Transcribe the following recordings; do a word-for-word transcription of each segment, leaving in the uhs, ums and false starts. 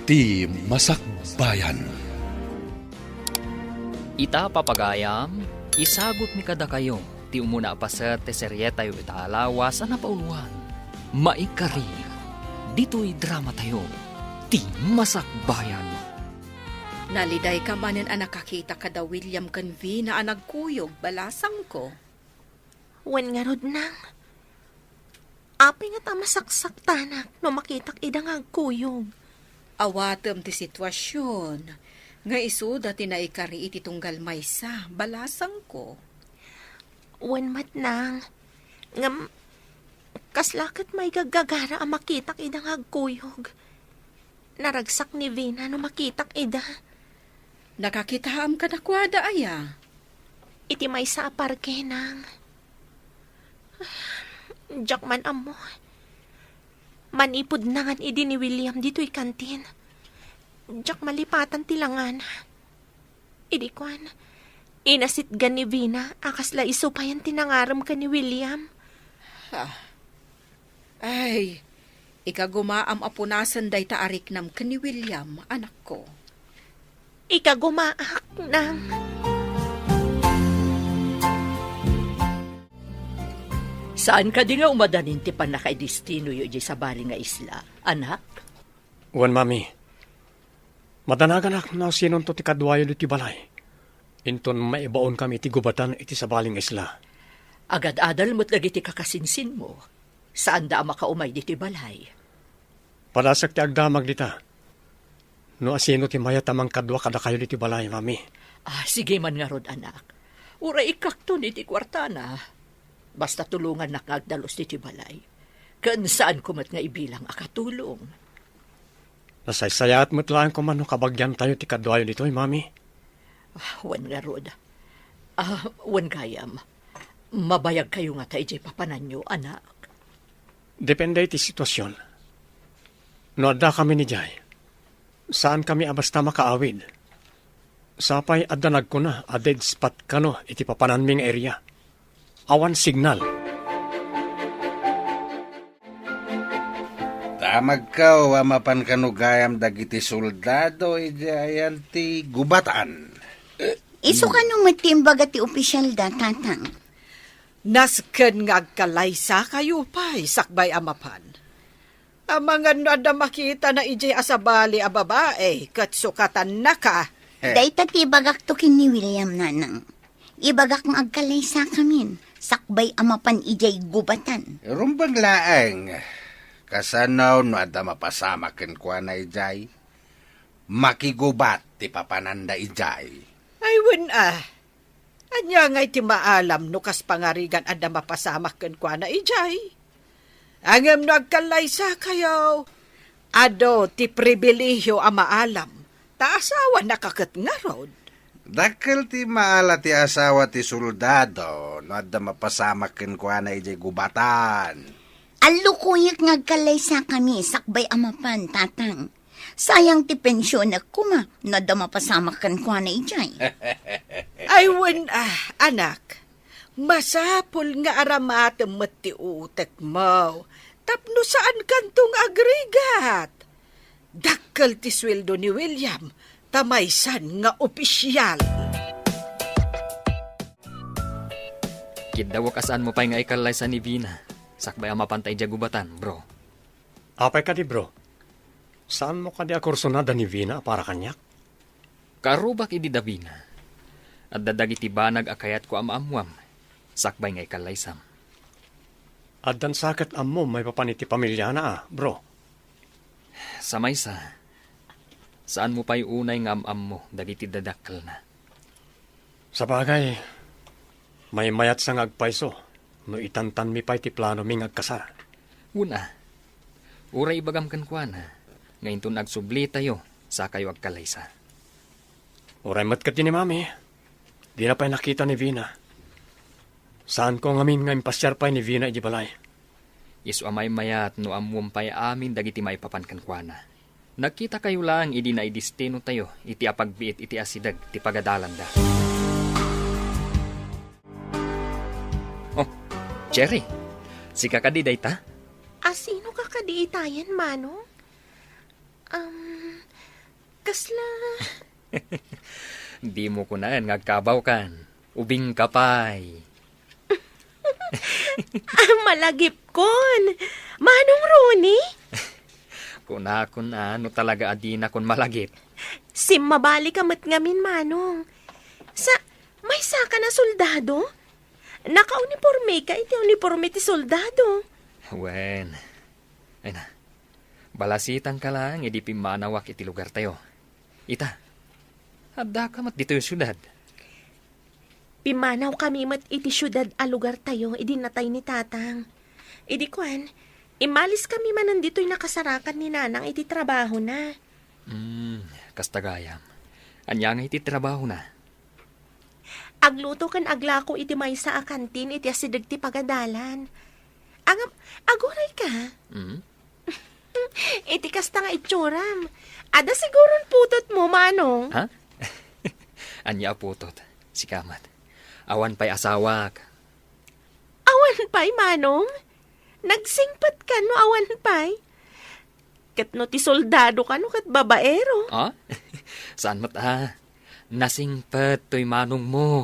Ti Masakbayan. Ita, papagayam, isagutmi kadakayo ti umuna a paset ti serietayo ita a lawas a napauloan, Maikari, ditoy dramatayo, Ti Masakbayan. Nalidayka manen a nakakita kada William ken Vina a nagkuyog, balasangko. Wen ngarud, nang. Apay ngata a masaksaktanak no makitak ida nga agkuyog? Awatem ti situasion nga isuda ti naikari iti tunggal maysa, balasangko. Wen met, nang. Ngem, kasla ket maigaggagara a makitak ida nga agkuyog. Naragsak ni Vina no makitak ida. Nakakitaam kadakuada aya? Iti maysa a parke, nang. Diak man ammo. Manipud nangan idi ni William ditoy kantin, diak malipatan ti langana. Idi kuan, inasitgan ni Vina a kasla isu payen ti nangarem ken ni William. Ah. Ay, ikagumaam a punasen dayta a riknam ken ni William, anakko. Ikagumaak, nang. Saan kadi nga umadanin ti pannakaidestinoyo idiay sabali nga isla, anak? Wen, mami. Madanaganak no sinonto ti kaduayo ditoy balay. Inton maibaonkami iti gubatan iti sabali nga isla. Agad-adal met dagiti kakasinsinmo. Saanda a makaumay ditoy balay. Padasek ti agdamag dita. No asino ti mayat a mangkadua kadakayo ditoy balay, mami. Ah, sige man ngarud, anak. Uray ikkakton iti kuartana. Basta tulongannak nga agdalus ditoy balay. Ken saanko met nga ibilang a katulong. Nasaysayaat met laeng koma no kabagiantayo ti kaduayo ditoy, mami. Ah, wen ngarud. Ah, wen gayam. Mabayagkayo ngata idiay papananyo, anak? Depende iti situasion. No addakami idiay, saankami a basta makaawid. Sapay adda nagkuna a dead spot kano iti papananmi nga area. Awan signal. Damagko a mapan kano gayam dagiti soldado idiay ayan ti gubatan. Isu kano met ti imbaga ti opisyalda, Tatang? Nasken nga agkalaysakayo pay sakbay a mapan. Amangan no adda makitana idiay a sabali a babai ket sukatannaka. Dayta ti ibagakto ken ni William, Nanang. Ibagak nga agkalaysakamin sakbay a mapan idiay gubatan. Rumbeng laeng. Kasano no adda mapasamak kenkuana idiay? Makigubat ti papananda idiay. Ay, wen a. Ania ngay ti maalam no kas pangarigan adda mapasamak kenkuana idiay? Ngem no agkallaysakayo, adu ti pribilehio a maalam, ta asawanaka ket ngarud. Dakkel ti maala ti asawa ti soldado no adda mapasamak kenkuana idiay gubatan. Allukoyek nga agkallaysakami sakbay a mapan, Tatang. Sayang ti pensionek koma no adda mapasamak kenkuana idiay. Ay, wen a, anak. Masapul nga aramatem met ti utekmo tapno saankanto nga agrigat. Dakkel ti sueldo ni William ta maysan nga opisial. Kiddawek a saanmo pay nga ikallaysa ni Vina sakbay a mapanta idiay gubatan, bro. Apay kadi, bro? Saanmo kadi a kursunada ni Vina a para kaniak? Kaarrubak idi da Vina. Adda dagiti banag a kayatko a maammuam, sakbay nga ikallaysam. Addan sa ket ammom maipapan iti pamiliana a, bro? Sa maysa, saanmo pay unay nga am-ammo dagiti dadakkelna. Sabagay, maymayatsa nga agpayso no itantanmi pay ti planomi nga agkasar. Wen a, uray ibagam kenkuana nga inton agsublitayo, sakayo agkalaysa. Uray met ketdi ni Mami, dina pay nakita ni Vina. Saanko ngamin nga impasiar pay ni Vina idiay balay. Isu a maymayat no ammom pay amin dagiti maipapan kenkuana. Nagkitakayo laeng idi naidestinotayo iti apagbiit iti asideg ti pagadalanda. Oh, Cherry, sika kadi dayta? Asino ka kadi itayen, Manong? Um, Kasla. Dimo kunaen nga agkabawkan. Ubingka pay. Ah, malagipkon. Manong Ronnie? Kunakon a, no talaga a dinakon malagip. Simmabalika met ngamin, Manong. Sa, maysaka a soldado? Nakaunipormeka iti uniporme ti soldado. Wen. Ay na. Balasitanka laeng idi pimmanawak iti lugartayo. Ita, addaka met ditoy siudad. Pimmanawkami met iti siudad a lugartayo idi natay ni Tatang. Idi kuan, immaliskami manen ditoy nakasarakan ni Nanang iti trabahona. Hmm, kasta gayam. Ania nga iti trabahona? Agluto ken aglako iti maysa a kantin iti asideg ti pagadalan. Ngem, agurayka? Hmm? Iti kasta nga itsuram, adda siguron putotmo, Manong. Ha? Ania a putot? Sika met. Awan pay asawak. Awan pay, Manong? Nagsingpet kano awan pay? Ket no ti soldado kano ket babaero? Ah? Saan met a? Nasingpet toy manongmo.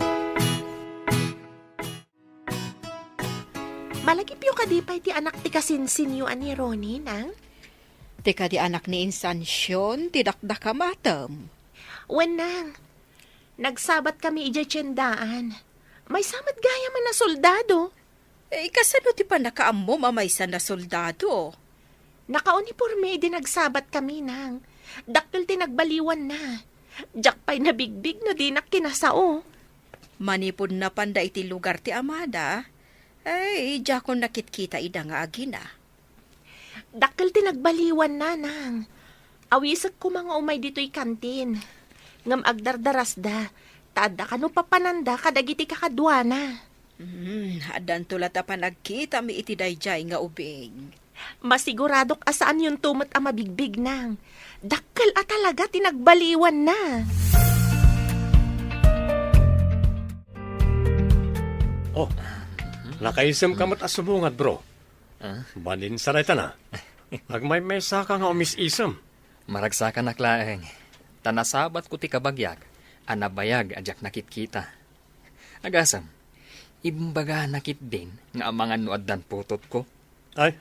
Malagipyo kadi pay ti anak ti kasinsinyo a ni Ronnie, Nang? Ti kadi anak ni Insansion ti dakdakamatem. Wen, Nang. Nagsabatkami idiay tiendaan. Maysa met gayam a soldado. Eh, kasano ti pannakaammom a maysa a soldado? Nakauniporme idi nagsabatkami, Nang. Dakkel ti nagbaliwanna. Diak pay nabigbig no dinak kinasao. Manipud napanda iti lugar ti amada, ay, diakon nakitkita ida nga agina. Dakkel ti nagbaliwanna, Nang. Awisek koma nga umay ditoy kantin. Ngem agdardarasda, ta adda kano papananda kadagiti kakaduana. Hmm, addanto la ta panagkitami iti daydiay nga ubing. Masiguradok a saanyonto met a mabigbig, Nang. Dakkel a talaga ti nagbaliwanna. Oh, nakaisem ka met a subungad, bro. Ah? Balin sa dayta na. Agmaymaysaka nga umis-isem. Maragsakanak laeng. Ta nasabatko ti kabagiak a nabayag a diak nakitkita. Agasem, imbagana ketdin nga amangan no addan putotko. Ay,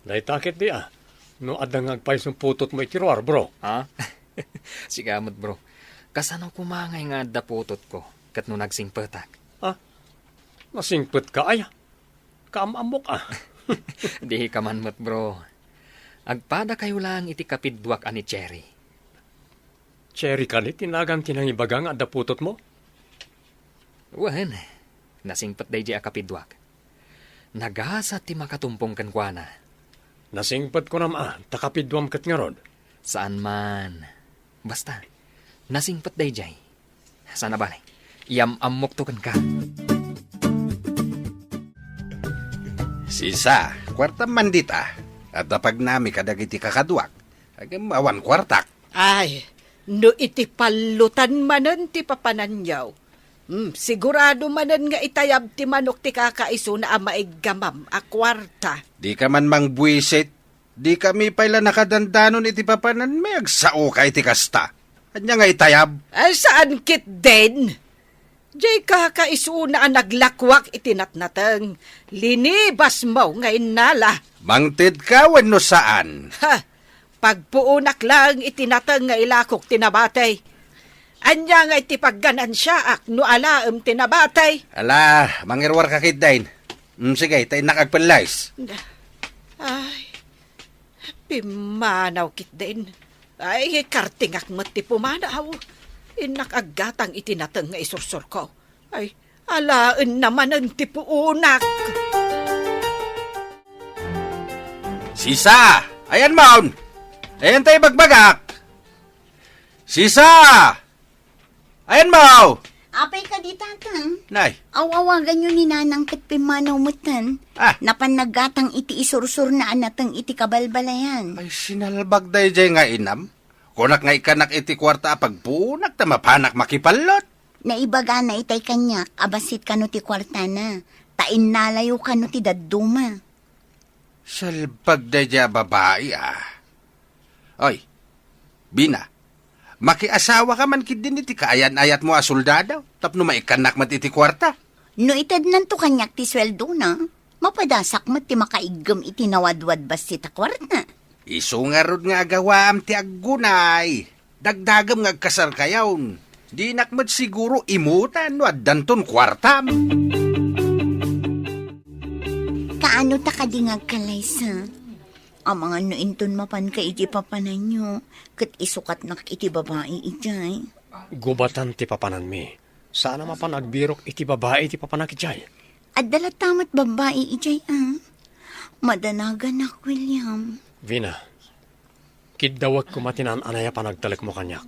dayta ketdi a. No adda nga agpayson putotmo iti ruar, bro. Ha? Sika met, bro. Kasano koma ngay nga adda putotko ket no nagsingpetak? Ha? Nasingpetka aya? Kaam-ammok a. Dika man met, bro. Agpadakayo laeng iti kapidduak a ni Cherry. Cherry kadi ti nagan ti nangibaga nga adda putotmo? Wen, nasingpet daydiay a kapidduak. Nagasat ti makatumpong kenkuana. Nasingpet kunam a, ta kapidduam ket ngarud. Saan man. Basta, nasingpet daydiay. Sana bale, iyam-ammokto kenka. Sisa, kuartam man dita. Adda pagnami kadagiti kakaduak. Ngem awan kuartak. Ay, no iti pallutan manen ti papananyo, hmm, sigurado manen nga itayab ti manok ti kakaisuna a maiggamam a kuarta. Dika man mangbuisit. Dikami pay la nakadandanon iti papananmi, agsaoka iti kasta. Ania nga itayab? Ay, saan ketdin? Diay kakaisuna a naglakuak iti natnateng. Linibasmo nga innala. Mangtedka wenno saan? Ha! Pagpuonak laeng iti nateng nga ilakok ti nabati. Ania nga iti pagganansiaak no alaem ti nabati? Ala, mangiruarka ketdin. Mm, sige, ta innak agpellayes. Ay, pimmanaw ketdin. Ay, kartingak met ti pumanaw. Innak aggatang iti nateng nga isursurko. Ay, alaenna manen ti puonak. Sisa! Ayanmon! Ayan ta ibagbagak! Sisa! Ayanmo! Apay kadi, Tatang? Nay. Aw-awaganyo ni Nanang ket pimmanaw metten. Ah. Napan naggatang iti isursurna a nateng iti kabalbalayan. Ay, sinalbag daydiay nga inam. Kunak nga ikkanak iti kuarta a pagpuonak ta mapanak makipallot. Naibagana itay kaniak a bassit kano ti kuartana, ta innalayo kano ti dadduma. Salbag daydiay a babai, ah. Oy, Bina, Makiasawaka man ketdin iti kaayan-ayatmo a soldado tapno maikkannak met iti kuarta. No itednanto kaniak ti sueldona, mapadasak met ti makaiggem iti nawadwad bassit a kuarta. Isu ngarud nga agawaam ti aggunay. Dagdagem nga agkasarkayon. Dinak met siguro imutan no addanton kuartam. Kaano ta kadi nga agkallaysa? Amangan no inton mapanka iti papananyo, ket isukatnak iti babai idiay. Gubatan ti papananmi. Saan a mapan agbirok iti babai ti papanak idiay. Adda latta met babai idiay, a? Madanaganak, William. Vina, kiddawek koma ti naan-anay a panagtalekmo kaniak.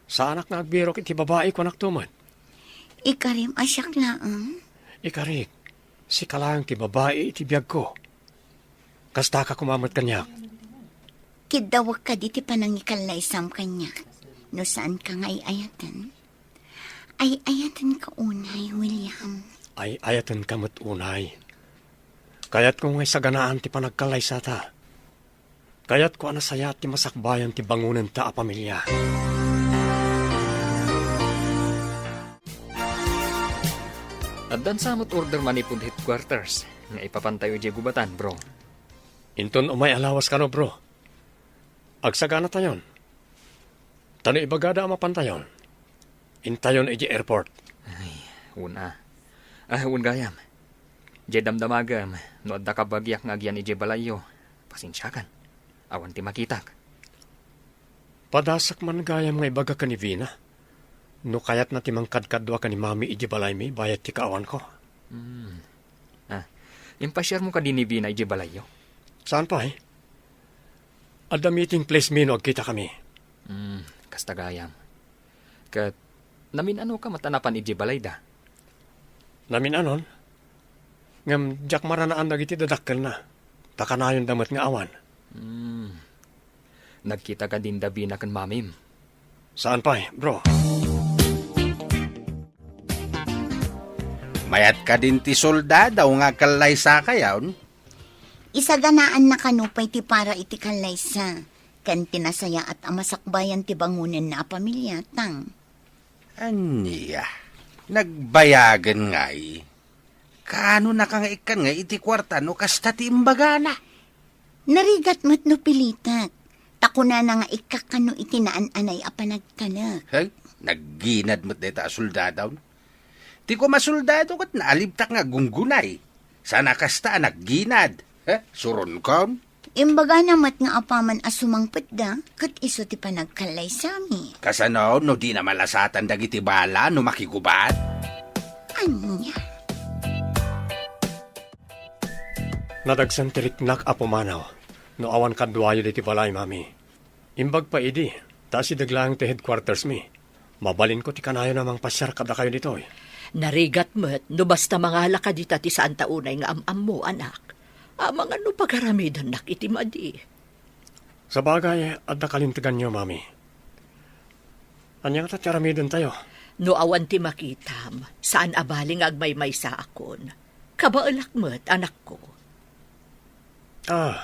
Saanak nga agbirok iti babai, kuanakto met. Ikarim a siak laeng? Ikarik, sika laeng ti babai iti biagko. Kastaka koma met kaniak. Kiddawek kadi ti panangikallaysam kaniak no saanka nga ay-ayaten? Ay-ayatenka unay, William. Ay-ayatenka met unay. Kayatko nga isaganaan ti panagkallaysata. Kayatko a nasayaat ti masakbayan ti bangonenta a pamilia. Addan sa met order manipud headquarters nga ipapantayo idiay gubatan, bro. Inton umay a lawas kano, bro. Agsaganatayon. Ta no ibagada a mapantayon, intayon idiay airport. Ay, wen a. Ah, wen gayam. Diay damdamagem, no adda kabagiak nga agyan idiay balayyo, pasensiakan. Awan ti makitak. Padasek man gayam nga ibaga ken ni Vina. No kayatna ti mangkadkadua ken ni Mami idiay balaymi bayat ti kaawanko. Hmm. Ah, impasiarmo kadi ni Vina idiay balayyo? Saan pay? Adda meeting place mi no agkitakami. Hmm, kasta gayam. Ket namin-anoka met a napan idiay balayda? Namin-anon? Ngem diak maranaan dagiti dadakkelna. Ta kanayonda met nga awan. Hmm. Nagkita kadin da Vina ken Mamim? Saan pay, bro. Mayat kadin ti soldado nga kallaysakayon? Isaganaanna kano pay ti para iti kallaysa, ken ti nasayaat a masakbayan ti bangonenna a pamilia, tang. Ania, nagbayagen ngay? Kaanonaka nga ikkan nga iti kuarta no kasta ti imbagana? Narigat met no pilitek, ta kunana nga ikkak kano iti naan-anay a panagtalek. Hey, nagginad met dayta a soldado. Ti koma soldado ket naalibtak nga gunggunay. Saan a kasta a nagginad. He, suronkon? Imbagana met nga apaman a sumangpetda, ket isu ti panagkallaysami. Kasano no dina malasatan dagiti bala no makigubat? Ania? Nadagsen ti riknak a pumanaw no awan kaduayo ditoy balay, Mami. Imbag pay idi, ta asideg laeng ti headquarters mi. Mabalinko ti kanayon a mangpasiar kadakayo ditoy. Narigat met no basta mangala ka dita ti saanta unay nga am-ammo, anak. Amangan no pagaramidannak iti madi. Sabagay, adda kalinteganyo, Mami. Ania ngata ti aramidentayo? No awan ti makitam, saan a bali nga agmaymaysaakon. Kabaelak met, anakko. Ah,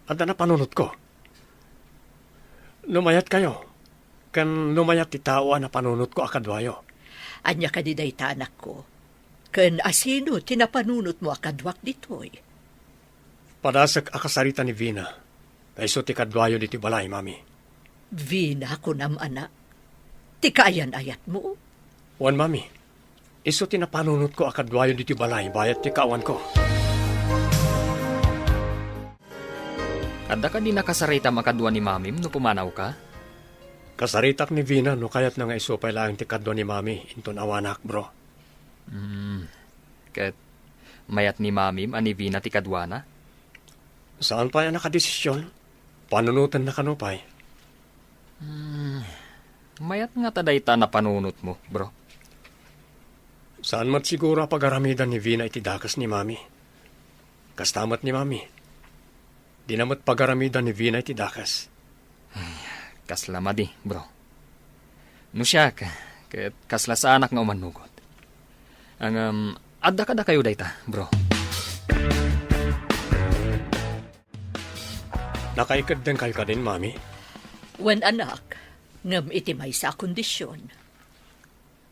adda napanunotko. No mayatkayo, ken no mayat ti tao a napanunotko a kaduayo. Ania kadi dayta, anakko? Ken asino ti napanunotmo a kaduak ditoy? Padasek a kasarita ni Vina, ta isu ti kaduayo ditoy balay, Mami. Vina, kunam, anak? Ti kaayan-ayatmo? Wen, Mami. Isu ti napanunotko a kaduayo ditoy balay bayat ti kaawanko. Adda kadi nakasaritam a kadua ni Mamim no pumanawka? Kasaritak ni Vina no kayatna nga isu pay laeng ti kadua ni Mami inton awanak, bro. Hmm. Ket mayat ni Mamim a ni Vina ti kaduana? Saan pay a nakadesisyon? Panunotenna kano pay? Hmm. Mayat ngata dayta a napanunotmo, bro. Saan met siguro a pagaramidan ni Vina iti dakes ni Mami. Kasta met ni Mami. Dina met pagaramidan ni Vina iti dakes. Ay, kasla madi, bro. No siak, ket kasla saanak nga umannugot. Ngem, adda kadakayo dayta, bro. Nakaikeddengkayo kadin, Mami? Wen, anak. Ngem iti maysa a kondision.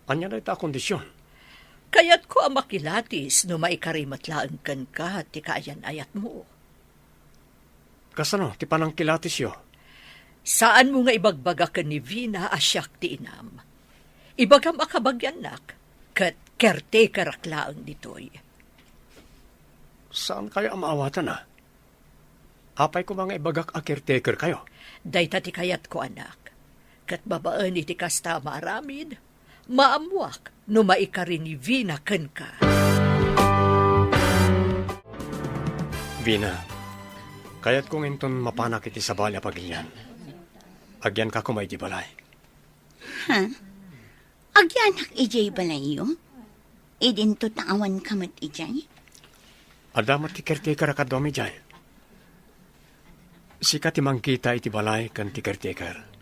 Ania dayta a kondision? Kayatko a makilatis no maikari met laeng kenka ti kaayan-ayatmo. Kasano ti panangkilatisyo? Saanmo nga ibagbaga ken ni Vina a siak ti inam. Ibagam a kabagiannak, ket caretakerak laeng ditoy. Saankayo a maawatan, a? Apay koma nga ibagak a caretakerkayo? Dayta ti kayatko, anak. Ket babaen iti kasta a maaramid, maammoak no maikari ni Vina kenka. Vina, kayatko nga inton mapanak iti sabali a pagilian, agyanka koma idiay balay. Ha? Agyanak idiay balayyo? Idinto ta awanka met idiay? Adda met ti caretaker a kaduam idiay. Sika ti mangkita iti balay ken ti caretaker.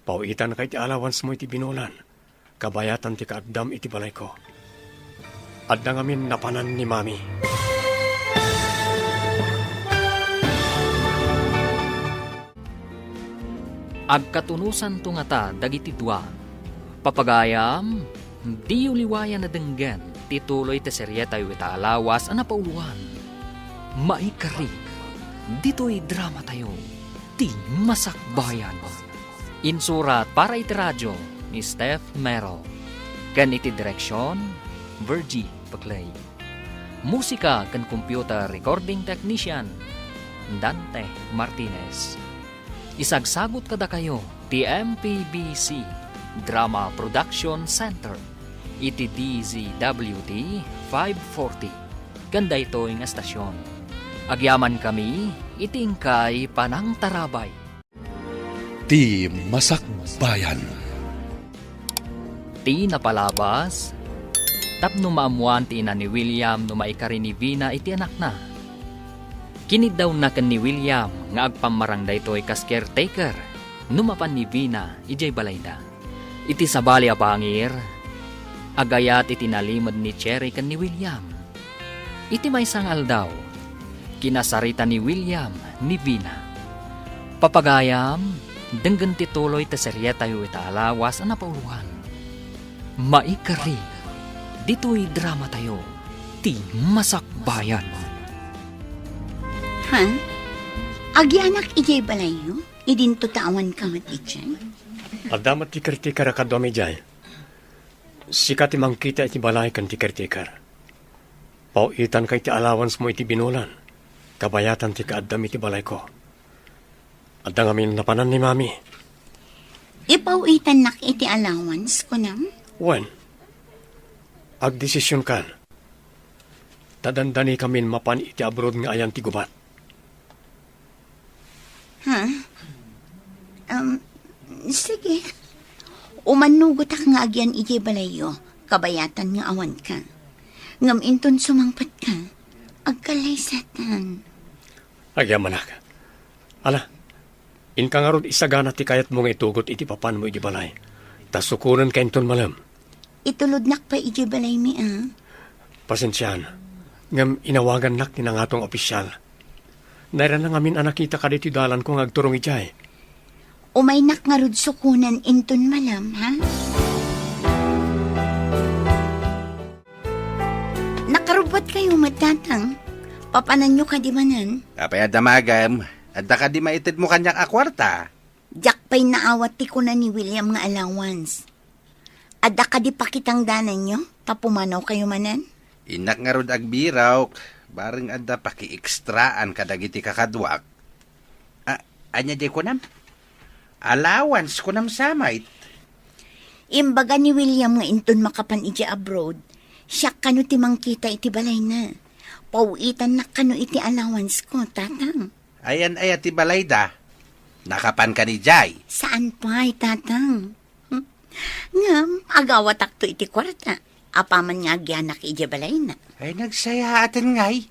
Paw-itanka iti allowancemo iti binulan, kabayatan ti kaaddam iti balayko. Adda ngamin napanan ni Mami. Agkatunosanto ngata dagiti dua. Papagayam, diyo liwayan a denggen ti tuloy ti serietayo ita a lawas a napauloan. Maikari, ditoy dramatayo, ti Masakbayan. Insurat para iti radio ni Steph Mero. Ken iti direksion, Virgie Peclay. Musika ken computer recording technician, Dante Martinez. Isagsagut kadakayo ti M P B C Drama Production Center iti D Z W T five forty ken daytoy nga estasion. Agyamankami iti inkay panangtarabay. Ti Masakbayan. Ti napalabas, tapno maammoan ti ina ni William no maikari ni Vina iti anakna. Kiniddawna ken ni William nga agpammarang daytoy kas caretaker no mapan ni Vina idiay balayda. Iti sabali a pangir, agayat iti nalimed ni Cherry ken ni William. Iti maysa nga aldaw, kinasarita ni William ni Vina. Papagayam, denggen ti tuloy ti serietayo ita a lawas a napauloan. Maikari, ditoy dramatayo, ti Masakbayan. Ha? Agyanak idiay balayyo? Idinto ta awanka met idiay? Adda met ti caretaker a kaduam idiay. Sika ti mangkita iti balay ken ti caretaker. Paw-itanka iti allowancemo iti binulan, kabayatan ti kaaddam iti balayko. Adda ngamin napanan ni Mami. Ipaw-itannak iti allowance, kunam? Wen, agdesisionkan. Ta dandanikamin mapan iti abroad nga ayan ti gubat. Ha? Um, sige. Umannugotak nga agyan idiay balayyo, kabayatan nga awanka. Ngem inton sumangpetka, agkallaysatan. Agyamanak. Ala, inka ngarud isagana ti kayatmo nga itugot iti papanmo idiay balay. Ta sukonenka inton malem. Itulodnak pay idiay balaymi, a. Pasensiaan, ngem inawagannak ti nangato nga opisial. Nairana ngamin a nakitaka ditoy dalanko nga agturong idiay. Umaynak ngarud sukonen inton malem, ha? Nakarubbuatkayo met, Tatang. Papananyo kadi manen? Apay a damagem? Adda kadi maitedmo kaniak a kuarta? Diak pay naawat ti kuna ni William nga allowance. Adda kadi pakitangdananyo ta pumanawkayo manen? Innak ngarud agbirok, bareng adda pakiekstraan kadagiti kakaduak. A, ania diay kunam? Allowance kunam sa met? Imbaga ni William nga inton makapan idiay abroad, siak kano ti mangkita iti balayna. Paw-itannak kano iti allowance ko, Tatang. Ayan aya ti balayda? Nakapanka idiay? Saan pay, Tatang. Ngem, agawatakto iti kuarta, apaman nga agyanak idiay balayna. Ay, nagsayaaten ngay.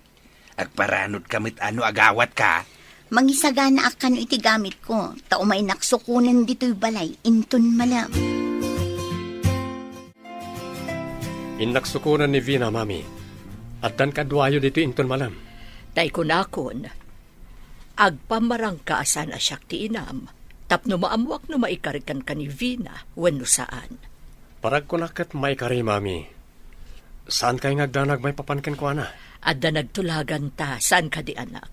Agparanodka met a no agawatka. Mangisaganaak kano iti gamitko, ta umaynak sukonen ditoy balay inton malem. Innak sukonen ni Vina, Mami. Addan kaduayo ditoy inton malem. Tay kunakon, agpammarangka a saan a siak ti inam. Tapno maammoak no maikari kenka ni Vina wenno saan. Paragkuna ket maikari, Mami. Saankay nga agdanag maipapan kenkuana? Adda nagtulaganta, saan kadi, anak?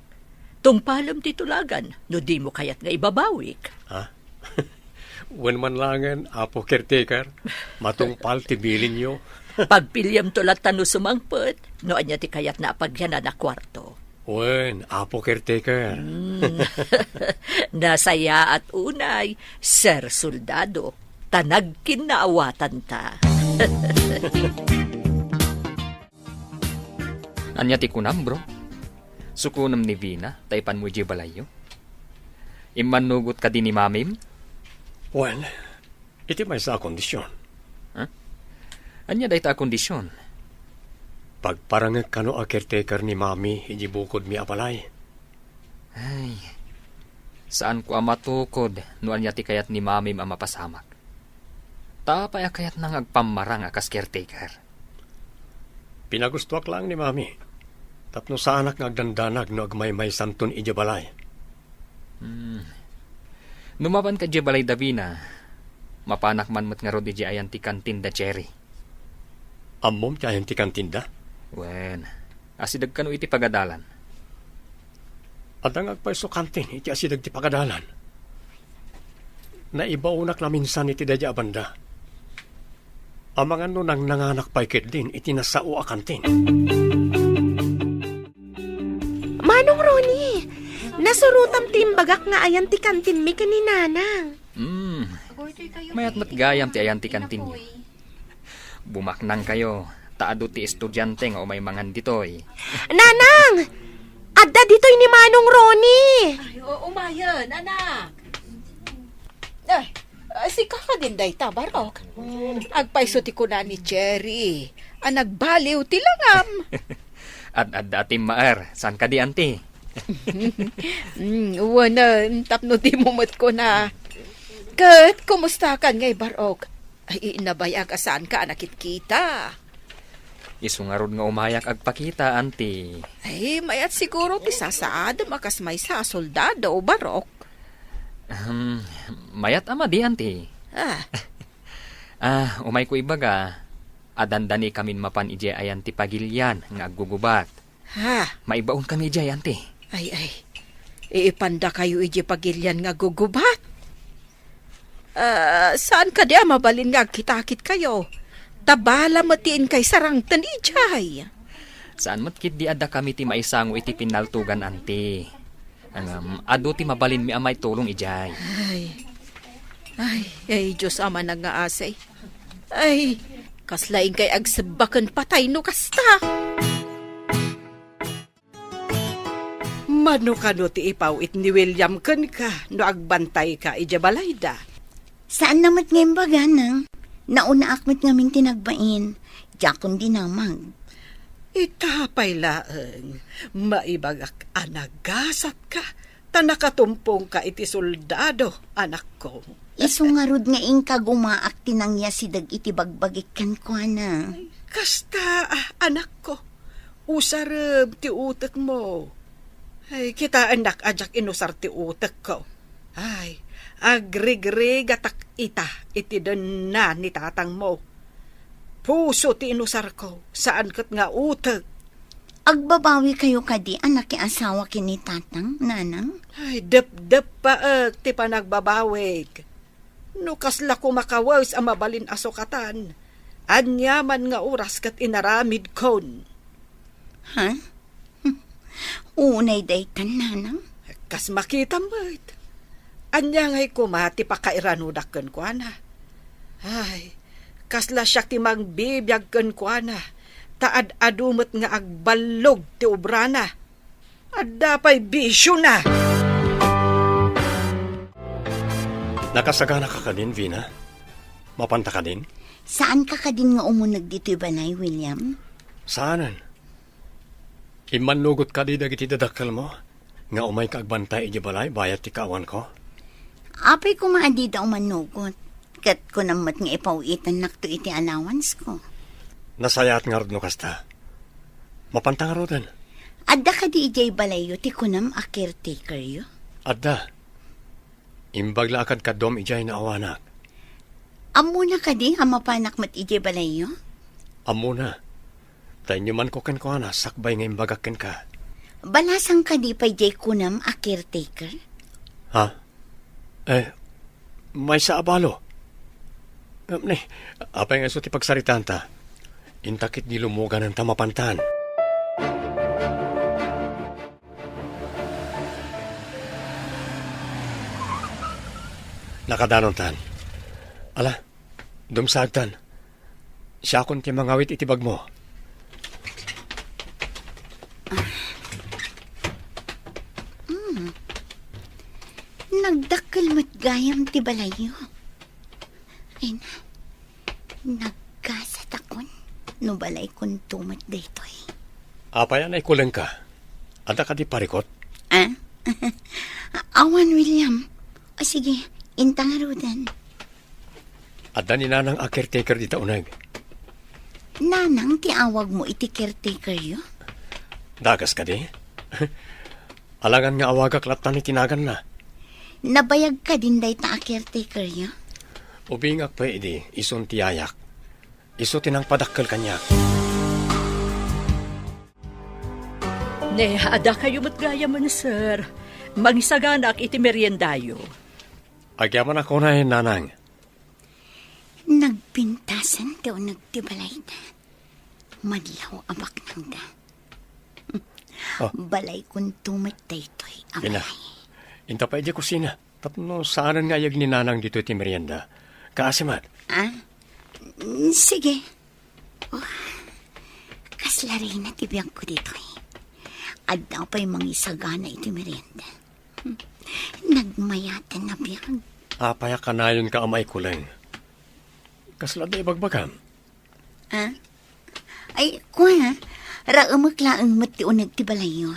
Tungpalem ti tulagan no dimo kayat nga ibabawik. Ha? Wen man laengen, Apo Caretaker. Matungpal ti bilinyo. Pagpiliamto latta no sumangpet, no ania ti kayatna a pagyanan a kuarto. Wen, Apo Caretaker. Hmm. Nasayaat unay, Sir Soldado, ta nagkinnaawatanta. Ania ti kunam, bro? Sukonem ni Vina ta ipanmo idiay balayyo? Immannugot kadi ni Mamim? Wen, iti maysa a kondisyon. Ha? Ania dayta a kondisyon? Pagparangek kano a caretaker ni Mami idiay bukodmi a balay. Ay, saanko a matukod no ania ti kayat ni Mamim a mapasamak. Ta apay a kayatna nga agpammarang a kas caretaker? Pinagustoak laeng ni Mami, tapno saanak nga agdandanag no agmaymaysanton idiay balay. Hmm. No mapanka idiay balay da Vina, mapanak man met ngarud idiay ayan ti kantin da Cherry. Ammom ti ayan ti kantinda? Wen, asideg kano iti pagadalan. Adda nga agpayso kantin iti asideg ti pagadalan. Naibaonak laminsan iti daydiay a banda. Amangan no nangnanganak pay ketdin iti nasao a kantin. Manong Ronnie, nasurotam ti imbagak nga ayan ti kantinmi ken ni Nanang. Hmm. Mayat met gayam ti ayan ti kantinyo. Bumaknangkayo, ta adu ti estudiante nga umay mangan ditoy. Nanang! Adda ditoy ni Manong Ronnie! Ay, o-, umayen, anak. Ay, ah, sika kadin dayta, Barok. Agpayso ti kuna ni Cherry a nagbaliw ti langam. Ad-adda a timmaer, saan kadi, Auntie? Mm, wen, tapno dimo met kuna. Ket kumustakan ngay, Barok? Ay, nabayag a saanka a nakitkita. Isu ngarud nga umayak agpakita, Auntie. Ay, mayat siguro ti sasaadem a kas maysa a soldado, Barok. Ahem, mayat a madi, Auntie. Ah. Ah, umayko ibaga, a dandanikamin mapan idiay ayan ti pagilian nga aggugubat. Ha? Maibaonkami idiay, Auntie. Ay, ay. Ipandakayo idiay pagilian nga aggugubat? Ah, saan kadi a mabalin nga agkitakitkayo? Ta bala met ti inkay sarangten idiay. Saan met ketdi a dakami ti maisango iti pinnaltogan, Auntie. Ngem, adu ti mabalinmi a maitulong idiay. Ay. Ay, ay, Dios a manangngaasi. Ay, kasla inkay agsebba ken patay no kasta. Mano kano ti ipaw-it ni William kenka no agbantayka idiay balayda? Saanna met nga imbaga, Nang. Naunaak met ngamin ti nagbain. Diakon dinamag. Ita pay laeng, maibagak a nagasatka, ta nakatumpongka iti soldado, anakko. Isu ngarud nga inka gumaak ti nangyasideg iti bagbagik kenkuana. Kasta, ah, anakko, usarem ti utekmo. Ay, kitaennak a diak inusar ti utekko. Ay, agrigrigatak ita iti denna ni tatangmo. Puso ti inusarko, saan ket nga utek. Agbabawikayo kadi a nakiasawa ken ni Tatang, Nanang? Ay, depdeppaek ti panagbabawik. No kasla koma kawes a mabalin a sukatan, aniaman nga oras ket inaramidkon. Ha? Unay daytan, Nanang? Kas makitam met. Ania ngay koma ti pakairanodak kenkuana? Ay, kasla siak ti mangbibiag kenkuana, ta ad-adu met nga agballog ti obrana. Adda pay bisiona. Nakasagana ka kadin, Vina? Mapanta kadin? Saan ka kadin nga umuneg ditoy balay, William? Saanen. Immannugot kadi dagiti dadakkelmo nga umayka agbantay idiay balay bayat ti kaawanko? Apay koma a dida umannugot, ket kunam met nga ipaw-itennakto iti allowance ko. Nasayaat ngarud no kasta. Mapanta ngaruden. Adda kadi idiay balayyo ti kunam a caretakeryo? Adda. Imbag la a kadkaduam idiay naawanak. Ammona kadi a mapanak met idiay balayyo? Ammona. Ta inyomanko kenkuana sakbay nga imbagak kenka. Balasang kadi pay diay kunam a caretaker? Ha? Eh, maysa a balo. Ngem ni, apay nga isu ti pagsaritaanta? Inta ketdi lumuganan ta mapantan. Nakadanontan. Ala, dumsagtan. Siakon ti mangawit iti bagmo. Mm. Nagdakkel met gayam ti balayyo. Ay na, nagkasatakon no balaykonto met daytoy. Apay a naikulengka? Adda kadi parikut? Ah? Awan, William. O sige, inta ngaruden. Adda ni Nanang a caretaker dita uneg. Nanang ti awagmo iti caretakeryo? Dakes kadi? Alangan nga awagak lattan iti naganna. Nabayag kadin dayta a caretakeryo? Ubingak pay idi, isun ti yayak. Isu ti nangpadakkel kaniak. Ne, adda kayo met gayamen, sir. Mangisaganak iti meriendayo. Agyamanak unay, Nanang. Nagpintasen ti uneg ti balayda. Madlaw a baknangda. Oh. Balaykonto met daytoy a Ina, balay. Inta pay idiay kusina. Tapno saanen nga ayeg ni Nanang ditoy ti merienda. Kaasi met. Ah? Mm, sige. Oh, kasla rina ti biagko ditoy. Adda pay mangisagana iti merienda. Hmm. Nagmayaten a biag. Apay a kanayonka a maikuleng? Kasla adda ibagbagam? Ah? Ay, kua, raemek laeng met ti uneg ti balayyo.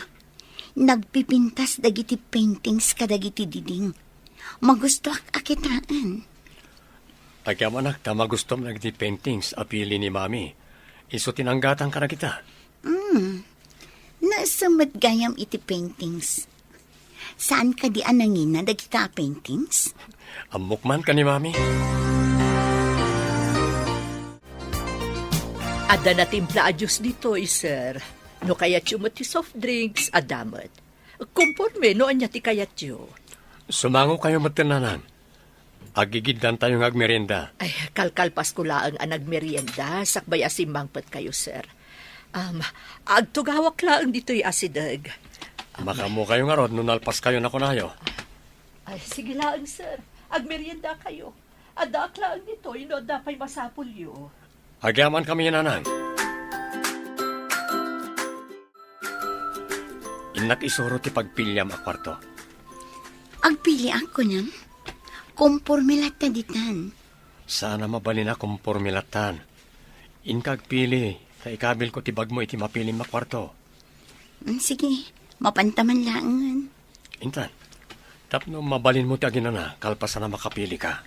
Nagpipintas dagiti paintings kadagiti diding. Magustoak a kitaen. Agyamanak ta magustuam dagiti paintings a pili ni Mami. Isu ti nanggatang kadagita. Hmm. Naisem met gayam iti paintings. Saan kadi a nangina dagita a paintings? Ammok man ken ni Mami. Adda natimpla a juice ditoy, sir. No kayatyo met ti soft drinks, adda met. Komporme no ania ti kayatyo. Sumangokayo met, Nanang. Agigiddantayo nga agmerienda. Ay, kalkalpasko laeng a nagmerienda, sakbay a simmangpetkayo, sir. Am, agtugawak laeng ditoy asideg. Am, makaammokayo ngarud no nalpaskayo a kunayo. Ay, sige laeng, sir. Agmeriendakayo. Addaak laeng ditoy no adda pay masapulyo. Agyamankami, Nanang. Innak isuro ti pagpiliam a kuarto. Agpiliak, kunam? Komporme latta ditan. Saan a mabalin a komporme lattan. Inka agpili, ta ikabilko ti bagmo iti mapilim a kuarto. Mm, sige, mapanta man laengen. Intan, tapno mabalinmo ti aginana, kalpasan a makapilika.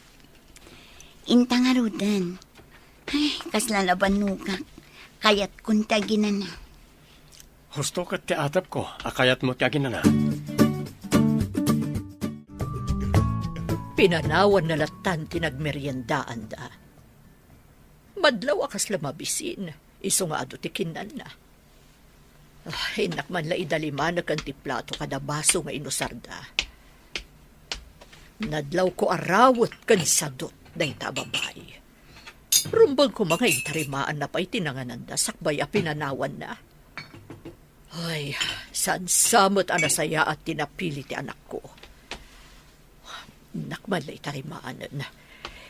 Inta ngaruden. Ay, kasla nabannogak. Kayatkon ti aginana. Husto ket ti atepko a kayatmo ti aginana. Pinanawanna lattan ti nagmeriendaanda. Madlaw a kasla mabisin, isu nga adu ti kinnanna. Ah, innak man la idalimanek ti plato kada baso nga inusarda. Nadlawko a rawet ken sadut dayta a babai. Rumbeng koma nga intarimaanna pay ti nangananda sakbay a pinanawanna. Ay, saan sa met a nasayaat ti napili ti anakko. Innak man la itarimanen.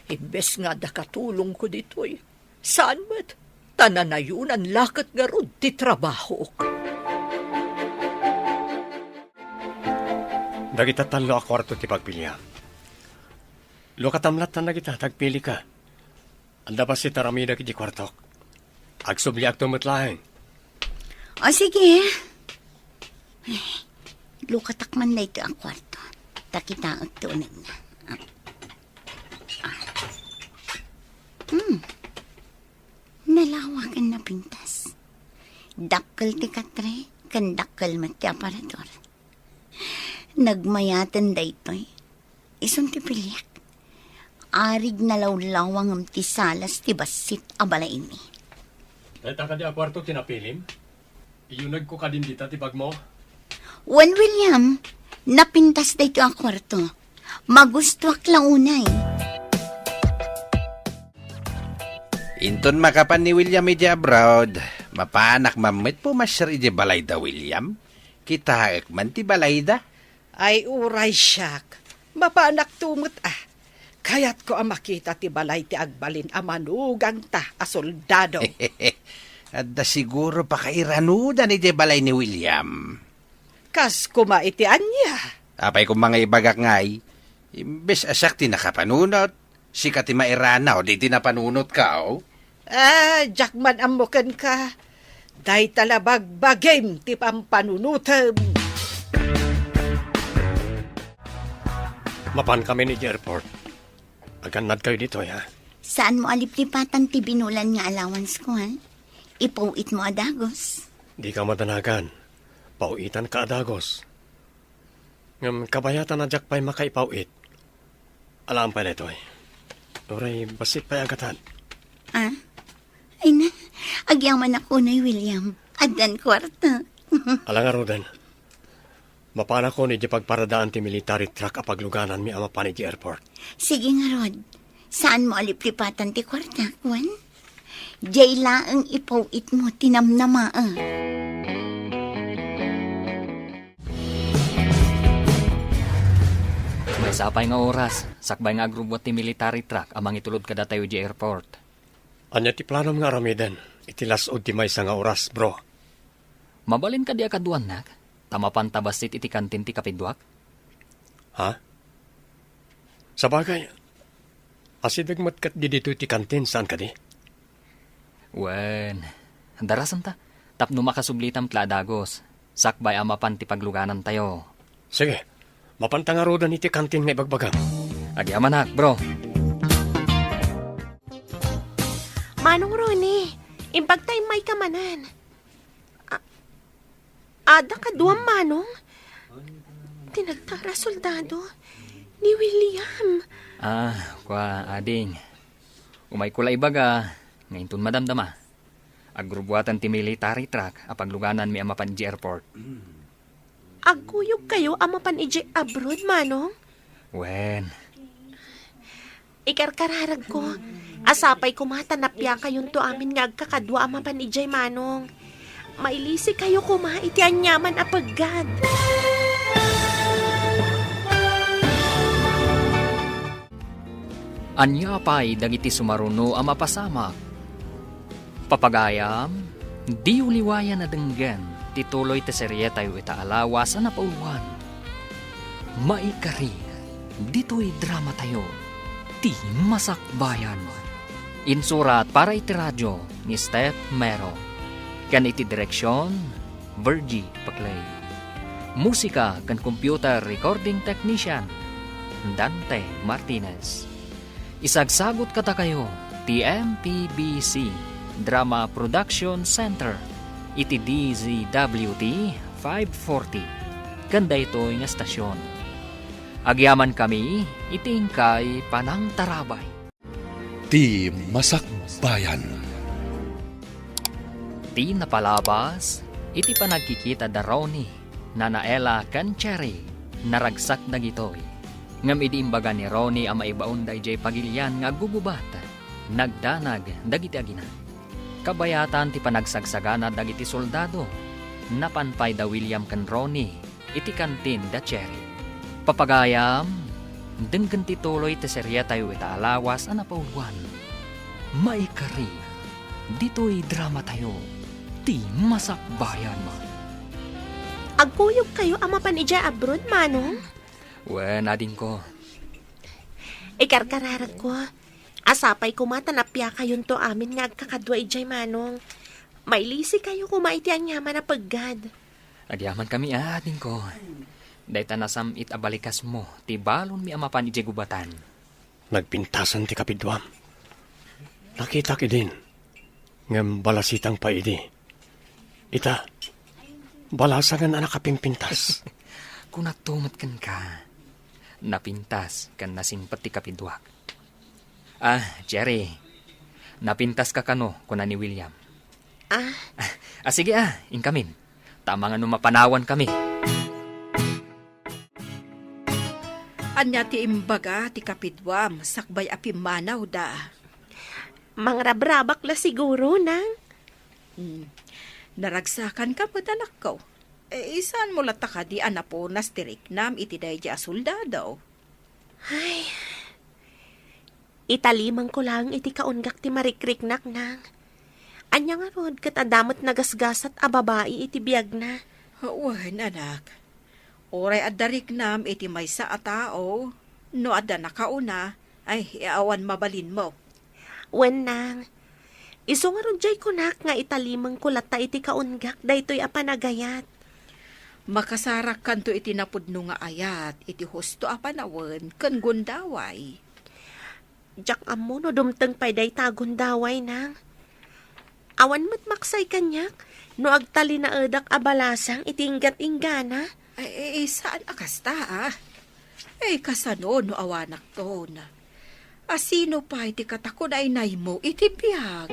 Imbes nga adda katulongko ditoy, saan met, ta nanayonan la ket ngarud ti trabahok. Dagita tallo a kuarto ti pagpiliam. Lukatam lattan dagita, ta agpilika. Adda bassit a ramidek iti kuartok. Agsubliakto met laeng. O, sige. Ay, lukatak man daytoy a kuarto. Ta kitaek ti unegna. Ah. Ah. Hmm. Nalawa ken napintas. Dakkel ti katre, ken dakkel met ti aparador. Nagmayaten daytoy. Isun ti piliek. Arig nalawlawa ngem ti salas ti bassit a balaymi. Dayta kadi a kuarto ti napilim? Iyunegko kadin dita ti bagmo? Wen, William, napintas daytoy a kuarto. Magustuak la unay. Inton makapan ni William idiay abroad, mapanak man met pumasiar idiay balayda, William. Kitaek man ti balayda. Ay, uray siak. Mapanakto met, a. Kayatko a makita ti balay ti agbalin a manugangta a soldado. Adda siguro pakairanudan idiay balay ni William. Kas koma iti ania? Apay koma nga ibagak ngay, imbes a siak ti nakapanunot, sika ti mairanaw iti napanunotko. Ah, diak man ammo kenka. Dayta la bagbagim ti pampanunotem. Mapankamin idiay airport. Agannadkayo ditoy, ha? Saanmo a liplipatan ti binulan nga allowance ko, ha? Ipaw-itmo a dagus. Dika madanagan. Paw-itanka a dagus. Ngem kabayatan a diak pay makaipaw-it. Alaem pay daytoy. Uray bassit pay a gatad. Ah? Ay na, agyamanak unay, William. Addan kuarta. Ala ngaruden. Mapanakon idiay pagparadaan ti military truck a paglugananmi a mapan idiay airport. Sige ngarud. Saanmo a liplipatan ti kuarta, wen? Diay laeng ipaw-itmo ti namnama, a. Maysa pay nga oras, sakbay nga agrubbuat ti military truck a mangitulod kadatayo idiay airport. Ania ti planom nga aramiden iti las-ud ti maysa nga oras, bro? Mabalin kadi a kaduanak, ta mapanta bassit iti kantin ti kapiduak? Ha? Sabagay, asideg met ket ditoy ti kantin, saan kadi? Wen, darasenta, tapno makasublitam met la a dagus, sakbay a mapan ti pagluganantayo. Sige, mapanta ngaruden iti kantin nga ibagbagam. Agyamanak, bro. Manong Ronnie, imbagta immayka manen. A-, adda kaduam, Manong? Ti nagtara soldado ni William. Ah, kua, ading. Umayko la ibaga, nga inton madamdama, agrubbuatan ti military truck a paglugananmi a mapan idiay airport. Agkuyogkayo a mapan idiay abroad, Manong? Wen. Ikarkararagko, a sapay koma ta napiakayonto amin nga agkakadua a mapan idiay, Manong. Mailisikayo koma iti aniaman a peggad. Ania pay dagiti sumaruno a mapasamak? Papagayam, diyo liwayan a denggen ti tuloy ti serietayo ita a lawas a napauluan. Maikari, ditoy dramatayo, ti Masakbayan. Insurat para iti radio ni Steph Mero, ken iti direksion, Virgie Paclay. Musika ken computer recording technician, Dante Martinez. Isagsagut kadakayo ti M P B C Drama Production Center iti D Z W T five forty ken daytoy nga estasion. Agyamankami iti inkay panangtarabay. Ti Masakbayan. Ti napalabas iti panagkikita da Ronnie, Nana Ella ken Cherry, naragsak dagitoy. Ngem idi imbaga ni Ronnie a maibaonda idiay pagilian nga aggugubat, nagdanag dagiti agina. Kabayatan ti panagsagsagana dagiti soldado, napan pay da William ken Ronnie iti kantin da Cherry. Papagayam, denggen ti tuloy ti serietayo ita a lawas a napauluan. Maikari, ditoy dramatayo, ti Masakbayan. Agkuyogkayo a mapan idiay abroad, Manong? Wen, adingko. Ikarkararagko, a sapay koma ta napiakayonto amin nga agkakadua idiay, Manong. Mailisikayo koma iti aniaman a peggad. Agyamankami, adingko. Dayta nasam-it a balikasmo ti balonmi a mapan idiay gubatan. Nagpintasen ti kapiduam. Nakitak idin, ngem balasitang pay idi. Ita, balasangen a nakapimpintas. Kunakto met kenka, Napintas ken nasingpet ti kapiduak. "Ah, Jerry, napintaska kano?" kuna ni William. Ah? "Ah, ah, sige, ah, inkamin. Ta amangan no mapanawan kami." Ania ti imbaga ti kapiduam sakbay a pimmanawda? Mangrabrabak la siguro, nang. Hmm. Naragsakanka met, anakko. Eh, saan mo latta kadi a napunas ti riknam iti daydi a soldado? Ay, italimangko laeng iti kaunggak ti marikriknak, nang. Ania ngarud ket adda met nagasgasat a babai iti biagna? Wen, anak. Uray adda riknam iti maysa a tao, no adda nakauna, ay, awan mabalinmo. Wen, nang. Isu ngarud diay kunak nga italimangko latta iti kaunggak daytoy a panagayat. Makasarakkanto iti napudno nga ayat iti husto a panawen ken gundaway. Diak ammo no dumteng pay dayta a gundaway, nang. Awan met maksay kaniak no agtalinaedak a balasang iti inggat-inggana. Ay, eh, saan a kasta, ah. Eh, kasano no awanakton? A sino pay ti katakunaynaymo iti biag?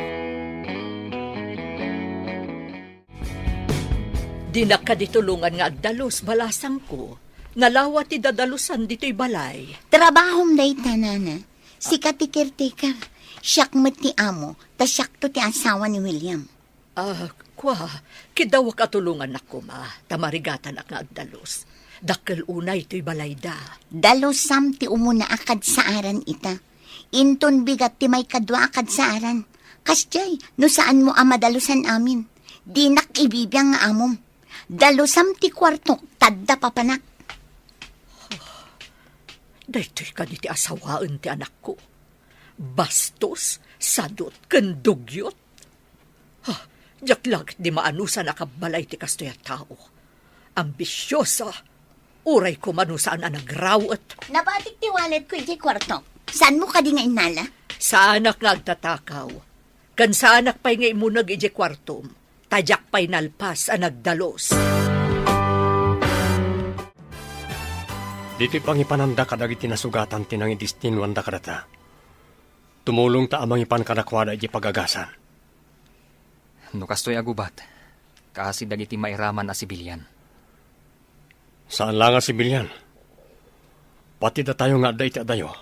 Dinak kadi tulongan nga agdalus, balasangko. Nalawa ti dadalusan ditoy balay. Trabahom dayta, nana. Sika ti caretaker. Siak met ti amo, ta siakto ti asawa ni William. Ah, kua, kidawak a tulongannak koma, ta marigatanak nga agdalus. Dakkel unay toy balayda. Dalusam ti umuna a kadsaaran ita. Inton bigat ti maikadua a kadsaaran. Kasdiay, no saanmo a madalusan amin. Dinak ibibiang nga amom. Dalusam ti kuartok, ta adda papanak. Daytoy kadi ti asawaen ti anakko. Bastos, sadut, ken dugyot. Ha, diak la ketdi maanusan a kabbalay ti kastoy a tao. Ambisiosa, uray koma no saan a nagrawet. Nabatik ti walletko iti kuarto. Saanmo kadi nga innala? Saanak nga agtatakaw. Ken saanak pay nga immuneg iti kuartom. Ta diak pay nalpas a nagdalus. Ditoy pangipananda kadagiti nasugatan ti nangidestinuanda kadata. Tumulongta a mangipan kadakuada iti pagagasan. No kastoy a gubat, kaasi dagiti mairaman a sibilian. Saan la nga sibilian. Pati datayo nga adda iti adayo,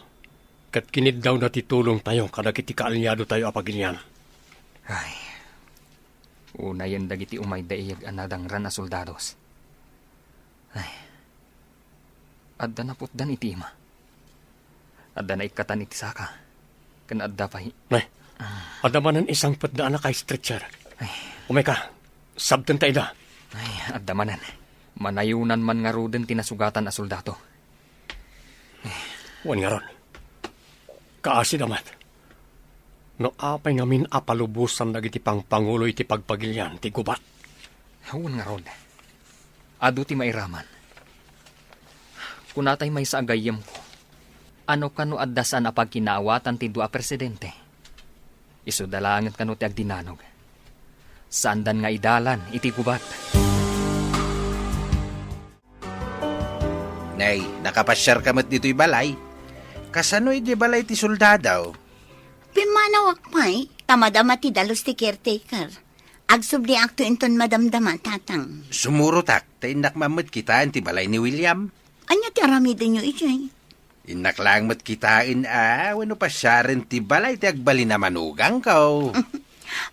ket kiniddawda ti tulongtayo kadagiti kaalyadotayo a pagilian. Ay, unayen dagiti umayda iyeg a nadangran a soldados. Ay, adda naputdan iti ima. Adda naikkatan iti saka. Ken adda pay. Nay, adda manen isangpetda a naka-stretcher. Ay. Umayka, sabtenta ida. Ay, adda manen. Manayonan man ngaruden ti nasugatan a soldado. Wen ngarud, kaasida met. No apay ngamin a palubosan dagiti pangpangulo iti pagpagilian ti gubat? Wen ngarud, adu ti mairaman. Kunatay maysa a gayyemko, ano kano adda saan a pagkinaawatan ti dua a presidente? Isuda laengen kano ti agdinanog. Saandan nga idalan iti gubat. Nay, nakapasiarka met ditoy balay? Kasano iti balay ti soldado? Pimmanawak pay, ta madama ti dalus ti caretaker. Agsubliakto inton madamdama, Tatang. Sumurotak, ta innak man met kitaen ti balay ni William. Ania ti aramidenyo idiay? Innak laeng met kitaen a wenno pasiaren ti balay ti agbalin a manugangko.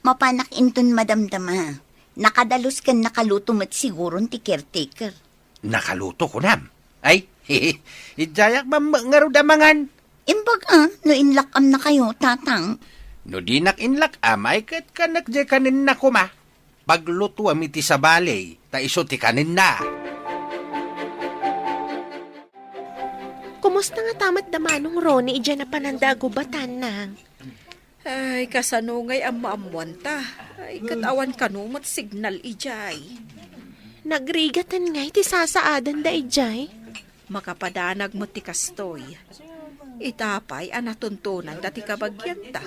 Mapanak inton madamdama. Nakadalus ken nakaluto met siguron ti caretaker. Nakaluto, kunam? Ay, idiayak man met ngarud a mangan. Imbag a, no inlak-amnakayo, Tatang. No dinak inlak-am, ay ket kanek diay kanenna koma. Paglutuam iti sabali, ta isu ti kanenna. Kumusta ngata met da Manong Ronnie idiay a pananda a gubatan, Nang? Ay, kasano ngay ammoammoanta? Ay, ket awan kano met signal idiay. Nagrigatan ngay ti sasaadanda idiay. Makapadanag met ti kastoy. Ita pay a natuntonanda ti kabagianta.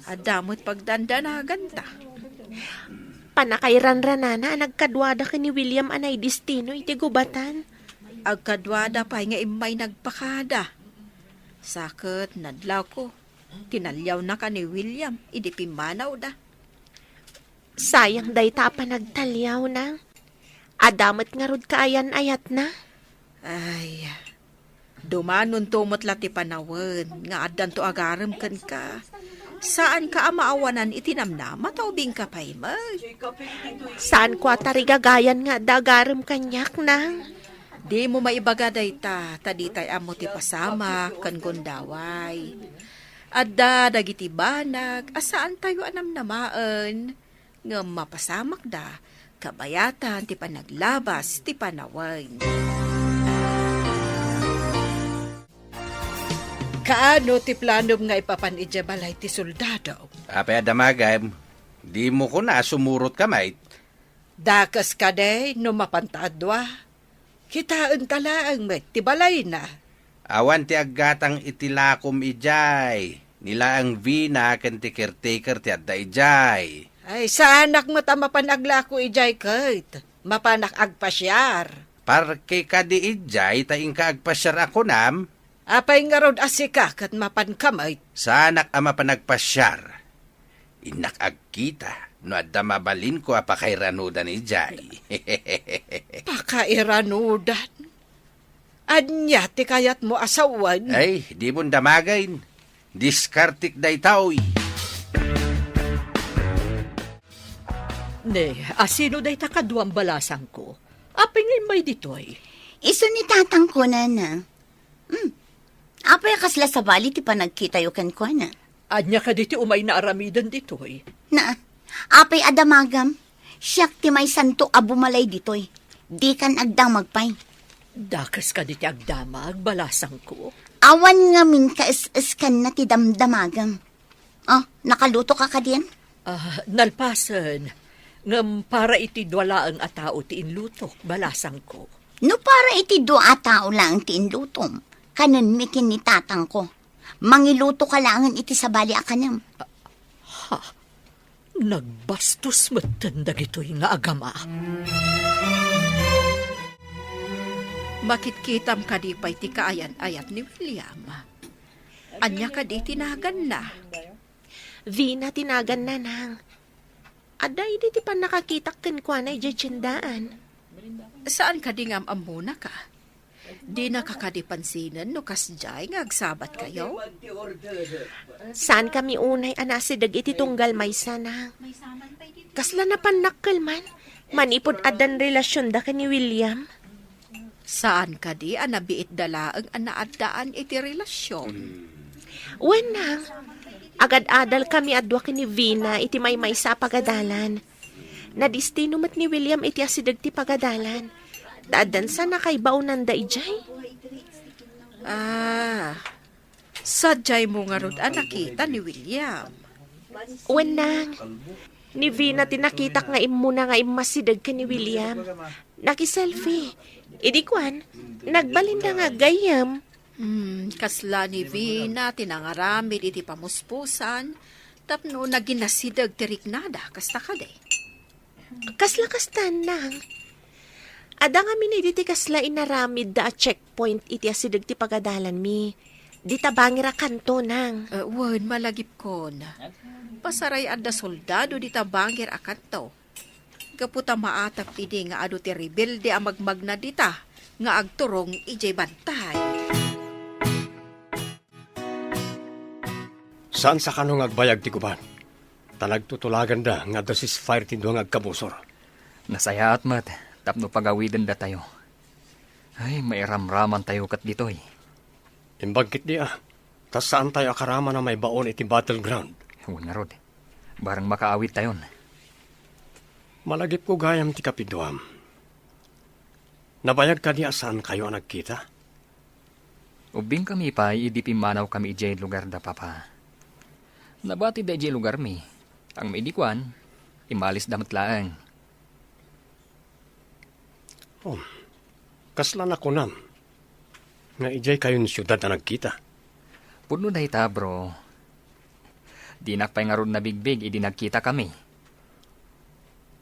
Adda met pagdandanaganta. Pannakairanranana a nagkaduada ken ni William a naidestino iti gubatan. Agkaduada pay nga immay nagpakada. Sa ket nadlawko, tinaliawnaka ni William idi pimmanawda. Sayang dayta a panagtaliaw, Nang. Adda met ngarud kaayan-ayatna. Ay, dumanonto met la ti panawen nga addanto agarem kenka. Saanka a maawanan iti namnama ta ubingka pay met. Saanko a tarigagayan nga adda agarem kaniak, Nang. Dimo maibaga dayta, ta ditay ammo ti pasamak ken gundaway. Adda dagiti banag a saantayo a namnamaen, ngem mapasamakda kabayatan ti panaglabas ti panawen. Kaano ti planom nga ipapan idiay balay ti soldado? Apay a damagem, dimo kuna a sumurotka met? Dakes kadi no mapanta a dua? Kitaenta laeng met ti balayna. Awan ti aggatang iti lakom idiay. Ni laeng Vina ken ti caretaker ti adda idiay. Ay, saanak met a mapan aglako idiay ket mapanak agpasiar. Parke kadi idiay ta inka agpasiar a kunam? Apay ngarud a sika ket mapanka met? Saanak a mapan agpasiar. Innak agkita no adda mabalinko a pakairanudan idiay. Pakairanudan? Ania ti kayatmo a sawen? Ay, dimon damagen. Diskartek daytoy. Ne, asino dayta kaduam, balasangko? Apay nga immay ditoy? Isu ni tatangko, nana. Hmm. Apay a kasla sabali ti panagkitayo kenkuana? Ania kadi ti umayna aramiden ditoy? Na, apay a damagam? Siak ti maysanto a bumalay ditoy. Dikan agdamag pay. Dakes kadi ti agdamag, balasangko? Awan ngamin kaes-eskanna ti damdamagam. Ah, nakalutoka kadin? Ah, nalpasen. Ngem para iti dua laeng a tao ti inlutok, balasangko. No para iti dua a tao laeng ti inlutom, kanenmi ken ni tatangko. Mangilutoka laengen iti sabali a kanem. Ha? Nagbastos metten dagitoy nga agama. Makitkitam kadi pay ti kaayan-ayat ni William? Ania kadi ti naganna? Vina ti naganna, nang. Adda idi ti pannakakitak kenkuana idiay tiendaan. Saan kadi nga am-ammonaka? Dinaka kadi pansinen no kasdiay nga agsabatkayo? Saankami unay a nasideg iti tunggal maysa, nang. Kasla napannakkel man, manipud addan relasionda ken ni William. Saan kadi a nabiitda laeng a naaddaan iti relasion? Wen, nang. Agad-adalkami a dua ken ni Vina iti maymaysa a pagadalan. Nadistino met ni William iti asideg ti pagadalan. Ta addan sa nakaibaonanda idiay. Ah, sadiaymo ngarud a nakita ni William? Wen, nang. Ni Vina ti nakitak nga immuna nga immasideg ken ni William. Nakiselfie. Idi kuan, nagbalinda nga aggayyem. Hmm, kasla ni Vina ti nangaramid iti pamuspusan tapno naginasideg ti riknada, kasta kadi? Kasla kastan, nang. Adda ngamin idi ti kasla inaramidda a checkpoint iti asideg ti pagadalanmi. Dita bangir a kanto, nang. Eh, wen, malagipkon. Pasaray adda soldado dita bangir a kanto. Gapu ta maatap idi nga adu ti rebelde a magmagna dita nga agturong idiay bantay. Saan sa kano nga agbayag ti gubat? Ta nagtutulaganda nga adda ceasefire ti dua nga agkabusor. Nasayaat met tapno pagawidendatayo. Ay, mairamramantayo ket ditoy. Imbag ketdi a, ta saantayo a karaman a maibaon iti battleground. Wen ngarud, bareng makaawidtayon. Malagipko gayam ti kapiduam. Nabayag kadi a saankayo a nagkita? Ubbingkami pay idi pimmanawkami idiay lugar da Papa. Nabatida idiay lugarmi. Ngem idi kuan, immalisda met laeng. Oh, kasla nakunam nga idiay kayon siudad a nagkita? Pudno dayta, bro. Dinak pay ngarud nabigbig idi nagkitakami.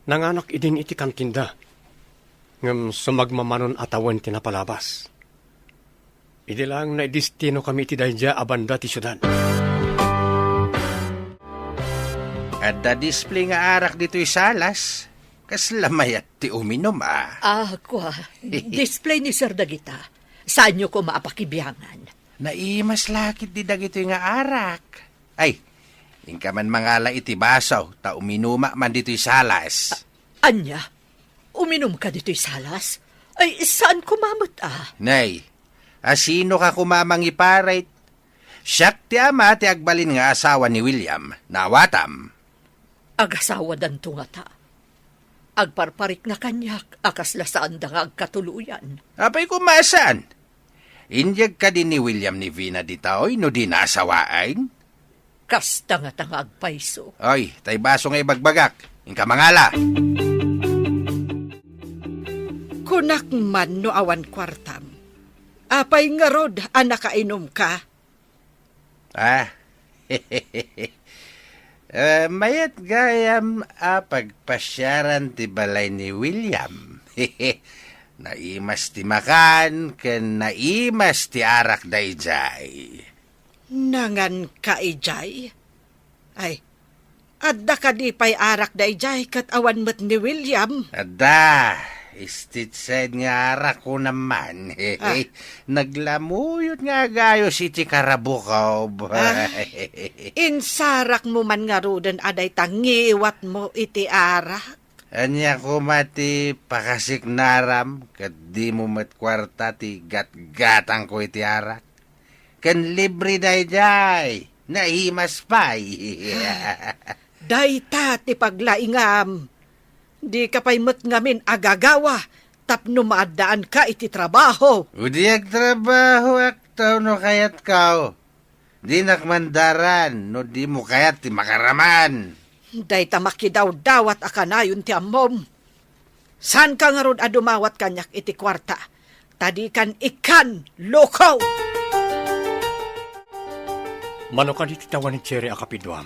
Nanganak idin iti kantinda. Ngem sumagmamanon a tawen ti napalabas. Idi laeng naidestinokami iti daydiay a banda ti siudad. Adda display nga arak ditoy salas. Kasla mayat ti uminum, a. Ah, kua. Display ni Sir dagita. Saanyo koma a pakibiangan. Naimas la ketdi dagitoy nga arak. Ay, inka man mangala iti baso, ta uminuma man ditoy salas. A-, ania? Uminumka ditoy salas? Ay, saan koma met, a? Nay, asinoka koma a mangiparit? Siak ti ama ti agbalin nga asawa ni William. Naawatam. Agasawadanto ngata. Agparparikna kaniak a kasla saanda nga agkatuloyan. Apay koma a saan? Inyeg kadi ni William ni Vina ditoy no dina asawaen? Kasta ngata nga agpayso. Oy, tay baso nga ibagbagak. Inka mangala. Kunak man no awan kuartam. Apay ngarud a nakainumka? Ah. Eh, mayat gayam a pagpasiaran ti balay ni William. Naimas ti makan ken naimas ti arak daydiay. Nanganka idiay? Ay, adda kadi pay arak daydiay ket awan met ni William? Adda, State side nga arak ko naman. Ah. Naglamuyot nga agayos iti karabukob. Ah, insarakmo man ngaruden a dayta ngiwatmo iti arak? Ania koma ti pakasiknaram ket dimo met kuarta ti gatgatangko iti arak? Ken libre daydiay, naimas pay. Dayta ti paglaingam. Dika pay met ngamin agagawa tapno maaddaanka iti trabaho. Idi agtrabahoak no kayatko. Dinak mandaran no dimo kayat ti makaraman. Dayta makidawdawat a kanayon ti ammom. Saanka ngarud a dumawat kaniak iti kuarta, ta dikan ikkan, loko! Mano kadi ti tawen ni Cherry a kapiduam?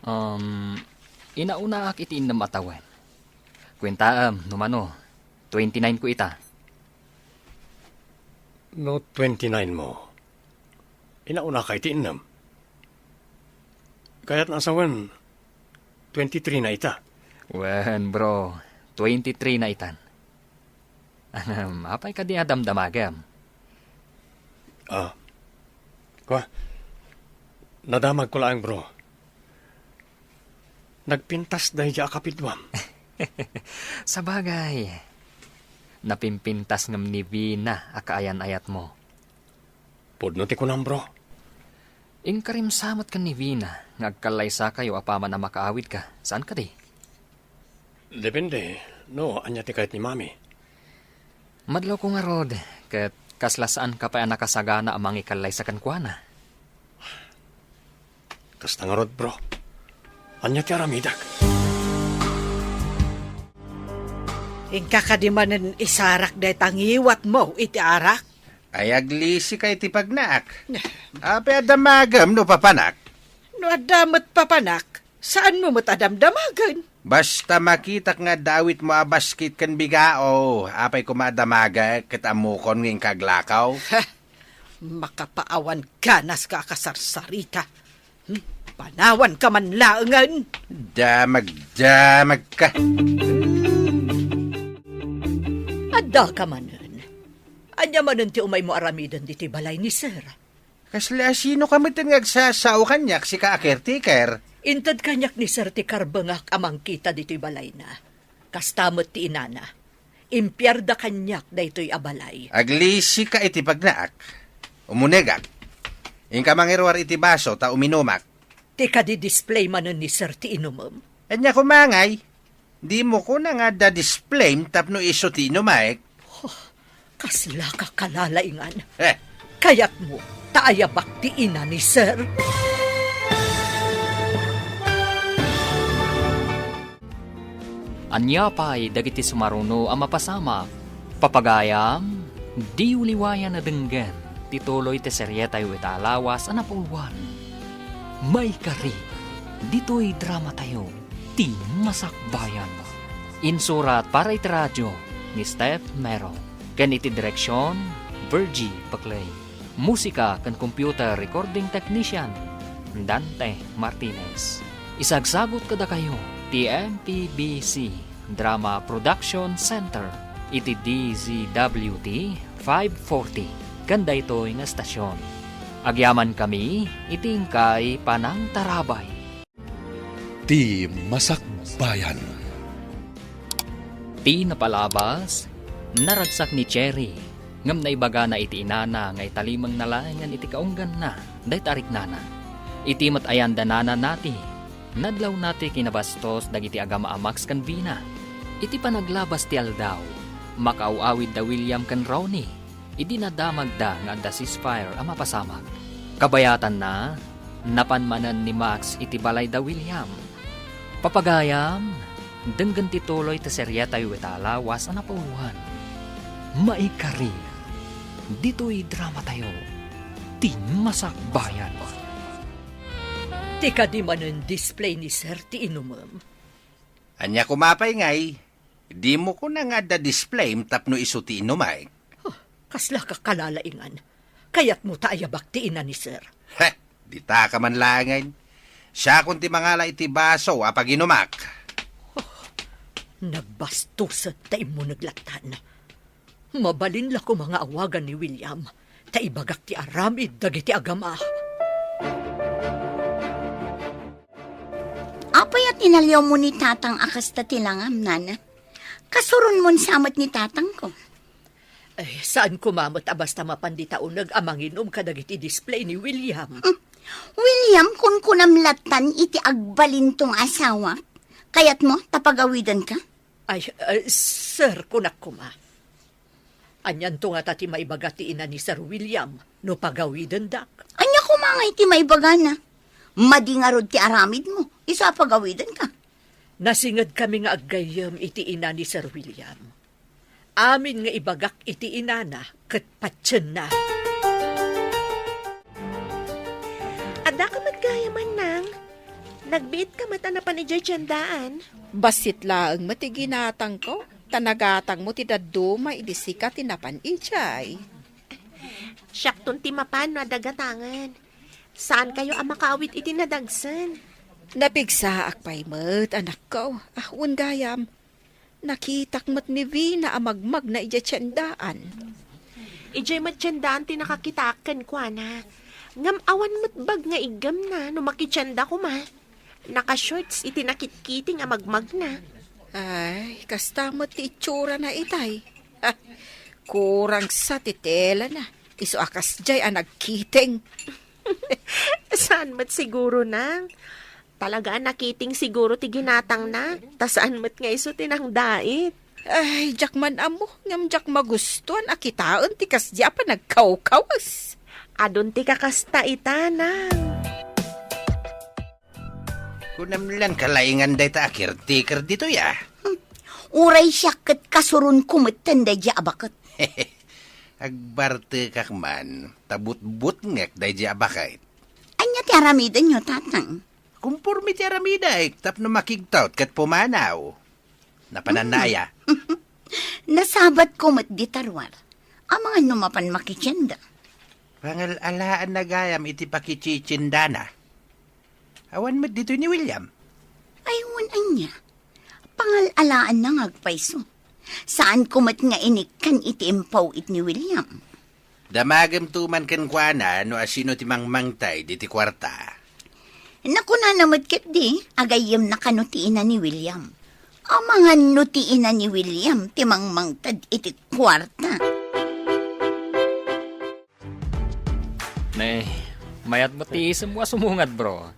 Um, inaunaak iti innem a tawen. Kuentaem, no mano, twenty-nine ko ita. No twenty-nine mo, inaunaka iti innem. Kayatna a sawen, twenty-three na ita. Wen, bro, twenty-three na itan. Ahem, apay kadi a damdamagem? Ah. Kua, nadamag ko laeng, bro. Nagpintas daydiay a kapiduam. Sabagay, napimpintas ngem ni Vina a kaayan-ayatmo. Pudno ti kunam, bro. Inkarim sa met ken ni Vina nga agkallaysakayo apaman a makaawidka, saan kadi? Depende, no ania ti kayat ni Mami. Madlawko ngarud, ket kasla saanka pay a nakasagana a mangikallaysa kenkuana. Kasta ngarud, bro. Ania ti aramidek? Inka kadi manen isarak dayta ngiwatmo iti arak? Ay, aglisika iti pagnaak. Apay a damagem no papanak? No adda met papanak, saanmo met a damdamagen? Basta makitak nga adda awitmo a basket ken bigao, apay koma a damagek ket ammokon nga inka aglakaw? Makapaawan ganaska a kasarsarita. Hmm, panawanka man laengen. Damagdamagka. Addaka manen. Ania manen ti umaymo aramiden ditoy balay ni Sir? Kasla sinoka metten nga agsasao kaniak, sika a caretaker? Inted kaniak ni Sir ti karbengak a mangkita ditoy balayna. Kasta met ti inana. Impiarda kaniak daytoy a balay. Aglisika iti pagnaak. Umunegak. Inka mangiruar iti baso ta uminumak. Ti kadi display manen ni Sir ti inumem? Ania koma ngay? Dimo kuna nga adda display tapno isu ti inumek? Huh, kasla ka kalalaingan. Eh. Kayatmo ta ayabak ti ina ni Sir? Ania pay dagiti sumaruno a mapasamak? Papagayam, diyo liwayan a denggen ti tuloy ti serietayo ita a lawas a napauluan. Maikari, ditoy dramatayo, ti Masakbayan. Insurat para iti radio, ni Steph Mero, ken iti direksion, Virgie Paclay. Musika ken computer recording technician, Dante Martinez. Isagsagut kadakayo ti M P B C Drama Production Center iti D Z W T five forty ken daytoy nga estasion. Agyamankami iti inkay panangtarabay. Ti Masakbayan. Ti napalabas, naragsak ni Cherry, ngem naibagana iti inana nga italimengna laengen iti kaungganna dayta a riknana. Iti met ayan da nana nati, nadlaw nati kinabastos dagiti agama a Max ken Vina. Iti panaglabas ti aldaw, makaaw-awid da William ken Ronnie. Idi nadamagda nga adda ceasefire a mapasamak, kabayatanna, napan manen ni Max iti balay da William. Papagayam, denggen ti tuloy ti serietayo ita lawas a napauluan. Maikari, ditoy dramatayo, ti Masakbayan. Ti kadi manen display ni Sir ti inumem. Ania koma pay ngay? Dimo kuna nga adda display tapno isu ti inumek? Huh, kasla ka kalalaingan. Kayatmo ta ayabak ti ina ni Sir? Heh, dita ka man laengen. Siakon ti mangala iti baso a paginumak. Huh, nagbastuset ta immuneg lattan. Mabalin la koma nga awagan ni William, ta ibagak ti aramid dagiti agama. Apay a tinaliawmo ni Tatang a kasta ti langam, Nana? Kasuronmon sa met ni Tatangko. Ay, saan koma met a basta mapan dita uneg a manginum kadagiti display ni William? Hmm. William, kunkunam lattan iti agbalinto nga asawak. Kayatmo ta pagawidenka? Ay, eh, sir, kunak koma. Anianto ngata ti maibaga ti ina ni Sir William no pagawidendak? Ania koma ngay ti maibagana? Madi ngarud ti aramidmo, isu a pagawidenka. Nasingedkami nga aggayyem iti ina ni Sir William. Amin nga ibagak iti inana ket patienna. Adda ka met gayam, Nang. Nagbiit ka met a napan idiay tiendaan. Bassit laeng met ti ginatangko, ta nagatangmo ti dadduma idi sika ti napan idiay. Siakton ti mapan no adda gatangen. Saankayo a makaawit iti nadagsen. Napigsaak pay met, anakko. Ah, wen gayam, nakitak met ni Vina a magmagna idiay tiendaan. Idiay met tiendaan ti nakakitaak kenkuana. Ngem awan met bag nga iggemna no makitienda koma. Naka-shorts iti nakitkiting a magmagna. Ay, kasta met ti itsurana itay. Ah, kurang sa ti telana. Isu a kasdiay a nagkiting. Saan met siguro, Nang? Talaga a nakiting siguro ti ginatangna, ta saan met nga isu ti nangdait. Ay, diak man ammo, ngem diak magustuan a kitaen ti kasdi a panagkawkawas. Adun ti kakasta ita, Nang. Kunam lan kalaingan dayta a caretaker ditoy, a. Hmm. Uray siak ket kasuronko metten daydiay a baket. Agbartekak man, ta butbutngek daydiay a baket. Ania ti aramidenyo, Tatang? Kumporme ti aramidek tapno makigtaud ket pumanaw. Napananna aya? Nasabatko met dita ruar. Amangan no mapan makitienda. Pangal-alaanna gayam iti pakititiendana. Awan met ditoy ni William. Ay, wen ania? Pangal-alaanna nga agpayso. Saanko met nga inikkan iti impaw-it ni William. Damagemto man kenkuana no asino ti mangmangted iti kuarta. Nakunana met ketdi, agayyemna kano ti ina ni William. Amangan no ti ina ni William ti mangmangted iti kuarta. Ne, mayat met ti isemmo a sumungad, bro.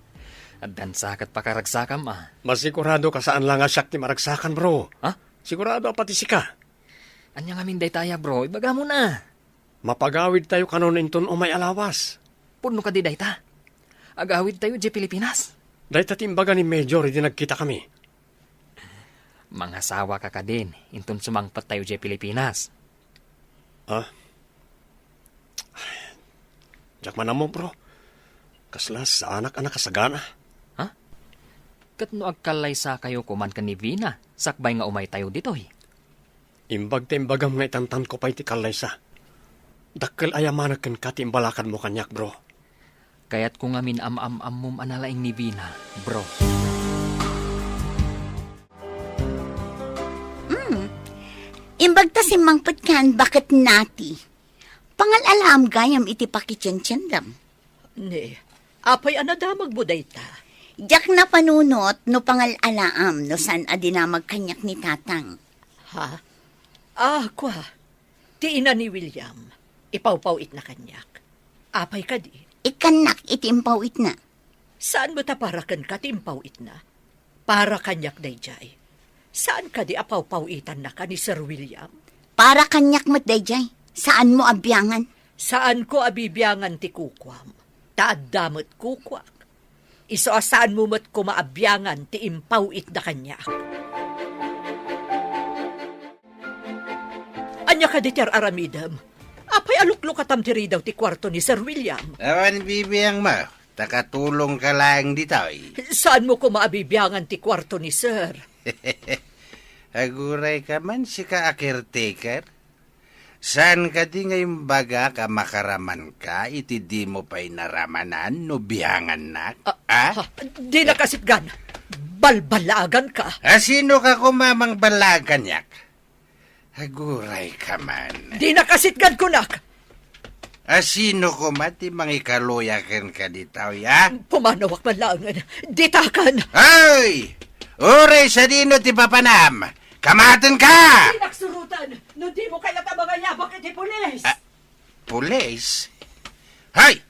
Addan sa ket pakaragsakam, a. Masigurado ka saan la nga siak ti maragsakan, bro. Ha? Sigurado a pati sika. Ania ngamin daytaya, bro? Ibagam na. Mapagawidtayo kanon inton umay a lawas. Pudno kadi dayta? Agawidtayo idiay Pilipinas? Dayta ti imbaga ni Major idi nagkitakami. Mangasawa ka kadin, inton sumangpettayo idiay Pilipinas. Ah? Diak man ammo, bro. Kasla saanak a nakasagana. Ha? Ket no agkallaysakayo koman ken ni Vina, sakbay nga umaytayo ditoy? Imbag ta imbagam nga itantanko pay ti kallaysa. Dakkel a yamanek kenka ti imbalakadmo kaniak, bro. Kayatko ngamin am-am-ammom a nalaing ni Vina, bro. Mm. Imbag ta simmangpetkan, baket nati. Pangal-alaam gayam iti pakitiendaem. Ne, apay a nadamagmo dayta? Diak napanunot no pangal-alaam no saan a dinamag kaniak ni Tatang. Ha? Ah, kua. Ti ina ni William, ipawpaw-itna kaniak. Apay kadi? Ikkannak iti impaw-itna. Saan met a para kenka ti impaw-itna? Para kaniak daydiay. Saan kadi a pawpaw-itannaka ni Sir William? Para kaniak met daydiay. Saanmo a biangan. Saanko a bibiangan ti kukuam, ta adda met kukuak. Isu a saanmo met koma a biangan ti impaw-itda kaniak. Ania kadi ti ar-aramidem? Apay a luklukatam ti ridaw ti kuarto ni Sir William? Awan bibiangmo, ta katulongka laeng ditoy. Saanmo koma a bibiangan ti kuarto ni Sir? Agurayka man, sika a caretaker. Saan kadi nga imbagak a makaramanka iti dimo pay naramanan no biangannak? Ah, ah? Ha, dina kasitgan. Balballaaganka. A sinoka koma a mangballaag kaniak? Agurayka man. Dina kasitgan, kunak. A sino koma ti mangikaluya kenka ditoy, a? Pumanawak man laengen. Ditakan! Ay! Uray sadino ti papanam! Kamatenka! Dinak suroten no dimo kayat a mangayabak iti pulis! Ah, pulis? Hay!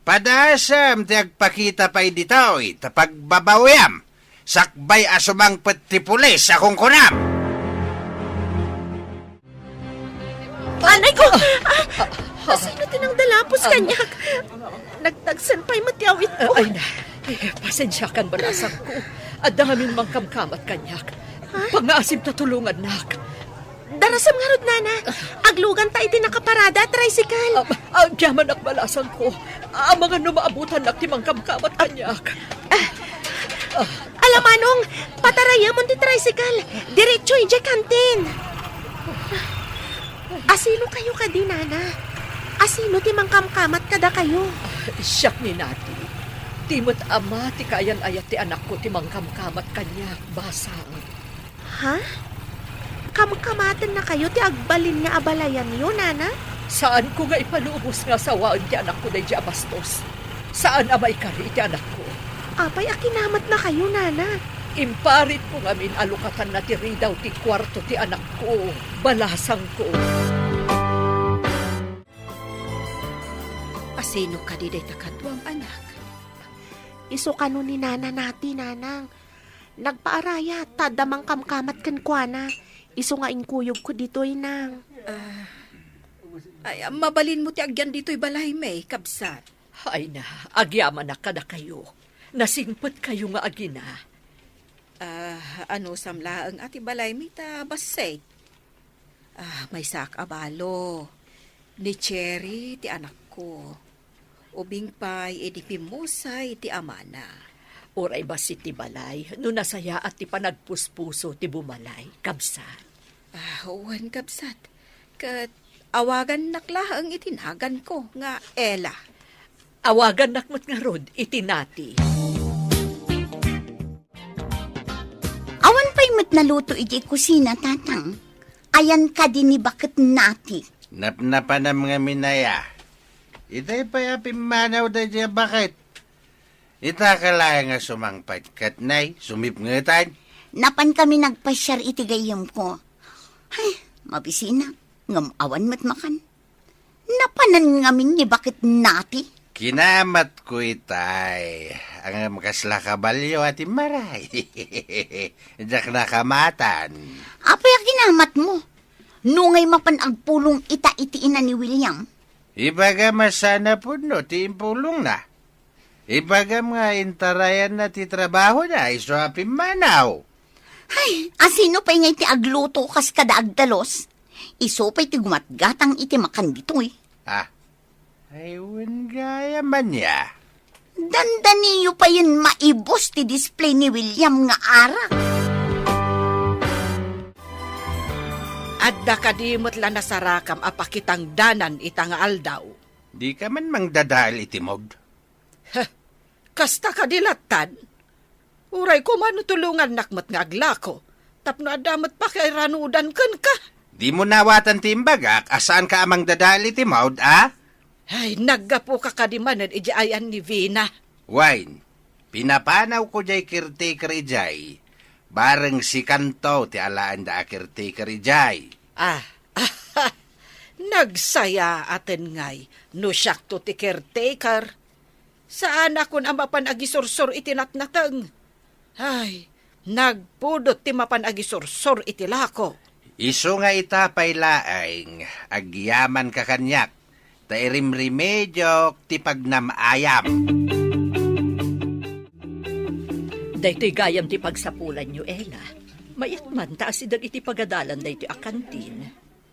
Padaasam ti agpakita pay ditoy, ta pagbabawiam, sakbay a sumangpet ti pulis a kunkunam. Anay ko! Ah! Sino ti nangdalapos kaniak? Nagtagsen pay met ti awitko. Ah, ay na. Ay, pasensiakan, balasangko. Adda ngamin mangkamkamat kaniak. Ha? Pangngaasim ta tulongannak. Darasem ngarud, nana. Agluganta iti nakaparada a tricycle. Ah, ah, agyamanak, balasangko. Amangan no maabutannak ti mangkamkamat kaniak. Ah, ala manong, patarayemon ti tricycle. Diretso idiay kantin. Asino kayo kadi, nana? Asino ti mangkamkamat kadakayo? Siak ni Nati. Ti met ama ti kaayan-ayat ti anakko ti mangkamkamat kaniak, basang. Ha? Kamkamatennakayo ti agbalin nga abalayanyo, nana? Saanko nga ipalubos nga sawaen ti anakko daydi a bastos. Saan a maikari iti anakko. Apay a kinamatnakayo, nana? Imparitko ngamin a lukatanna ti ridaw ti kuarto ti anakko, balasangko. Asino kadi dayta kaduam, anak? Isu kano ni Nana Nati, nanang. Nagpaarayat ta adda mangkamkamat kenkuana. Isu nga inkuyogko ditoy, nang. Ah, ay, mabalinmo ti agyan ditoy balaymi, kabsat. Ay na, agyamanak kadakayo. Nasingpetkayo nga agina. Ah, anusam laeng a ti balaymi ta bassit. Ah, maysaak a balo. Ni Cherry ti anakko. Ubing pay idi pimmusay ti amana. Uray bassit ti balay, no nasayaat ti panagpuspuso ti bumalay, kabsat. Ah, wen, kabsat. Ket awagannak laeng iti naganko nga Ella. Awagannak met ngarud iti Nati. Awan pay met naluto iti kusina, Tatang. Ayan kadi ni baket Nati. Napnapanam ngamin aya. Itay pay a pimmanaw daydi a baket. Ita ka laeng a sumangpet ket nay, sumipngetan. Napan kami nagpasiar iti gayyemko. Ay, mabisinak, ngem awan met makan. Napanan ngamin ni baket Nati. Kinamatko itay, ngem kasla kabalio a timmaray. Diak nakamatan. Apay a kinamatmo? Nungay mapan agpulong ita iti ina ni William? Ibagam a saan a pudno ti impulongna. Ibagam nga intarayanna ti trabahona isu a pimmanaw. Ay, asino pay ngay ti agluto kas kada agdalus? Isu pay ti gumatgatang iti makan ditoy. Ah, ay, wen gayam ania. Dandaniyo payen maibus ti display ni William nga arak. Adda kadi met la nasarakam a pakitangdanan ita nga aldaw? Dika man mangdadael iti maud. Heh, kasta kadi lattan? Uray koma no tulongannak met nga aglako, tapno adda met pakairanudan kenka. Dimo nawatan ti imbagak a saanka a mangdadael iti maud, a? Ay, naggapuka kadi manen iti ayan ni Vina. Wen, pinapanawko jay caretaker idiay. Bareng sikanto ti alaenda a caretaker idiay. Ah, nagsayaaten ngay no siakto ti caretaker. Saanakon a mapan agisursor iti natnateng. Ay, nagpudot ti mapan agisursor iti lako. Isu nga ita pay laeng, agyamanka kaniak, ta irimrimediok ti pagnam-ayam. Daytoy gayam ti pagsapulanyo, Ella. Mayat man ta asideg iti pagadalan daytoy a kantin.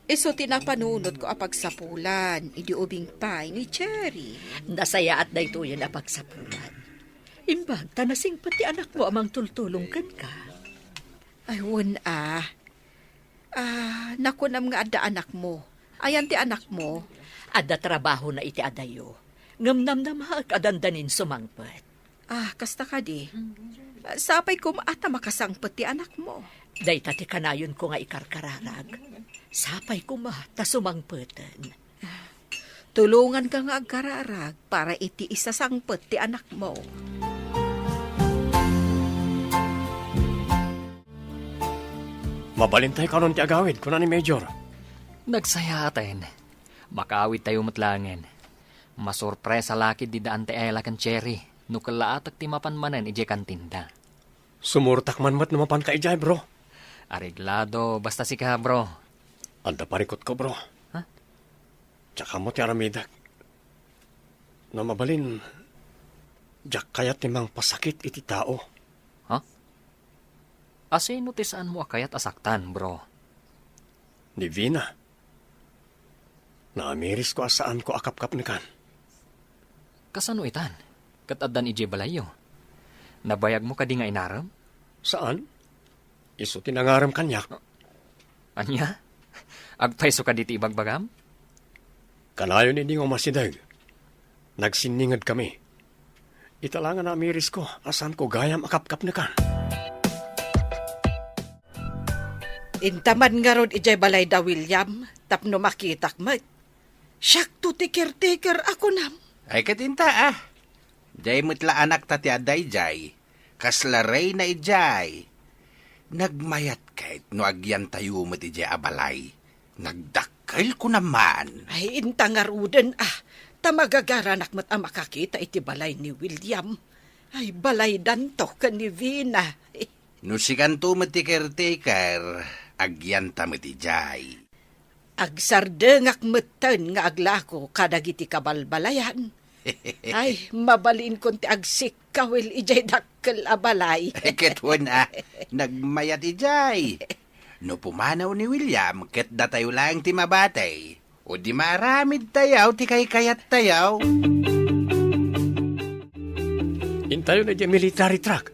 Isu ti napanunotko a pagsapulan idi ubing pay ni Cherry. Nasayaat daytoyen a pagsapulan. Imbag ta nasingpet ti anakmo a mangtultulong kenka. Ay, wen a. Ah, nakunam nga adda anakmo. Ayan ti anakmo? Adda trabahona iti adayo. Ngem namnamaek a dandanin sumangpet. Ah, kasta kadi. Sapay koma ta makasangpet ti anakmo. Dayta ti kanayonko nga ikarkararag. Sapay koma ta sumangpeten. Tulonganka nga agkararag para iti isasangpet ti anakmo. Mabalintayo kanon ti agawid, kuna ni Major. Nagsayaaten. Makaawidtayo met laengen. Masurpresa la ketdi da Auntie Ella ken Cherry no kellaatek ti mapan manen idiay kantinda. Sumurtak man met no mapanka idiay, bro. Areglado, basta sika, bro. Adda parikutko, bro. Ha? Diak ammo ti aramidek. No mabalin, diak kayat ti mangpasakit iti tao. Ha? Asino ti saanmo a kayat a saktan, bro? Ni Vina. Naamirisko a saanko a kapkapnekan. Kasano itan? Ket addan idiay balayyo? Nabayagmo kadi nga inarem? Saan. Isu ti nangarem kaniak. Ania? Agpayso kadi ti ibagbagam? Kanayon idi nga umasideg, nagsinningedkami. Ita la nga naamirisko a saanko gayam a kapkapnekan. Inta man ngarud idiay balay da William tapno makitak met. Siakto ti caretaker a kunam. Ay, ket inta, ah. Diay met la anakta ti adda idiay. Kasla reyna idiay. Nagmayat ket no agyantayo met idiay a balay. Nagdakkel ko naman. Ay, inta ngaruden, ah. Ta magagaranak met a makakita iti balay ni William. Ay, balaydanto ken ni Vina. No sikanto met ti caretaker, agyanta met idiay. Agsardengak metten nga aglako kadagiti kabalbalayan. Ay, mabalinkon ti agsikkawil idiay dakkel a balay. Ket wen a, nagmayat idiay. No pumanaw ni William, ket datayo laeng ti mabati. O di maaramidtayo ti kaykayattayo. Intayon idiay military truck.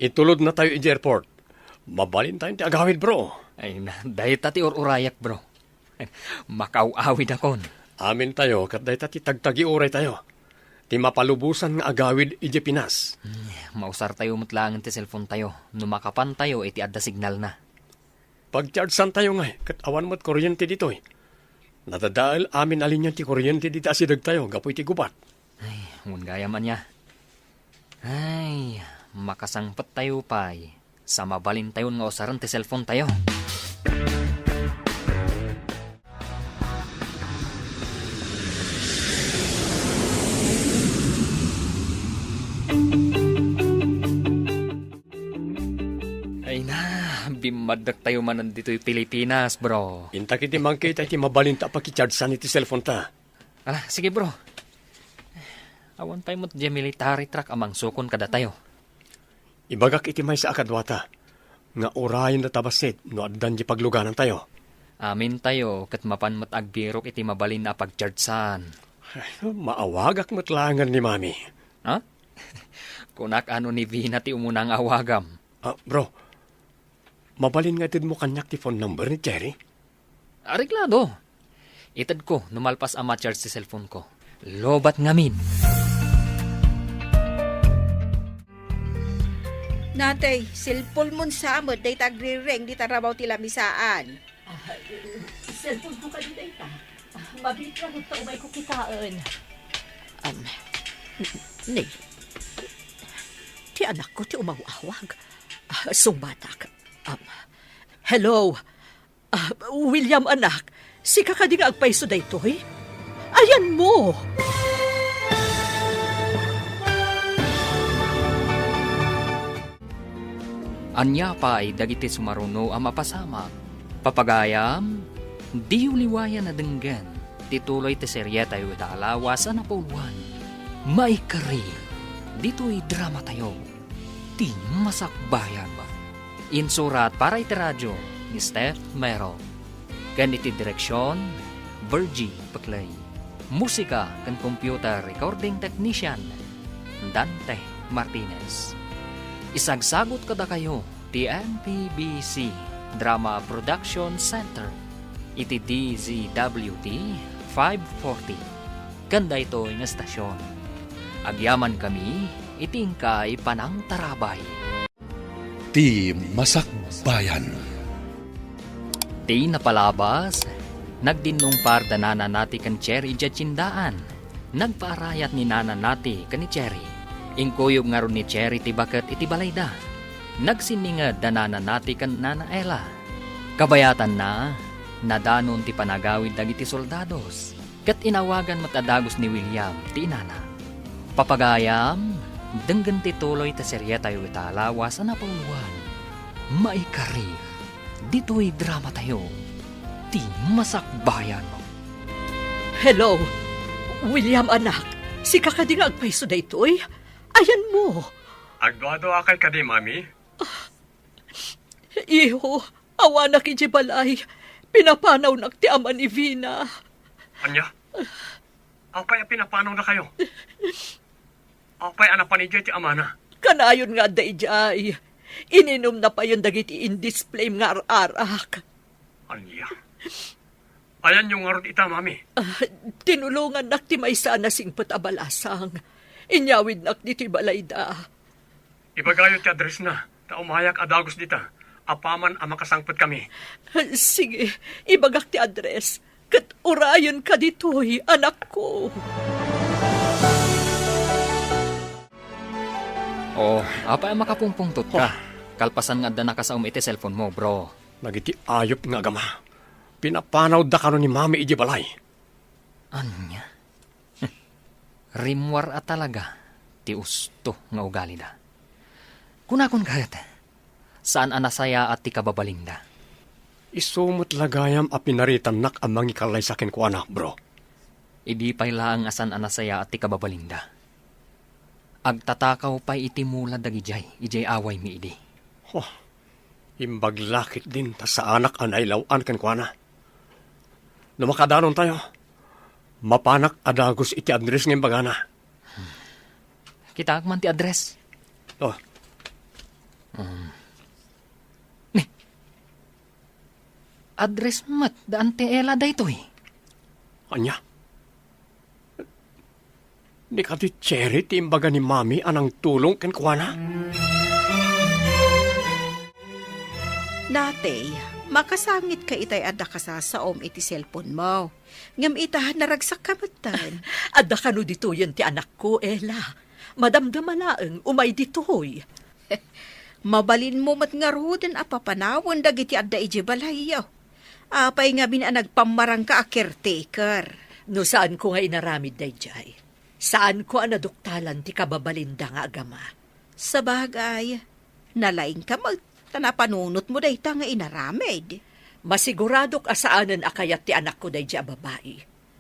Itulodnatayo idiay airport. Mabalintayon ti agawid, bro. Ay na, dayta ti ur-urayak, bro. Makaaw-awidakon. Amintayo ket dayta ti tagtagiuraytayo. Ti mapalubosan nga agawid idiay Pinas. Hmm, mausartayo met laengen ti cellphonetayo no makapantayo iti adda signalna. Pagchargeantayo ngay ket awan met kuryente ditoy. Nadadael amin a linia ti kuryente dita asidegtayo gapu iti gubat. Ay, wen gayam ania. Ay, makasangpettayo pay. Sa mabalintayon nga usaren ti cellphonetayo. Ay na, bimmaddaktayo manen ditoy Pilipinas, bro. Intak iti mangkita iti mabalinta a pakichargean iti cellphoneta. Ah, sige, bro. Awan pay met diay military truck a mangsukon kadatayo. Ibagak iti maysa a kaduata nga urayendata bassit no addan diay pagluganantayo. Amintayo ket mapan met agbirok iti mabalin a pagchargean. Ay, maawagak met laengen ni Mami. Ha? Kunak a no ni Vina ti umuna nga awagam. Ah, bro, mabalin nga itedmo kaniak ti phone number ni Cherry? Areglado. Itedko no malpas a ma-charge ti cellphone ko. Lobat ngamin. Natay, cellphone mon sa met dayta agrireng dita rabaw ti lamisaan. Ah, cellphone ko kadi dayta. Ah, mabiit nga gutta umay ko kitaen. Um, Nay, ti anakko ti umawawag. Ah, sungbatak. Um, hello. Ah, William, anak, sika kadi nga agpayso daytoy? Ayanmo! Ania pay dagiti sumaruno a mapasamak? Papagayam, diyo liwayan a denggen ti tuloy ti serietayo ita a lawas a napauluan. Maikari, ditoy dramatayo, ti Masakbayan. Insurat para iti radio ni Steph Mero. Ken iti direksion, Virgie Peclay. Musika ken computer recording technician, Dante Martinez. Isagsagut kadakayo ti M P B C Drama Production Center iti D Z W T five forty. Ken daytoy nga estasion, agyamankami iti inkay panangtarabay. Ti Masakbayan. Ti napalabas, nagdinnungpar da Nana Nati ken Cherry idiay tiendaan. Nagpaarayat ni Nana Nati ken ni Cherry. Inkuyog ngarud ni Cherry ti baket iti balayda. Nagsinninged da Nana Nati ken Nana Ella. Kabayatanna, nadanon ti panagawid dagiti soldados. Ket inawagan met a dagus ni William ti inana. Papagayam, denggen ti tuloy ti serietayo ita a lawas a napauluan. Maikari, ditoy dramatayo, ti Masakbayan. Hello, William, anak. Sika kadi nga agpayso daytoy? Ayanmo. Agduaduakay kadi, Mami? Iho, awanak idiay balay. Pinapanawnak ti ama ni Vina. Ania? Apay a pinapanawnakayo? Apay a napan idiay ti amana? Kanayon nga adda idiay. Ininumna payen dagiti indisplay nga ar-arak. Ania? Ayanyo ngarud ita, Mami? Ah, tinulongannak ti maysa a nasingpet a balasang. Inyawidnak ditoy balayda. Ibagayo ti addressna, ta umayak a dagus dita, apaman a makasangpetkami. Sige, ibagak ti address, ket urayenka ditoy, anakko. Oh, apay a makapungpungtotka? Oh. Kalpasan nga adda nakasaom iti cellphone mo, bro. Dagiti ayup nga agama, pinapanawda kano ni Mami idiay balay. Ania? Rimmuar a talaga ti usto nga ugalida. Kunakon ket, saan a nasayaat ti kababalinda. Isu met la gayam a pinaritannak a mangikallaysa kenkuana, bro. Idi pay laeng a saan a nasayaat ti kababalinda. Agtatakaw pay iti mula dagidiay idiay awaymi idi. Huh. Imbag la ketdin ta saanak a nailaw-an kenkuana. No makadanontayo, mapanak a dagus iti address nga imbagana. Kitaek man ti address. Oh. Um. Ni, address met da Auntie Ella daytoy. Ania? Ni kadi Cherry ti imbaga ni Mami a nangtulong kenkuana? Natay, makasangitka itay adda kasasaom iti cellphone mo. Ngem ita, naragsakka metten. Adda kano ditoyen ti anakko, Ella. Madamdama laeng, umay ditoy. Mabalinmo met ngaruden a papanawen dagiti adda idiay balayyo. Apay ngamin a nagpammarangka a caretaker? No saanko nga inaramid daydiay, saanko a naduktalan ti kababalinda nga agama. Sabagay, nalaingka met ta napanunotmo dayta nga inaramid. Masiguradok a saanen a kayat ti anakko daydiay a babai.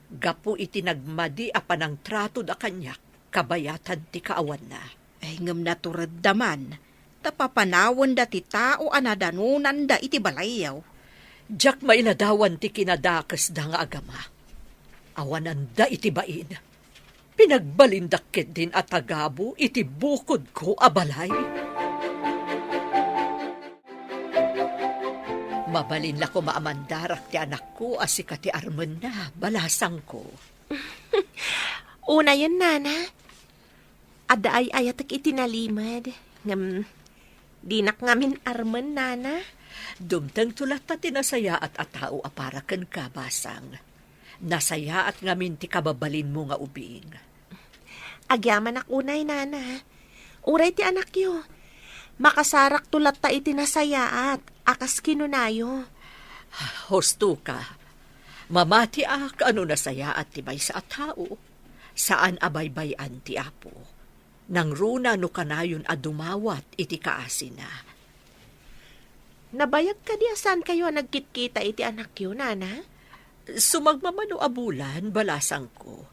Gapu iti nagmadi a panangtratoda kaniak, kabayatan ti kaawanna. Ay, ngem naturedda man, ta papanawenda ti tao a nadanonanda iti balayyo. Diak mailadawan ti kinadakesda nga agama. Awananda iti bain. Pinagbalindak ketdin a tagabu iti bukodko a balay. Mabalin la koma a mandarak ti anakko a sika ti armenna, balasangko. Unayen, Nana. Adda ay-ayatek iti nalimed. Ngem, dinak ngamin armen, Nana. Dumtengto latta ti nasayaat a tao a para kenka, basang. Nasayaat ngamin ti kababalinmo nga ubing. Agyamanak unay, Nana. Uray ti anakyo. Makasarakto latta iti nasayaat, a kas kinunayo. Husto ka. Mamatiak a no nasayaat ti maysa a tao, saan a baybay-an ti Apo. Nangruna no kanayon a dumawat iti kaasina. Nabayag kadi a saankayo a nagkitkita iti anakyo, Nana? Sumagmamano a bulan, balasangko.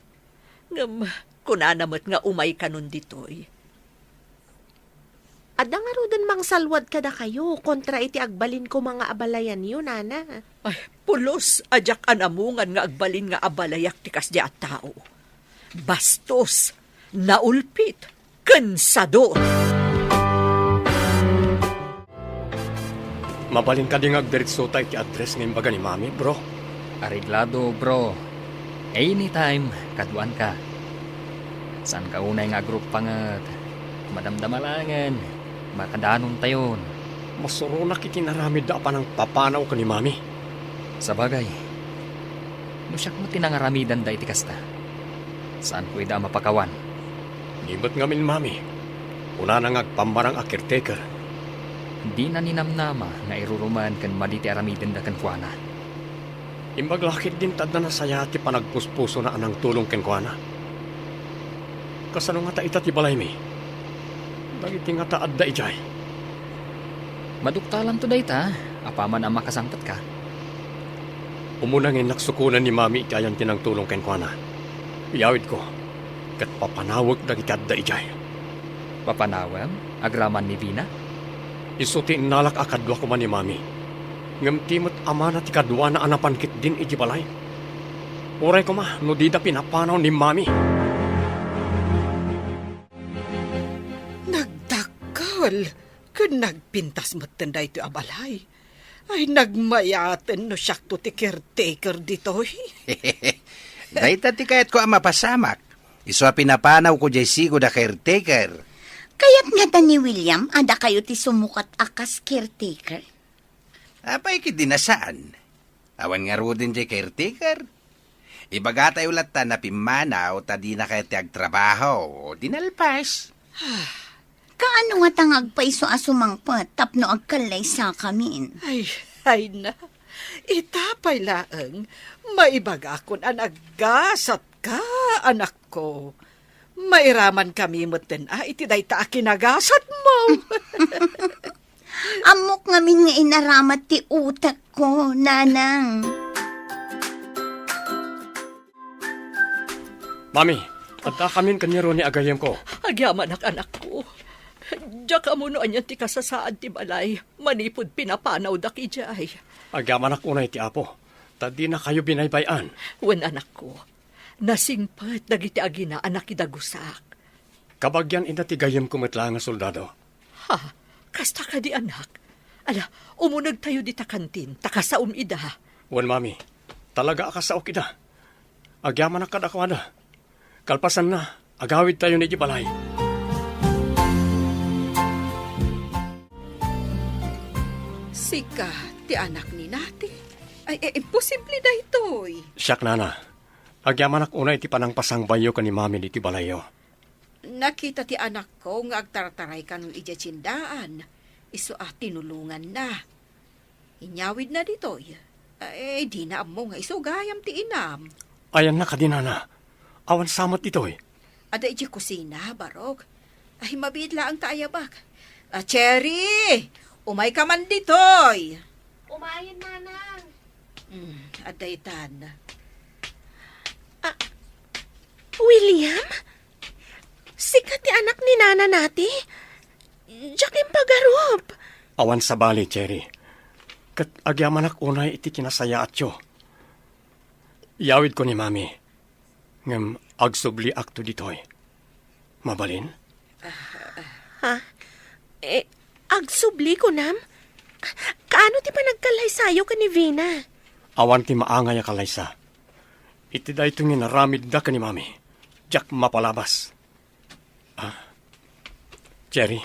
Ngem, kunana met nga umay kanon ditoy. Adda ngaruden mangsalwad kadakayo kontra iti agbalin koma nga abalayanyo, Nana. Ay, pulos a diak anamungan nga agbalin nga abalayak ti kasdi a tao. Bastos, naulpit, ken sadot. Mabalin kadi nga agdiretsota iti address nga imbaga ni Mami, bro? Areglado, bro. Anytime, kaduanka. Saanka unay nga agruppanget. Madamdama laengen, makadanontayon. Masuronak iti inaramidda a panangpapanaw ken ni Mami. Sabagay, no siak met ti nangaramidanda iti kasta, saanko ida a mapakawan. Ni met ngamin, Mami, kunana nga agpammarang a caretaker. Dina ninamnama nga irurumen ken madi ti aramidenda kenkuana. Imbag la ketdin ta adda nasayaat ti panagpuspusona a nangtulong kenkuana. Kasano ngata ita ti balaymi? Dagiti ngata adda idiay? Maduktalanto dayta, apaman a makasangpetka. Umuna nga innak sukonen ni Mami iti ayan ti nangtulong kenkuana. Iyawidko, ket papanawek dagiti adda idiay. Papanawem? Agraman ni Vina? Isu ti innalak a kadua koma ni Mami. Ngem ti met amana ti kaduana a napan ketdin iti balay. Uray koma no dida pinapanaw ni Mami. Nagdakkel ken nagpintas metten daytoy a balay. Ay, nagmayaten no siakto ti caretaker ditoy. Dayta ti kayatko a mapasamak. Isu a pinapanawko diay sigud a caretaker. Kayat ngata ni William a dakayo ti sumukat a kas caretaker? Apay, ket di na saan. Awan ngaruden diay caretaker. Ibagatayo latta a pimmanaw ta dinakayo ti agtrabaho, o di nalpas. Kaano ngata nga agpayso a sumangpet tapno agkallaysakamin? Ay, ay na. Ita pay laeng, maibagakon a naggasatka, anakko. Mairamankami metten a iti dayta a kinagasatmo. Ammok ngamin nga inaramat ti utekko, Nanang. Mami, adda kamin ken ni Ronnie a gayyemko. Agyamanak, anakko. Diak ammo no anian ti kasasaad ti balay manipud pinapanawdak idiay. Agyamanak unay ti Apo, ta dinakayo binaybay-an. Wen, anakko, nasingpet dagiti agina a nakidagusak. Kabagian ida ti gayyemko met laeng a soldado. Ha? Kasta kadi, anak? Ala, umunegtayo dita kantin, ta kasaom ida. Wen, Mami. Talaga a kasaok ida. Agyamanak kadakuada. Kalpasanna, agawidtayon idiay balay. Sika ti anak ni Nati? Ay, eh, imposible daytoy. Siak, Nana. Agyamanak unay iti panangpasangbayyo ken ni Mami ditoy balayyo. Nakita ti anakko nga agtartaray kanon idiay tiendaan, isu a tinulonganna. Inyawidna ditoy. Ay, dina ammo nga isu gayam ti inam. Ayanna kadi, Nana? Awan sa met ditoy? Adda idiay kusina, Barok. Ay, mabiit laeng ta ayabak. Ah, Cherry! Umayka man ditoy! Umayen, Nanang. Hmm, adda itan. Ah, William? Sika ti anak ni Nana Nati? Diak impagarup. Awan sabali, Cherry. Ket agyamanak unay iti kinasayaatyo. Iyawidko ni Mami. Ngem agsubliakto ditoy. Mabalin? Ha? Eh, agsubli kunam? Kaano ti panagkallaysayo ken ni Vina? Awan ti maangay a kallaysa. Iti daytoy nga inaramidda ken ni Mami, diak mapalabas. Ah, Jerry,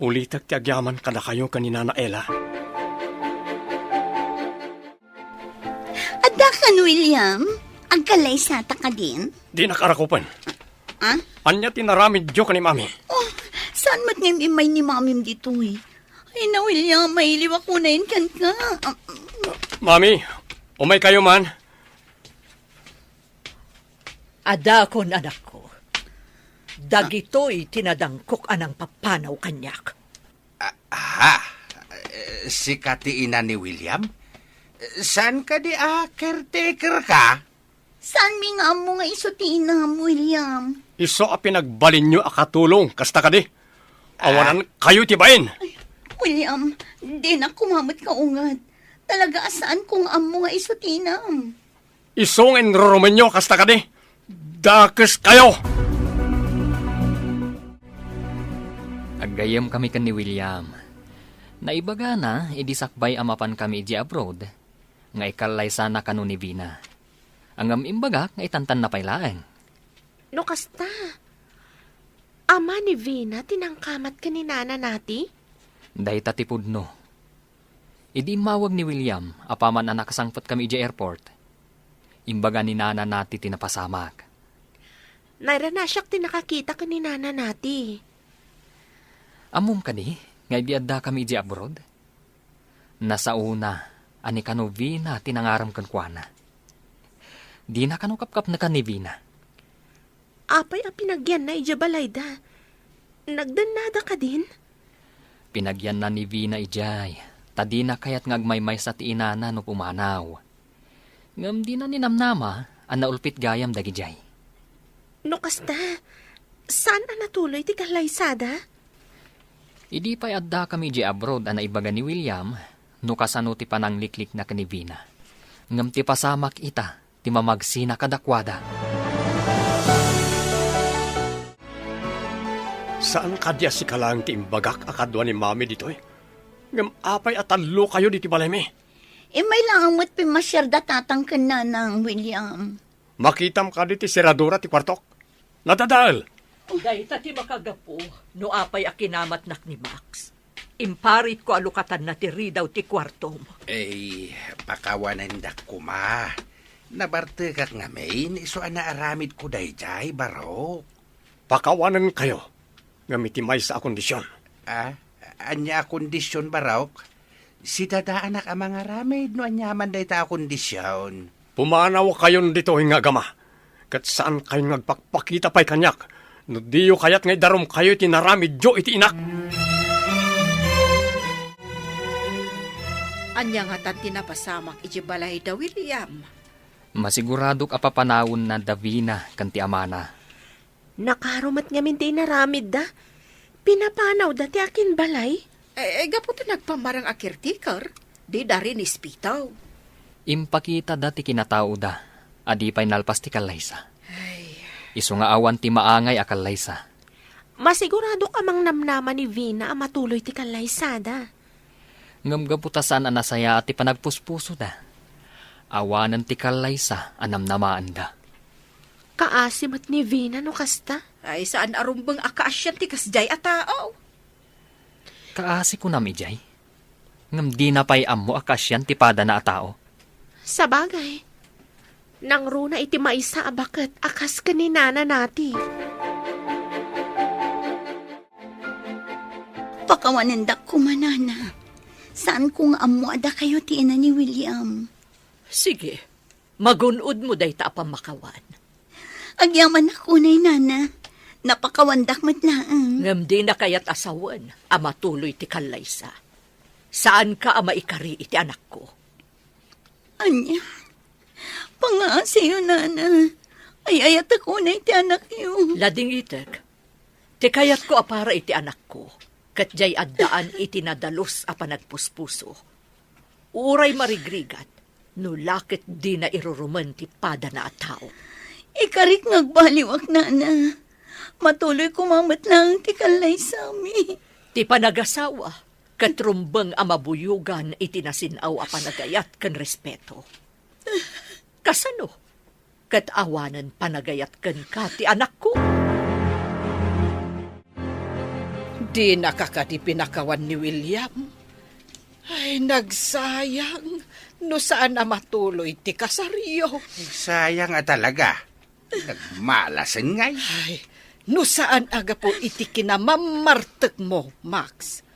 ulitek ti agyaman kadakayo ken ni Nana Ella. Adda kan, William? Agkallaysata kadin? Dinak arakupen. Ah? Ania ti inaramidyo ken ni Mami? Oh, saan met nga immay ni Mamim ditoy? Ay na, William, mailiwak unayen kenka. Mami, umaykayo man. Adakon, anakko. Dagitoy ti nadangkok a nangpapanaw kaniak. Ah, ha? Eh, sika ti ina ni William? Saan kadi a caretaker ka? Saanmi nga ammo nga isu ti inam, William? Isu a pinagbalinyo a katulong, kasta kadi? Awanan kayo ti bain. Ay, William, dinak koma met kaunget. Talaga a saanko nga ammo nga isu ti inam. Isu nga inrurumenyo, kasta kadi? Dakes kayo! Aggayyemkami ken ni William. Naibagana idi sakbay a mapankami idiay abroad nga ikallaysana kano ni Vina. Ngem imbagak nga itantanna pay laeng. No kasta, ama ni Vina ti nangkamat ken ni Nana Nati? Dayta ti pudno. Idi immawag ni William apaman a nakasangpetkami idiay airport, imbaga ni Nana Nati ti napasamak. Nairana siak ti nakakita ken ni Nana Nati. Ammom kadi nga idi addakami idiay abroad? Nasaona a ni kano Vina ti nangarem kenkuana. Dina kano kapkapnekan ni Vina. Apay a pinagyanna idiay balayda? Nagdannada kadin? Pinagyanna ni Vina idiay, ta dina kayat nga agmaymaysa ti inana no pumanaw. Ngem dina ninamnama a naulpit gayam dagidiay. No kasta, saan a natuloy ti kallaysada? Idi pay addakami idiay abroad a naibaga ni William no kasano ti panangliklikna ken ni Vina. Ngem ti pasamak ita ti mamagsina kadakuada. Saan kadi a sika laeng ti imbagak a kadua ni Mami ditoy? Ngem apay a tallokayo ditoy balaymi? Immay laeng met pimmasiar da tatang ken nanang, William. Makitam kadi ti seradura ti kuartok? Nadadael. Dayta ti makagapu no apay a kinamatnak ni Max. Imparitko a lukatanna ti ridaw ti kuartom. Ay, pakawanendak koma. Nabartekak ngamin isu a naaramidko daydiay, Barok. Pakawanenkayo, ngem iti maysa a kondision. Ah, ania a kondision, Barok? Sidadaanak a mangaramid no aniaman dayta a kondision. Pumanawkayon ditoy nga agama, ket saankayon nga agpakpakita pay kaniak no diyo kayat nga idarumkayo iti inaramidyo iti inak. Ania ngatan ti napasamak iti balayda, William? Masiguradok a papanawenna da Vina ken ti amana. Nakaro met ngamin ti inaramidda. Pinapanawda ti akinbalay. Eh, eh, gapu ta nagpammarang a caretaker, dida rinispitaw. Impakitada ti kinataoda a di pay nalpas ti kallaysa. Ay. Isu nga awan ti maangay a kallaysa. Masiguradok a mangnamnama ni Vina a matuloy ti kallaysada. Ngem gapu ta saan a nasayaat ti panagpuspusoda, awanen ti kallaysa a namnamaenda. Kaasi met ni Vina no kasta. Ay, saan a rumbeng a kaasian ti kasdiay a tao. Kaasi kunam idiay? Ngem dina pay ammo a kaasian ti padana a tao. Sabagay, nangruna iti maysa a baket a kas ken ni Nana Nati. Pakawanendak koma, Nana. Saanko nga ammo a dakayo ti ina ni William. Sige, magun-odmo dayta a pammakawan. Agyamanak unay, Nana. Napakawandak met laeng. Ngem dina kayat a sawen a matuloy ti kallaysa. Saanka a maikari iti anakko. Ania? Pangaasiyo, Nana. Ay-ayatek unay ti anakyo. Ladingitek. Ti kayatko a para iti anakko, ket diay addaan iti nadalus a panagpuspuso. Uray marigrigat, no la ket dina irurumen ti padana a tao. Ikarik nga agbaliwak, Nana. Matuloy koma met laeng ti kallaysami. Ti panagasawa, Ket rumbeng a mabuyogan iti nasin-aw a panagayat ken respeto. Kasano? Ket awanen panagayat kenka ti anakko. Dinaka kadi pinakawan ni William? Ay, nagsayang no saan a matuloy ti kasaryo. Nagsayang a talaga. Nagmalasen ngay. Ay, no saan a gapu iti kinamammartekmo, Max.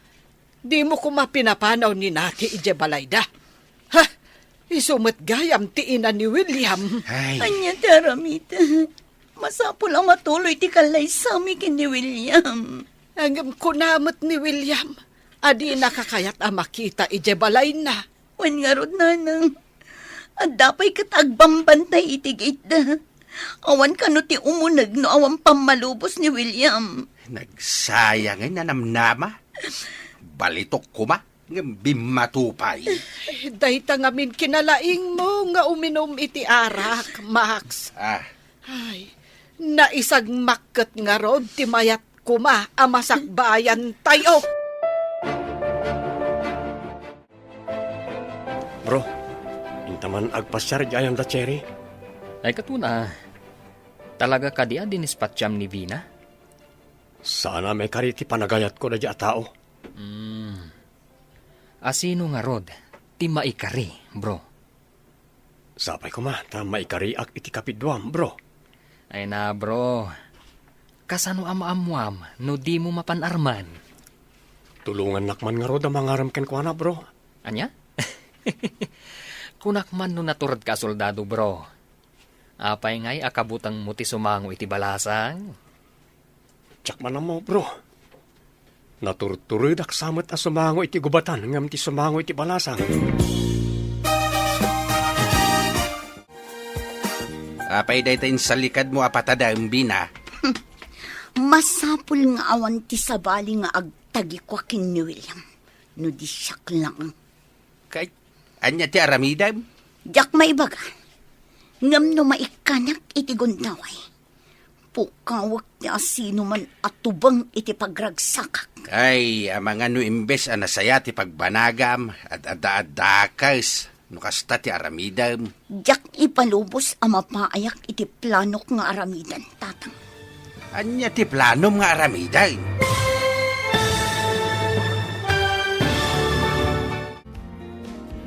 Dimo koma pinapanaw ni Nati idiay balayda. Ha? Isu met gayam ti ina ni William. Ay. Ania ti aramid? Masapul a matuloy ti kallaysami ken ni William. Ngem kuna met ni William a dinaka kayat a makita idiay balayna. Wen ngarud, nanang, adda pay ket agbambantay iti gate-da. Awan kano ti umuneg no awan pammalubos ni William. Nagsayang a namnama. Balitok koma, ngem bimmato pay. Dayta ngamin kinalaingmo nga uminum iti arak, Max. Ah. Ay, naisagmak ket ngarud ti mayat koma a masakbayantayo. Bro, inta man agpasiar idiay ayam da Cherry. Ay, katuna, talaga kadi a dinispatcham ni Vina? Saan a maikari ti panagayatko daydiay a tao. Hmm. Asino ngarud ti maikari, bro? Sapay koma ta maikariak iti kapiduam, bro. Ay na, bro. Kasano a maammuam no dimo mapan-arman? Tulongannak man ngarud a mangarem kenkuana, bro. Ania? Kunak man no naturedka a soldado, bro. Apay ngay a kabutengmo ti sumango iti balasang? Diak man ammo, bro. Naturturedak sa met a sumango iti gubatan ngem ti sumango iti balasang. Apay dayta insalikadmo a patadem, Vina? Masapul nga awan ti sabali nga agtagikua ken ni William, no di siak lang. Kay, ania ti aramidem? Diak maibaga. Ngem no maikkanak iti gundaway, pukawek ti asinoman a tubeng iti pagragsakak. Ay, amangan no imbes a nasaya ti pagbanagam, ad-adda-addakes, no kasta ti aramidem. Diak ipalubos a mapaayak iti planok nga aramiden, Tatang. Ania ti planom nga aramiden?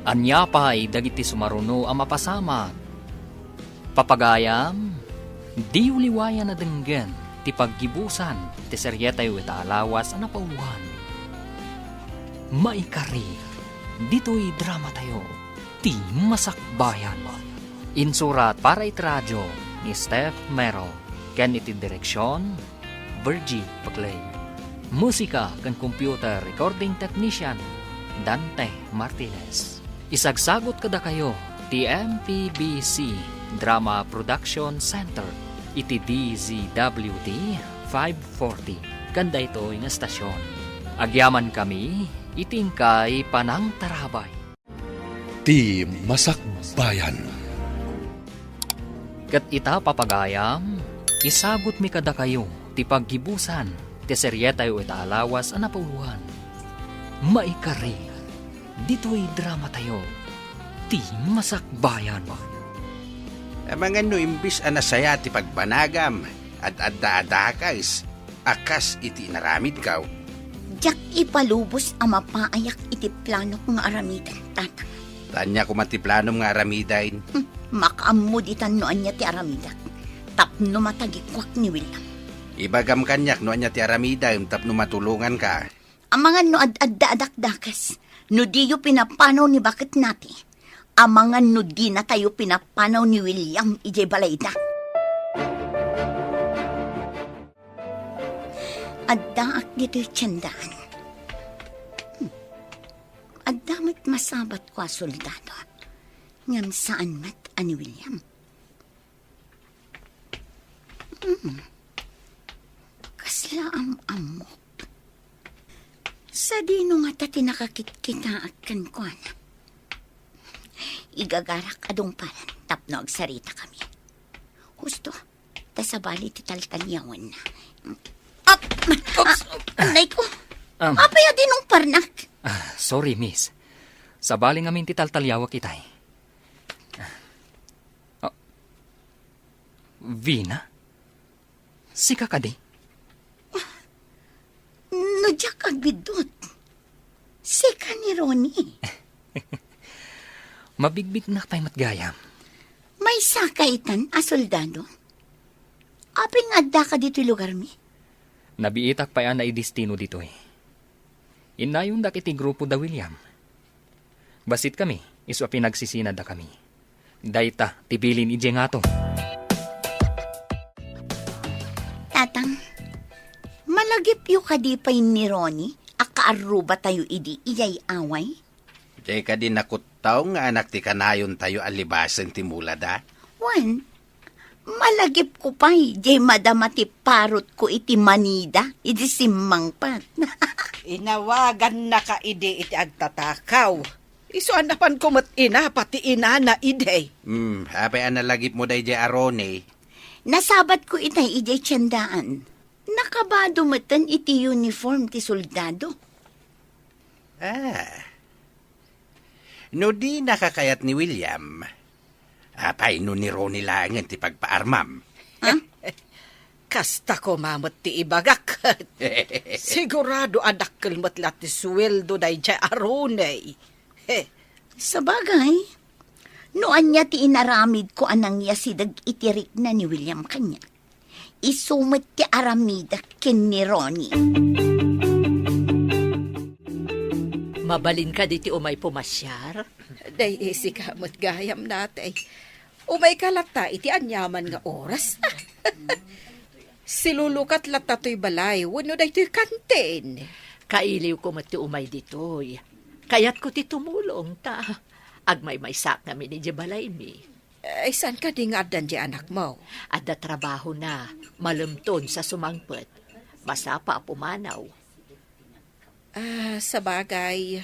Ania pay dagiti sumaruno a mapasamak? Papagayam, diyo liwayan a denggen ti paggibusan ti serietayo ita a lawas a napauluan. Maikari, ditoy dramatayo, Ti Masakbayan. Insurat para iti radio ni Steph Mero ken iti direksion, Virgie Paclay. Musika ken computer recording technician, Dante Martinez. Isagsagut kadakayo ti M P B C Drama Production Center iti D Z W T five forty ken daytoy nga estasion. Agyamankami iti inkay panangtarabay. Ti Masakbayan. Ket ita, papagayam, isagutmi kadakayo ti paggibusan ti serietayo ita a lawas a napauluan. Maikari, ditoy dramatayo, Ti Masakbayan. Amangan no imbis a nasaya ti pagbanagam, ad-adda a dakes, a kas iti inaramidko. Diak ipalubos a mapaayak iti planok nga aramiden, Tatang. Ta ania koma ti planom nga aramiden? Hmm, makaammo ditan no ania ti aramidak. Tapno matagikuak ni William. Ibagam kaniak no ania ti aramidem tapno matulonganka. Amangan no ad-adda a dakdakes, no diyo pinapanaw ni Baket Nati. Amangan no dinatayo pinapanaw ni William idiay balayda. Addaak ditoy tiendaan. Hmm. Adda met masabatko a soldado. Ngem saan met a ni William. Hmm. Kasla am-ammok. Sadino ngata ti nakakitkitaak kenkuana? Igagarak a dungparan tapno agsaritakami. Husto, ta sabali ti taltaliawenna. Ap! Oops! Ah, anay ko. Am. Apay a dinungparnak? Ah, sorry, miss. Sabali ngamin ti taltaliawak itay. Ah, Vina? Sika kadi? No diak agbiddut, sika ni Ronnie. Mabigbignak pay met gayam. Maysaka itan a soldado? Apay nga addaka ditoy lugarmi? Nabiitak pay a naidestino ditoy. Innayondak iti grupo da William. Bassit kami, isu a pinagsisinadda kami. Dayta ti bilin idiay ngato. Tatang, malagipyo kadi pay ni Ronnie a kaarrubatayo idi idiay away? Diay kadi nakuttaw nga anak ti kanayontayo a libasen ti mulada? Wen, malagipko pay diay madama ti parotko iti Manila idi simmangpet. Inawagannaka idi iti agtatakaw. Isu a napanko met inapa ti inana idi. Hmm, apay a nalagipmo daydiay a Ronnie? Nasabatko itay idiay tiendaan. Nakabado metten iti uniform ti soldado. Ah. No dinaka kayat ni William, apay no ni Ronnie laengen ti pagpaarmam? Ha? Kasta koma met ti ibagak. Sigurado a dakkel met la ti sueldo daydiay a Ronnie. He. Sabagay, no ania ti inaramidko a nangyasideg iti rikna ni William kaniak, isu met ti aramidek ken ni Ronnie. Mabalin kadi ti umay pumasiar? Daydi sika met gayam, natay. Umayka latta iti aniaman nga oras. Silulukat latta toy balay wenno daytoy kantin. Kailiwko met ti umay ditoy. Kayatko ti tumulong ta agmaymaysaak ngamin idiay balaymi. Ay, saan kadi nga addan diay anakmo? Adda trabahona, malemton sa sumangpet. Masapa a pumanaw. Ah, sabagay.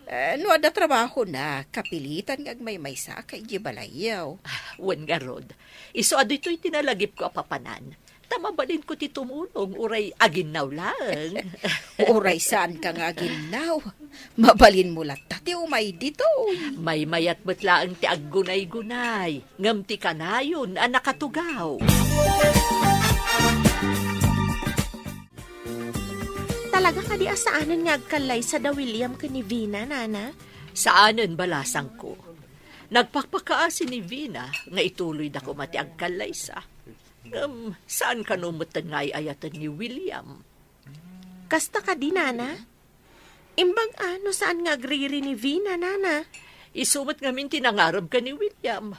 Ah, no adda trabahona, kapilitan nga agmaymaysaak idiay balayyo. Ah, wen ngarud, isu a ditoy ti nalagipko a papanan. Ta mabalinko ti tumulong, uray aginnaw laeng. Uray saanka nga aginnaw, mabalinmo latta ti umay ditoy. Maymayat met laeng ti aggunaygunay, ngem ti kanayon a nakatugaw. Talaga kadi a saanen nga agkallaysa da William ken ni Vina, Nana? Saanen, balasangko. Nagpakpakaasi ni Vina nga ituloyda koma ti agkallaysa. Ngem, saan kano metten nga ay-ayaten ni William? Kasta kadi, Nana? Imbag a no saan nga agriri ni Vina, Nana? Isu met ngamin ti nangarem ken ni William.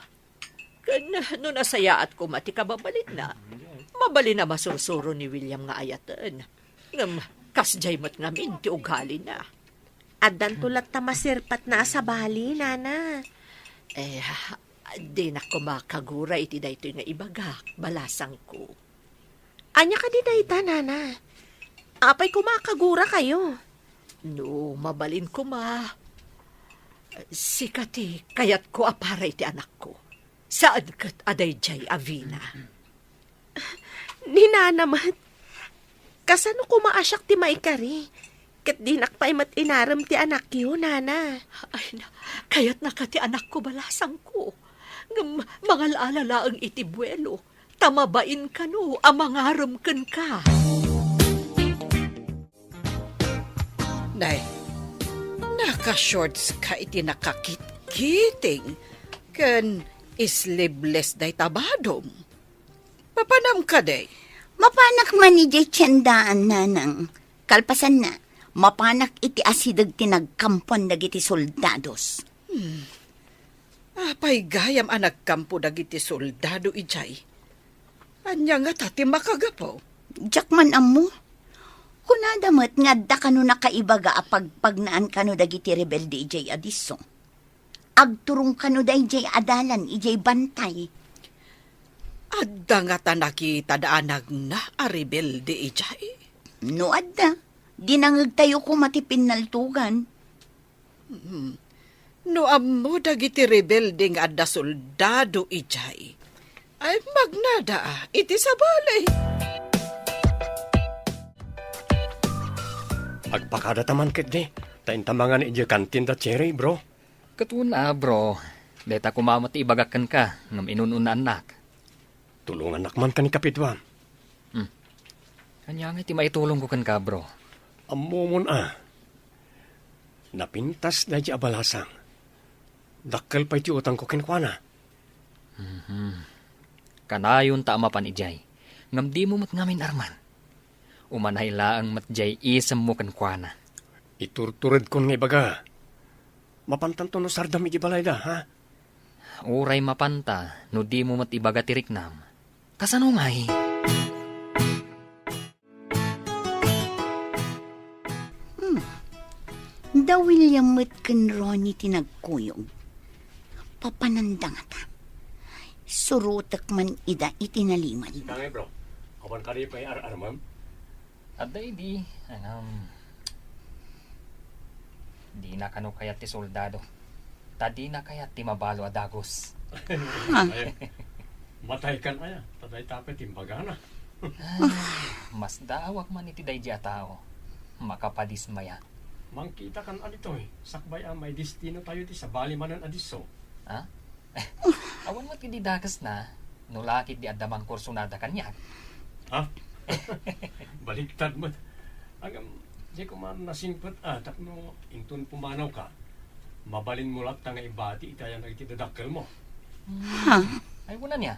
Ken no nasayaat koma ti kababalinna, mabalin a masursuro ni William nga ayaten. Ngem kasdiay met ngamin ti ugalina. Addanto latta masirpatna a sabali, Nana. Eh, dinak koma kagura iti daytoy nga ibagak, balasangko. Ania kadi dayta, Nana? Apay koma a kagurakayo? No mabalin koma, sika ti kayatko a para iti anakko. Saan ket a daydiay a Vina. Ni Nana met, kasano koma a siak ti maikari? Ket dinak pay met inarem ti anakyo, Nana. Ay, na, kayatnaka ti anakko, balasangko. Ngem mangal-ala laeng iti buelo, ta mabain kano a mangarem kenka. Nay, naka-shorts ka iti nakakitkiting ken sleeveless dayta badom. Mapanam kadi? Mapanak man idiay tiendaan, Nanang. Kalpasanna, mapanak iti asideg ti nagkampuan dagiti soldados. Hmm. Apay gayam a nagkampo dagiti soldado idiay? Ania ngata ti makagapu? Diak man ammo. Kunada met nga adda kano nakaibaga a pagpagnaan kano dagiti rebelde idiay a disso. Agturong kano daydiay a dalan idiay bantay. Adda ngata nakitada a nagna a rebelde idiay? No adda, dinangegtayo koma ti pinnaltugan. Hmm. No ammo dagiti rebelde nga adda soldado idiay, ay magnada iti sabali. Agpakadata man ketdi, Inta mangan idiay kantin da Cherry, bro? Ket wen a, bro. Dayta koma met ti ibagak kenka ngem inun-unaannak. Tulongannak man ken ni Kapidua. Hmm. Ania ngay ti maitulongko kenka, bro? Ammomon a. Napintas daydi a balasang. Dakkel pay ti utangko kenkuana. Mhm. Kanayon ta a mapan idiay, ngem dimo met ngamin arman. Umanay laeng met diay isemmo kenkuana. Iturturedkon nga ibaga. Mapantanto no sardam iti balayda, ha? Uray mapanta no dimo met ibaga ti riknam. Kasano ngay? Hmm. Da William met ken Ronnie ti nagkuyog. Papananda ngata. Surotek man ida iti nalimed. Ita ngay, bro. Awan kadi pay ar-armem? Adda idi, ngem, dina kano kayat ti soldado. Ta dina kayat ti mabalo a dagus. Ha? Ay, mataykan aya, ta dayta pay ti imbagana. Masdaawak man iti daydi a tao. Makapadismaya. Mangkitakan a ditoy, sakbay a maidestinatayo ti sabali manen a disso. Ha? Awan met idi dakesna, no lakit di adda mangkursunada kaniak. Ha? Baligtad met. Ngem, di ko man nasingpet a tapno inton pumanawka, mabalinmo latta nga ibati iti ayan dagiti dadakkelmo. Ha? Ay, wen ania?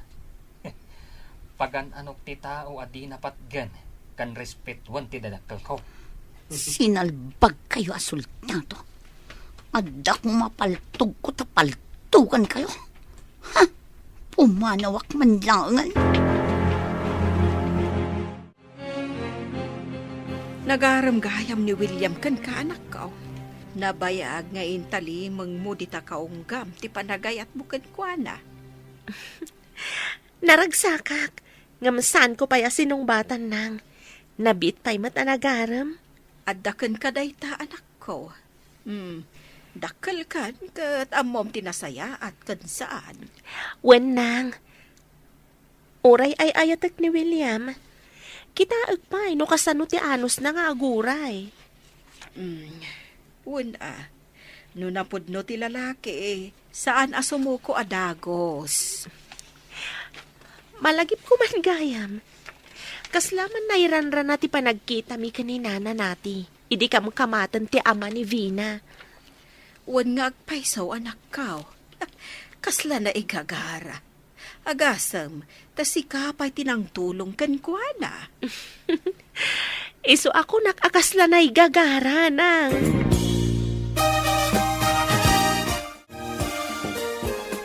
Pagan-anok ti tao a dina patgen ken respetuen ti dadakkelko. Sinalbagkayo a soldado. Adda koma paltogko ta paltogankayo. Ha? Pumanawak man laengen. Nagarem gayam ni William kenka, anakko. Nabayag nga intalimengmo dita kaunggam ti panagayatmo kenkuana. Naragsakak, ngem saanko pay a sinungbatan, Nang. Nabiit pay met a nagarem. Adda kenka dayta, anakko. Hmm, dakkelkan ket ammom ti nasayaat ken saan. Wen, Nang. Uray ay-ayatek ni William. Kitaek pay no kasano ti anusna nga aguray. Hmm, wen a. No napudno ti lalaki, saan a sumuko a dagus. Malagipko man gayam. Kasla man nairanrana ti panagkitami ken ni Nana Nati idi kamkamaten ti ama ni Vina. Wen nga agpayso, anakko. Kasla naigagara. Agasem, ta sika pay ti nangtulong kenkuana. Isu a kunak a kasla naigagara, Nang.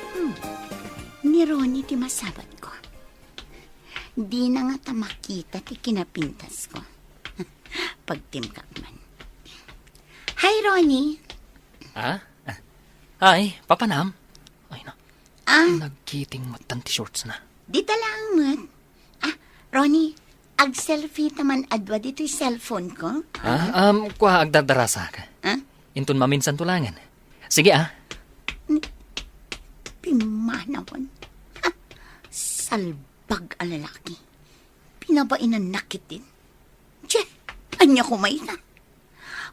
Hmm. Ni Ronnie ti masabatko. Dina ngata makita ti kinapintasko. Pagtimkak man. Hi, Ronnie. Ah? Hi, papanam? Ay, na. Ah. Nagkiting met ti shortsna. Dita laeng met. Ah, Ronnie, ag-selfie ta man adua ditoy cellphone ko. Ah, um, kua, agdardarasak. Ah? Inton maminsanto laengen. Sige, ah. Ni-, pimanawan. Ha? Salbag a lalaki. Pinabainannak ketdin. Tse, ania koma ita?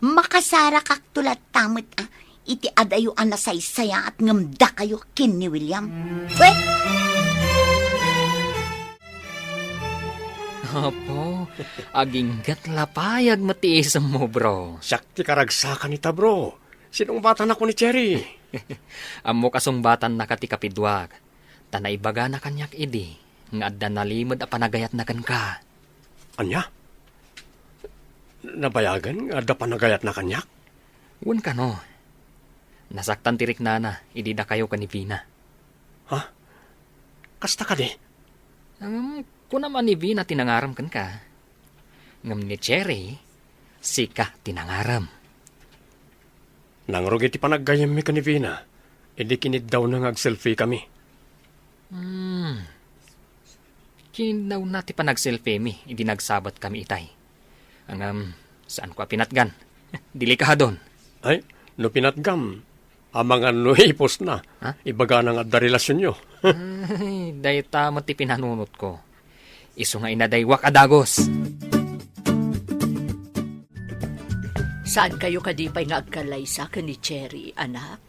Makasarakakto latta met, ah, iti adayo a nasaysayaat ngem dakayo ken ni William. Wen! Apo, aginggat la pay met ti isemmo, bro. Siak ti karagsakan ita, bro. Sinungbatannak ni Cherry. Ammok a sungbatannaka ti kapiduak. Ta naibagana kaniak idi nga adda nalimed a panagayatna kenka. Ania? Nabayagen nga adda panagayatna kaniak? Wen kano. Nasaktan ti riknana idi dakayo ken ni Vina. Ha? Kasta kadi? Ngem, kunam a ni Vina ti nangarem kenka. Ngem ni Cherry, sika ti nangarem. Nangrugi ti panaggayyemmi ken ni Vina idi kiniddawna nga agselfie kami. Hmm. Kiniddawna ti panagselfiemi idi nagsabat kami itay. Ngem, saanko a pinatgan. Delikadon. Ay, no pinatgam, amangan no ipusna. Ha? Ibagana nga adda relasionyo. Ay, dayta met ti pinanunotko. Isu nga inadaywak a dagus. Saankayo kadi pay nga agkallaysa ken ni Cherry, anak?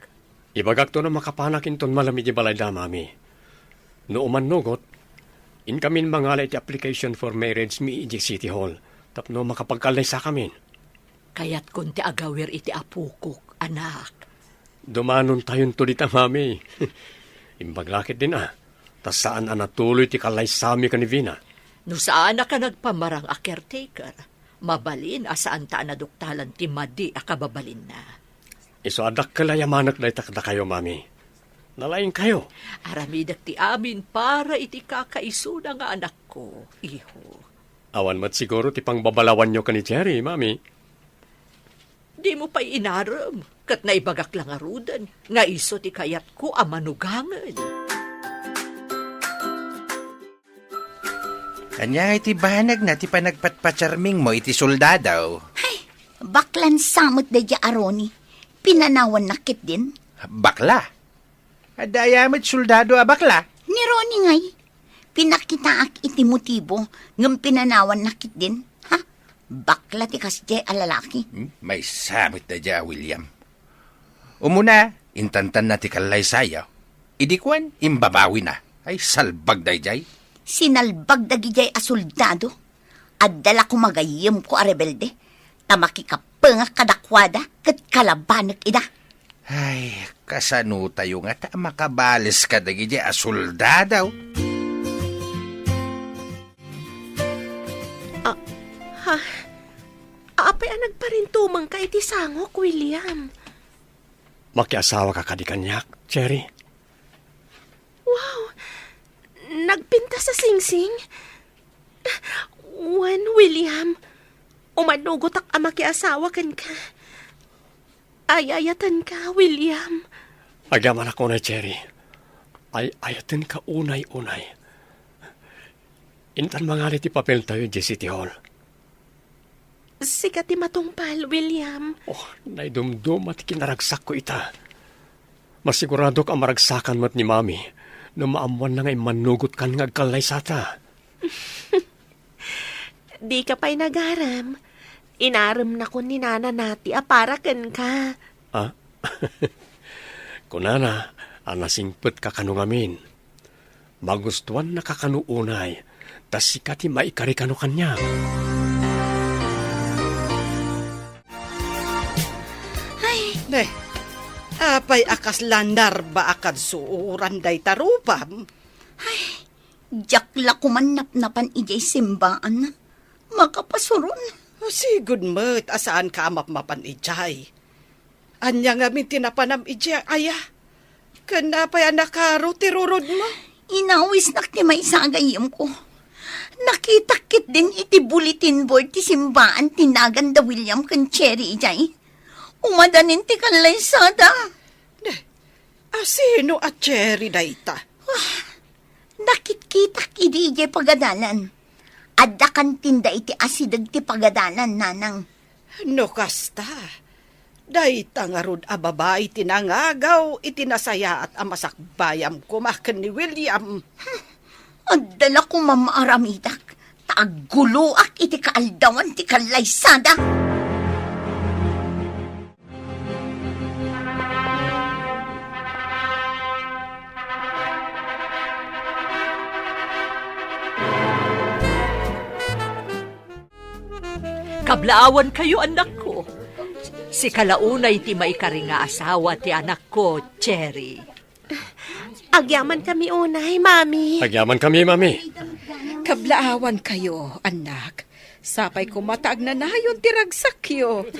Ibagakto no makapanak inton malem iti balayda, Mami. No umannugot, inkamin mangala iti application for marriage mi idiay City Hall tapno makapagkallaysakamin. Kayatkon ti agawir iti apokok, anak. Dumanontayonto dita, Mami. Imbag la ketdin a, ta saan a natuloy ti kallaysami ken ni Vina. No saanak a nagpamarang a caretaker, mabalin a saanta a naduktalan ti madi a kababalinna. Isu a dakkel a yamanek dayta kadakayo, Mami. Nalaingkayo. Aramidek ti amin para iti kakaisuna nga anakko, iho. Awan met siguro ti pangbabalawanyo ken ni Cherry, Mami. Dimo pay inarem, ket naibagak la ngaruden nga isu ti kayatko a manugangen. Ania ngay ti banagna ti panagpatpacharmingmo iti soldado? Hay, baklan sa met daydiay a Ronnie. Pinanawannak ketdin. Bakla? Adda aya met soldado a bakla? Ni Ronnie ngay. Pinakitaak iti motibo ngem pinanawannak ketdin. Ha? Bakla ti kasdiay a lalaki. Hmm? Maysa met daydiay a William. Umuna, intantanna ti kallaysayo. Idi kuan, imbabawina. Ay, salbag daydiay. Sinalbag dagidiay a soldado. Adda la koma gayyemko a rebelde, ta makikapengak kadakuada ket kalabanek ida. Ay, kasanotayo ngata a makabales kadagidi a soldado? Ah, ha? Apay a nagparintumengka iti sangok, William? Makiasawaka kadi kaniak, Cherry? Wow! Nagpintas a singsing? Wen, William, umanugotak a makiasawa kenka. Ay-ayatenka, William. Agyamanak unay, Cherry. Ay-ayatenka unay, unay. Intan mangali ti papeltayo idiay City Hall. Sika ti matungpal, William. Oh, naidumduma ti kinaragsakko ita. Masiguradok a maragsakan met ni Mami no maammoanna nga immannugotkan nga agkallaysata. Dika pay nagaram. Inaremnakon ni Nana Nati a para kenka. Ah? Kunana a nasingpetka kano ngamin. Magustuannaka kano unay, ta sika ti maikari kano kaniak. Ay. Ne, apay a kasla narba a kadsuoran dayta rupam? Ay, diak la koman napnapan idiay simbaan. Makapasuron. Sigud met a saanka a mapmapan idiay. Ania ngamin ti napanam idiay aya? Ken apay a nakaro ti rurodmo? Inawisnak ti maysa a gayyemko. Nakitak ketdin iti bulletin board ti simbaan ti nagan da William ken Cherry idiay. Umadanin ti kallaysada. Ne, a sino a Cherry dayta? Ah, nakitkitak idi idiay pagadalan. Adda kantinda iti asideg ti pagadalan, nanang. No kasta, dayta ngarud a babai ti nangagaw iti nasayaat a masakbayam koma ken ni William. Adda la koma maaramidak, ta agguloak iti kaaldawan ti kallaysada. Kablaawankayo, annakko. Sika la unay ti maikari nga asawa ti anakko, Cherry. Agyamankami unay, Mami. Agyamankami, Mami. Kablaawankayo, annak. Sapay koma ta agnanayon ti ragsakyo.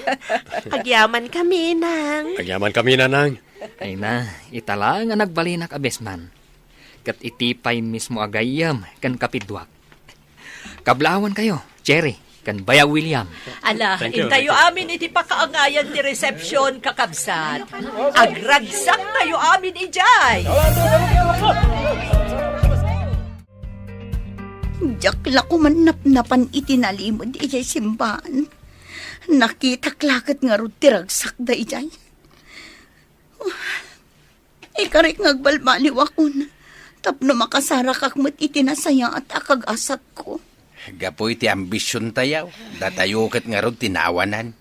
Agyamankami, Nang. Agyamankami, Nanang. Ay na, ita la nga nagbalinak a best man. Ket iti pay mismo a gayyem ken kapiduak. Kablaawankayo, Cherry, ken Bayag William. Ala, thank you, intayo thank you. Amin iti pakaangayan ti resepsyon, kakabsat. Agragsaktayo amin idiay. Diak la koman napnapan iti nalimed idiay simbaan. Nakitak la ket ngarud ti ragsakda idiay. Ikarik nga agbalbaliwakon tapno makasarakak met iti nasayaat a kagasatko. Gapu iti ambisiontayo, datayo ket ngarud ti naawanan.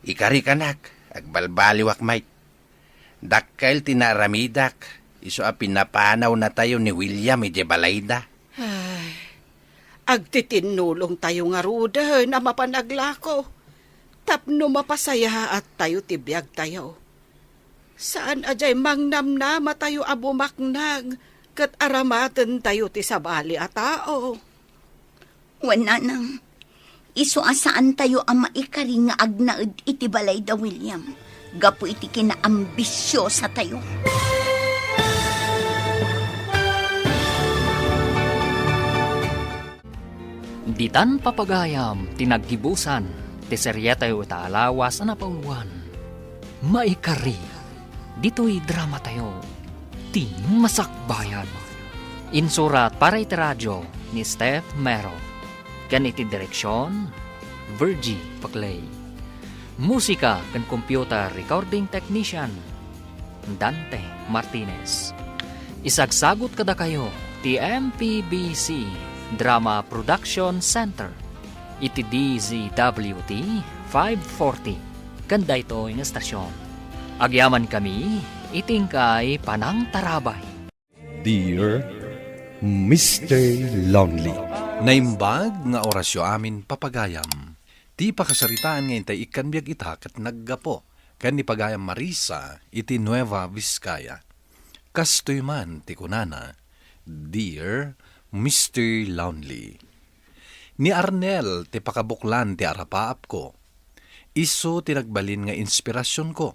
Ikarikanak, agbalbaliwak met. Dakkel ti naaramidak, isu a pinapanawnatayo ni William idiay balayda. Ay, agtitinnulongtayo ngaruden a mapan aglako tapno mapasayaattayo ti biagtayo. Saan a diay mangnamnamatayo a bumaknang ket aramatentayo ti sabali a tao. Wen, nanang, isu a saantayo a maikari nga agnaed iti balay da William gapu iti kinaambisiosatayo. Ditan papagayam ti naggibusan ti serietayo ita a lawas a napauluan, Maikari. Ditoy dramatayo, Ti Masakbayan. Insurat para iti radio ni Steph Mero. Ken iti direksion, Virgie Paclay. Musika ken computer recording technician, Dante Martinez. Isagsagut kadakayo ti M P B C Drama Production Center iti D Z W T five forty ken daytoy nga estasion. Agyamankami iti inkay panangtarabay. Dear Mister Lonely. Naimbag nga orasyo amin, papagayam. Ti pakasaritaan nga intay ikkan biag ita ket naggapu ken ni pagayam Marisa iti Nueva Vizcaya. Kastoy man ti kunana, Dear Mister Lonely. Ni Arnel ti pakabuklan ti arapaapko. Isu ti nagbalin nga inspirasionko.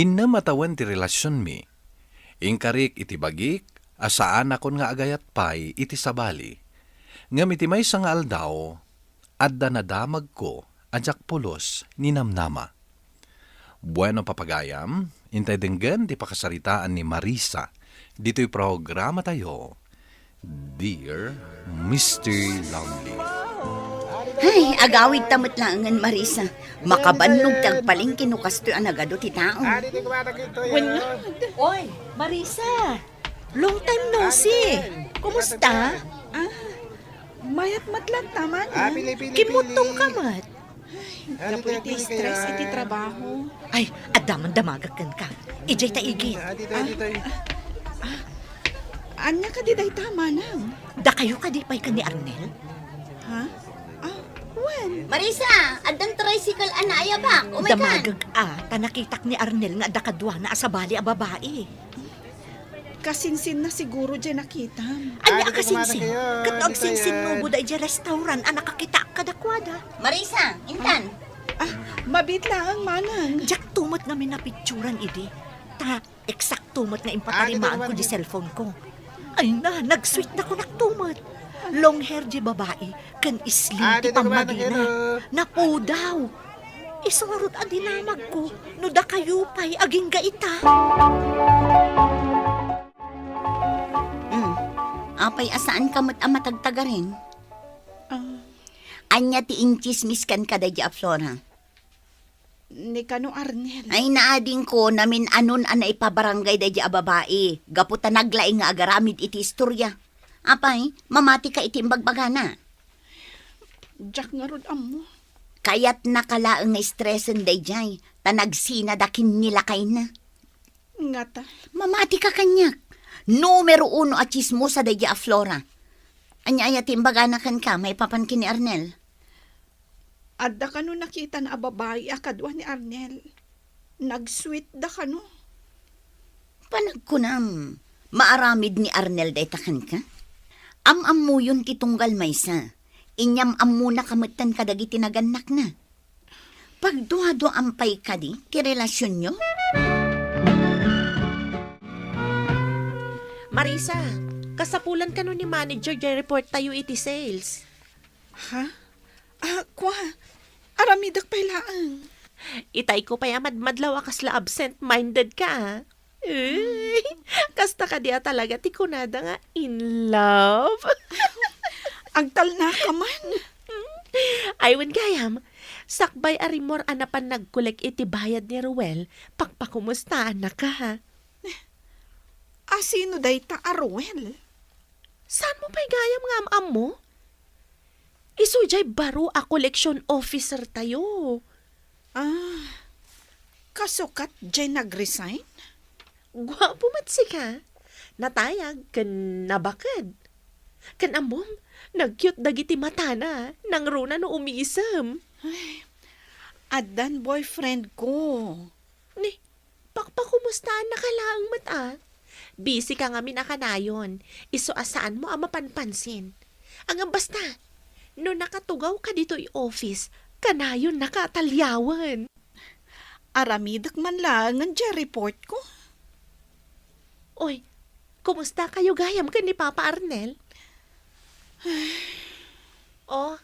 Innem a tawen ti relasionmi. Inkarik iti bagik a saanakon nga agayat pay iti sabali. Ngem iti maysa nga aldaw, adda nadamagko a diak pulos ninamnama. Bueno, papagayam, intay denggen ti pakasaritaan ni Marisa ditoy programatayo, Dear Mister Lonely. Ay, agawidta met laengen, Marisa. Makabannog ti agpalengke no kastoy a nagadu ti tao. Wen nga. Oy, Marisa! Long time no see. Kumusta? Ah, mayat met latta, manang. Kimmutong ka met. Gapu iti stress iti trabaho. Ay, adda man damagak kenka. Idiay ta igid. Ah, ah, ania kadi dayta, manang? Dakayo kadi pay ken ni Arnel? Ha? Ah, wen? Marisa, addan tricycle a naayabak. Umay kan. Damagak a, ta nakitak ni Arnel nga adda kaduana a sabali a babai. Kasinsinna siguro diay nakitam. Ania a kasinsin? Ket no agsinsinnubo daydiay restaurant a nakakitaak kadakuada. Marisa, intan. Ah, mabiit laeng, manang. Diak tumet ngamin napicturan idi. Ta eksakto met nga impatarimaanko diay cellphone ko. Ay na, nag-sweet da kunak tumet. Long hair diay babai, ken slim ti pammagina. Napudaw. Isu ngarud a dinamagko no dakayo pay agingga ita. Hmm. Apay a saanka met a matagtagarin? Ah. Ania ti intsismis kenka daydiay a Flora? Ni kano Arnel. Ay, naadingko, namin-anon a naipabarangay daydiay a babai, gapu ta naglaing nga agaramid iti istoria. Apay, mamatika iti imbagbagana? Diak ngarud ammo. Kayatnaka laeng nga stresen daydiay, ta nagsinada ken ni lakayna. Ngata? Mamatika kaniak. Numero uno a tsismosa daydiay a Flora. Ania aya ti imbagana kenka maipapan ken ni Arnel? Adda kano nakitan a babai a kadua ni Arnel? Nag-sweet da kano? Panagkunam, maaramid ni Arnel dayta kenka? Am-ammoyon ti tunggal maysa. Inyam-ammonaka metten kadagiti nagannakna. Pagduaduaam pay kadi ti relasionyo? Marisa, kasapulan kano ni manager diay report tayo iti sales? Ha? Ah, kua, aramidek pay laeng. Itayko pay a madmadlaw a kasla absent-minded ka, ah. Uy, kasta kadi a talaga ti kunada nga in love? Agtalnaka man. Ay, wen gayam, sakbay a rimmuar a napan nagkolek iti bayad ni Ruel, pakpakumustaannaka. A sino dayta a Ruel? Saan mo pay gayam nga am-ammo? Isu jay baro a collection officer tayo. Ah. Sukat jay nag-resign? Guapo met sika. Natayag ken nabaked. Ken ammom, nag-cute dagiti matana, nangruna no umisem. Ay, addan boyfriend ko. Ni, pakpakumustaannaka laeng met a. Busy ka ngamin a kanayon, isu a saanmo a mapanpansin. Ngem basta, no nakatugawka ditoy office, kanayonnaka a taliawen. Aramidek man laengen diay report ko. Oy, kumusta kayo gayam ken ni Papa Arnel? Oh,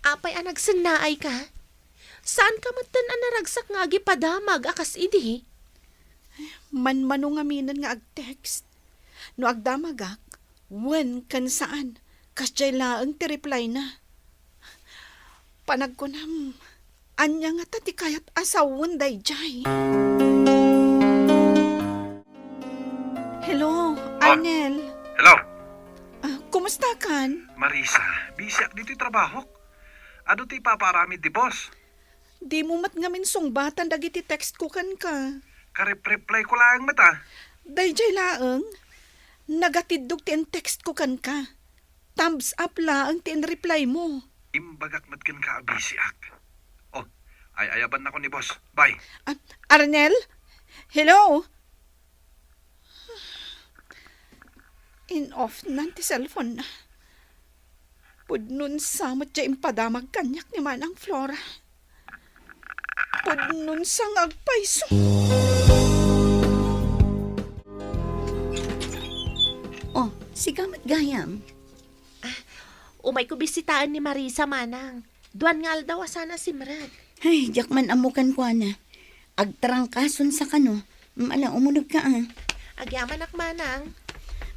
apay a nagsennaay ka? Saan ka metten a naragsak nga agipadamag a kas idi? Manmano ngaminen nga ag-text. No agdamagak, wen ken saan, kasdiay laeng ti reply na. Panagkunam, ania ngata ti kayat a sawen daydiay? Hello, Ah. Arnel. Hello. Ah, kumusta kan? Marisa, busy ak ditoy trabahok. Adu ti ipapaaramid ti boss? Dimo met ngamin sungbatan dagiti text ko kenka. Karep-reply ko laeng met a. Daydiay laeng, nagatiddog ti in-text ko kenka. Thumbs up laeng ti in-reply mo. Imbagak met kenka a busy ak. Oh, ay-ayabannakon ni boss. Bye. Ah, Arnel? Hello? In-off nan ti cellphone na. Pudnon sa met diay impadamag kaniak ni Manang Flora. Pudnon sa nga agpayso. Oh, sika met gayam. Ah, umayko bisitaen ni Marisa, Manang. Duan nga aldaw a saan a simrek. Ay, diak man ammo kenkuana. Agtrangkason sa kano. Mm, ala, umunegka, ah. Agyamanak, Manang.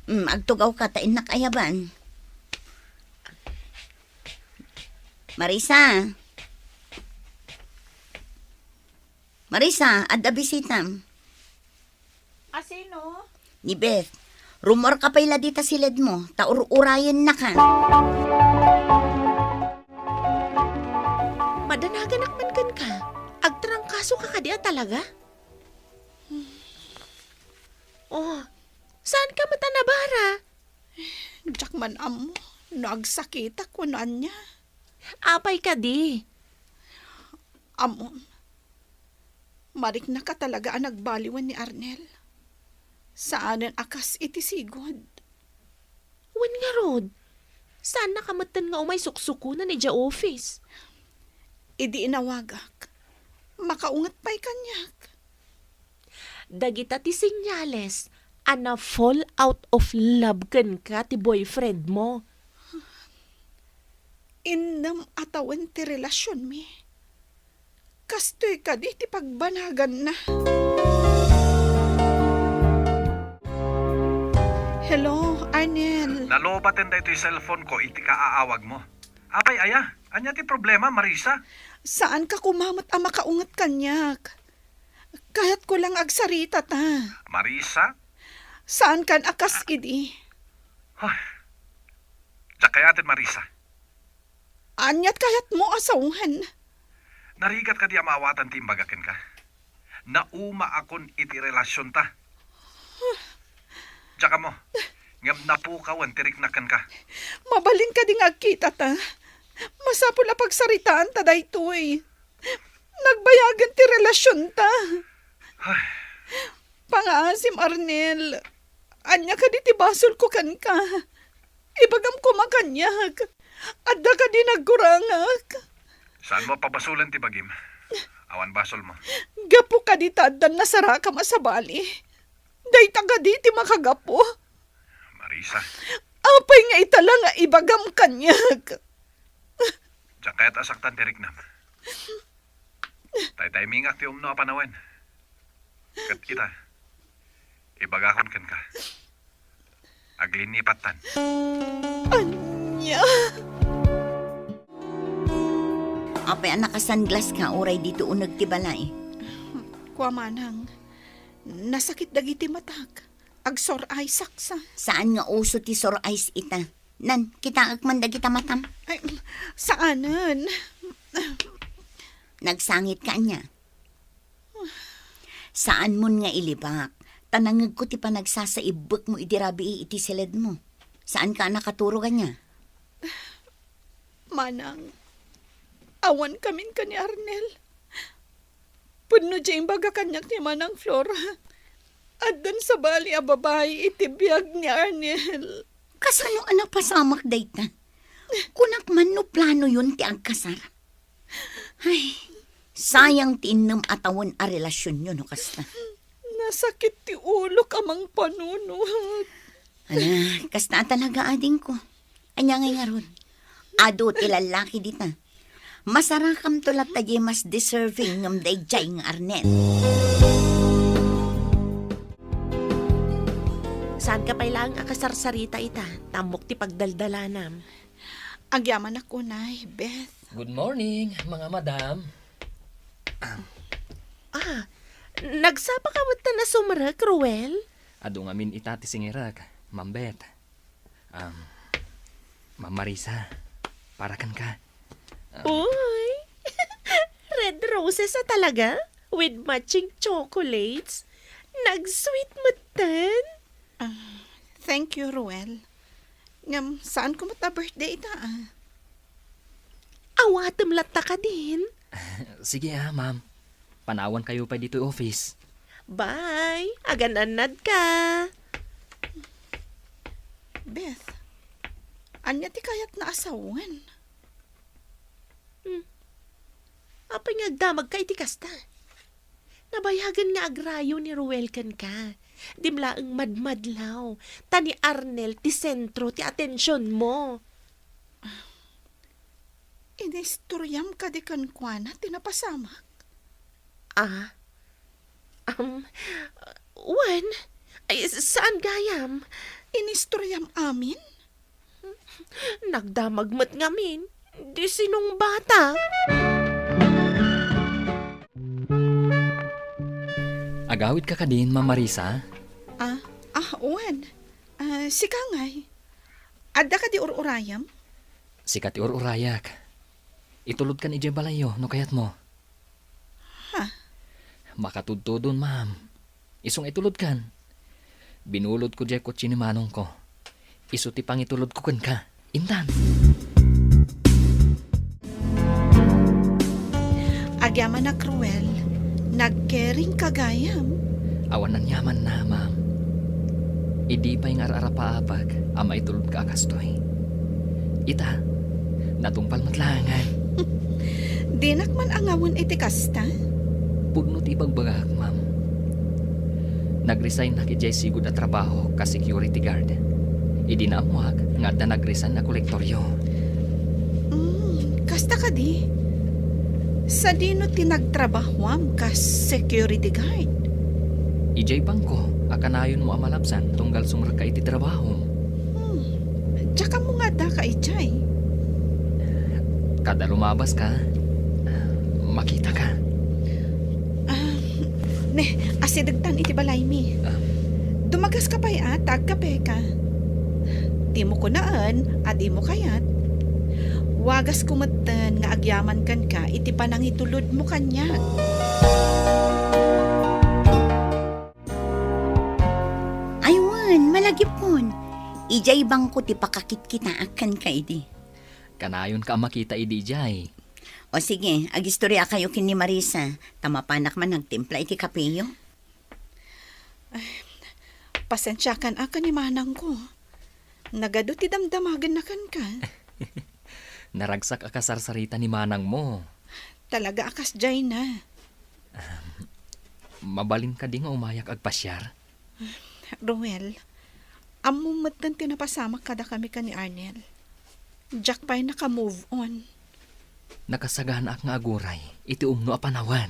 Mm, agtugawka ta innak ayaban. Marisa. Marisa, adda bisitam. A sino? Ni Beth. Rummuarka pay la dita siledmo, ta ur-urayennakan. Madanaganak man kenka. Agtrangkasoka kadi a talaga? Oh, saan ka met a nabara? Diak man ammo no agsakitak wenno ania. Apay kadi? Ammom, mariknaka talaga a nagbaliwen ni Arnel. Saanen a kas iti sigud. Wen ngarud, saannaka metten nga umay suksukonen idiay office. Idi inawagak, makaunget pay kaniak. Dagita ti senyales a na-fall out of love kenka ti boyfriend mo. Innem a tawen ti relasionmi. Kastoy kadi ti pagbanaganna. Hello, Arnel. Nalobaten daytoy cellphone ko iti kaaawag mo. Apay aya? Ania ti problema, Marisa? Saanka koma met a makaunget kaniak. Kayatko lang agsarita ta. Marisa? Saankan a kas idi. Ay. Diak kayaten, Marisa. Aniat kayatmo a sawen? Narigat kadi a maawatan ti imbagak kenka? Naumaakon iti relasionta. Diak ammo, ngem napukawen ti riknak kenka. Mabalin kadi nga agkitata? Masapul a pagsaritaanta daytoy. Nagbayagen ti relasionta. Ay. Pangaasim, Arnel. Ania kadi ti basolko kenka? Ibagam koma kaniak. Adda kadi nagkurangak? Saanmo a pabasolen ti bagim? Awan basolmo. Gapu kadi ta addan nasarakam a sabali? Dayta kadi ti makagapu? Marisa. Apay nga ita la nga ibagam kaniak? Diak kayat a saktan ti riknam. Taytaymingak ti umno a panawen. Ket ita, ibagakon kenka. Aglinipattan. Ania? Apay a naka-sunglass ka uray ditoy uneg ti balay? Kua, Manang, nasakit dagiti matak. Agsore-eyes-ak sa. Saan nga uso ti sore-eyes ita? Nan, kitaek man dagita matam. Ay, saanen. Nagsangit ka ania? Saanmon nga ilibak, ta nangngegko ti panagsasaibbekmo idi rabii iti siledmo. Saanka a nakaturo kaniak? Manang, awan kamin ken ni Arnel. Pudno diay imbaga kaniak ni Manang Flora. Addan sabali a babai iti biag ni Arnel. Kasano a napasamak dayta? Kunak man no planoyon ti agkasar. Ay, sayang ti innem a tawen a relasionyo no kasta. Nasakit ti ulok a mangpanunot. Ala, kasta a talaga, adingko. Ania ngay ngarud? Adu ti lallaki dita. Masarakamto latta diay mas deserving ngem daydiay nga Arnel. Saanka pay laeng a kasarsarita ita, ta ammok ti pagdaldalanam. Agyamanak unay, Beth. Good morning, mga madam. Ah, nagsapa ka met ta nasumrek, Ruel? Adu ngamin ita ti singirek, Ma'am Beth. Um, Ma'am Marisa, para kenka. Um, Uy! Red roses a talaga? With matching chocolates? Nag-sweet metten? Ah, thank you, Ruel. Ngem, saanko met a birthday ita, ah. Awatem latta kadin? Sige, ah, ma'am. Panawankayo pay ditoy office. Bye! Agan-annad ka! Beth, ania ti kayatna a sawen? Hmm. Apay nga agdamagka iti kasta? Nabayagen nga agrayo ni Ruel kenka. Dim laeng madmadlaw, ta ni Arnel ti sentro ti atensionmo. Inistoriam kadi kenkuana ti napasamak? Ah? Um, wen? Ay, saan gayam? Inistoriam amin? Nagdamag met ngamin. Di sinungbata. Agawidka kadin, Ma'am Marisa? Ah, ah, wen. Ah, sika ngay? Adda kadi ur-urayam? Sika ti ur-urayak. Itulodkan idiay balayyo no kayatmo. Ha? Makatudtudon, ma'am. Isu nga itulodkan. Binulodko diay kotse ni manongko. Isu ti pangitulodko kenka. Intan. Agyamanak, Ruel, nagkering ka gayam. Awan aniamanna, ma'am. Idi pay nga ar-arapaapek a maitulodka a kastoy. Ita, natungpal met laengen. Dinak man angawen iti kasta? Pudno ti ibagbagak, ma'am. Nag-resignak idiay sigud a trabaho kas security guard. Idi naammoak nga adda nag-resign a kolektoryo. Mm, kasta kadi? Sadino ti nagtrabahoam kas security guard? Idiay bangko a kanayonmo a malabsan tunggal sumrekka iti trabahom. Hmm, diak ammo nga addaka idiay. Kada lumabaska, makitaka. Ah, ne, asidegtan iti balaymi. Ah. Dumagaska pay a, ta agkapeka. Dimo kunaen a dimo kayat. Wagasko metten nga agyaman kenka iti panangitulodmo kaniak. Ay wen, malagipon. Idiay bangko ti pakakitkitaak kenka idi. Kanayonka a makita idi idiay. O sige, agistoriakayo ken ni Marisa, ta mapanak man nagtimpla iti kapeyo. Ay, pasensiakan a ken ni manangko. Nagadu ti damdamagenna kenka. Naragsak a kasarsarita ni manangmo. Talaga a kasdiayna. Ahem. Mabalin kadi nga umayak agpasiar? Ruel, ammom metten ti napasamak kadakami ken ni Arnel. Diak pay naka-move on. Nakasaganaak nga aguray iti umno a panawen.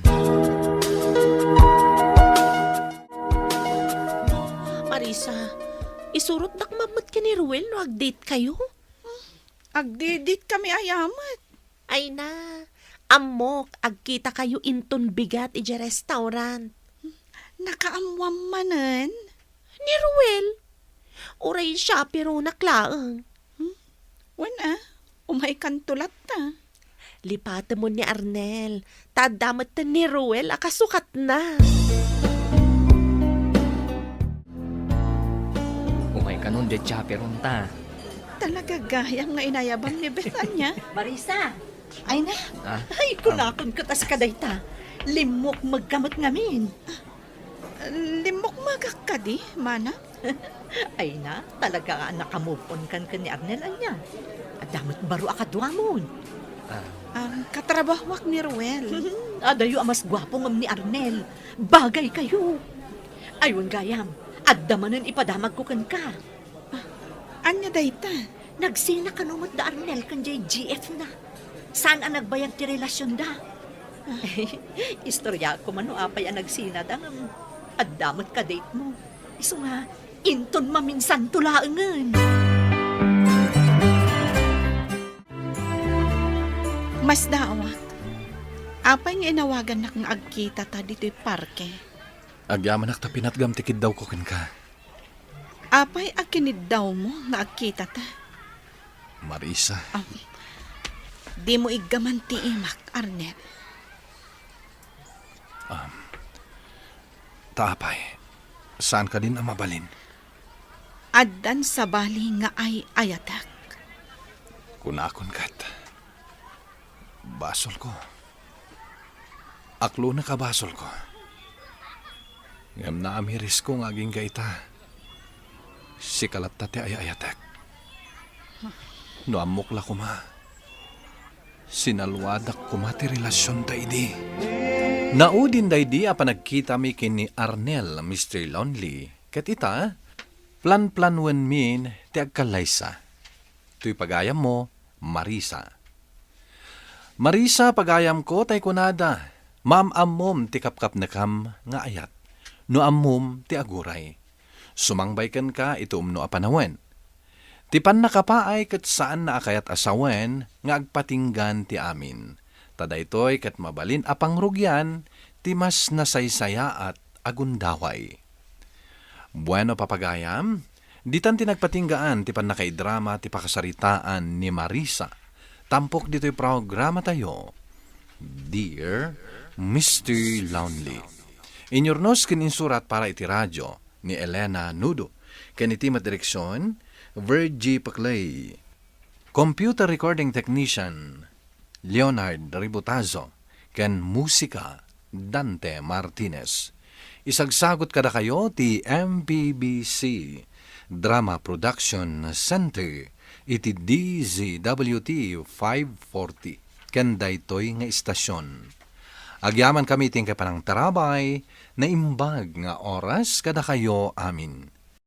Marisa, isurotdak man met ken ni Ruel no ag-date kayo? Agdi-date kami aya met. Ay na, ammok, agkita kayo inton bigat idiay restaurant. Nakaammoam manen? Ni Ruel. Uray chaperonak laeng. Hmm? Wen a, umaykanto latta. Lipatemon ni Arnel, ta adda met ni Ruel a kasukatna. Kanon diay chaperonta. Talaga gayam nga inayabam ni Beth, ania? Marisa! Ay na! Ah, Ay, ah. Kunakon ket as kadayta. Limmukmeg ka met ngamin. Limmukmegak kadi, mana? Ay na, talaga a naka-move on kan ken ni Arnel, ania? Adda met baro a kaduamon. Ah. Ang katrabahuak ni Ruel. Adayo a mas guapo ngem ni Arnel. Bagay kayo. Aywan gayam, adda manen ipadamagko kenka. Ah, ania dayta? Nagsina kano met da Arnel ken jay G F na. Saan a nagbayag ti relasionda? Istoryaak koma no apay a nagsinada ngem adda met ka-date mo. Isu nga, inton maminsanto laengen. Masdaawak. Apay nga inawagannak nga agkitata ditoy parke? Agyamanak ta pinatgam ti kiddawko kenka. Apay a kiniddawmo nga agkitata? Marisa. Ah, dimo iggaman ti imak, Arnel. Um, ta apay, saan kadin a mabalin? Addan sabali nga ay-ayatek. Kunakon ket, basolko. Aklonek a basolko. Ngem naamirisko nga agingga ita. Sika latta ti ay-ayatek. No ammok la koma, sinaluadak koma ti relasionta idi. Naudin daydi a panagkitami ken ni Arnel, Mister Lonely, ket ita, planplanuenmin ti agkallaysa. Toy pagayammo, Marisa. Marisa, pagayamko, tay kunada, maam-ammom ti kapkapnekam nga ayat, no ammom ti aguray. Sumangbay kenka iti umno a panawen. Ti pannakapaay ket saanna a kayat a sawen nga agpatinggan ti amin. Ta daytoy ket mabalin a pangrugian ti mas nasaysayaat a gundaway. Bueno, papagayam, ditan ti nagpatinggaan ti pannakaidrama ti pakasaritaan ni Marisa, tampok ditoy programatayo, Dear Mister Lonely. Inyurnos ken insurat para iti radio ni Elena Nudo, ken iti met direksion, Virgie Paclay. Computer recording technician, Leonard Ributazo, ken musika, Dante Martinez. Isagsagut kadakayo ti M P B C Drama Production Center iti D Z W T five forty ken daytoy nga istasion. Agyamankami ti inkay panangtarabay, naimbag nga oras kadakayo amin.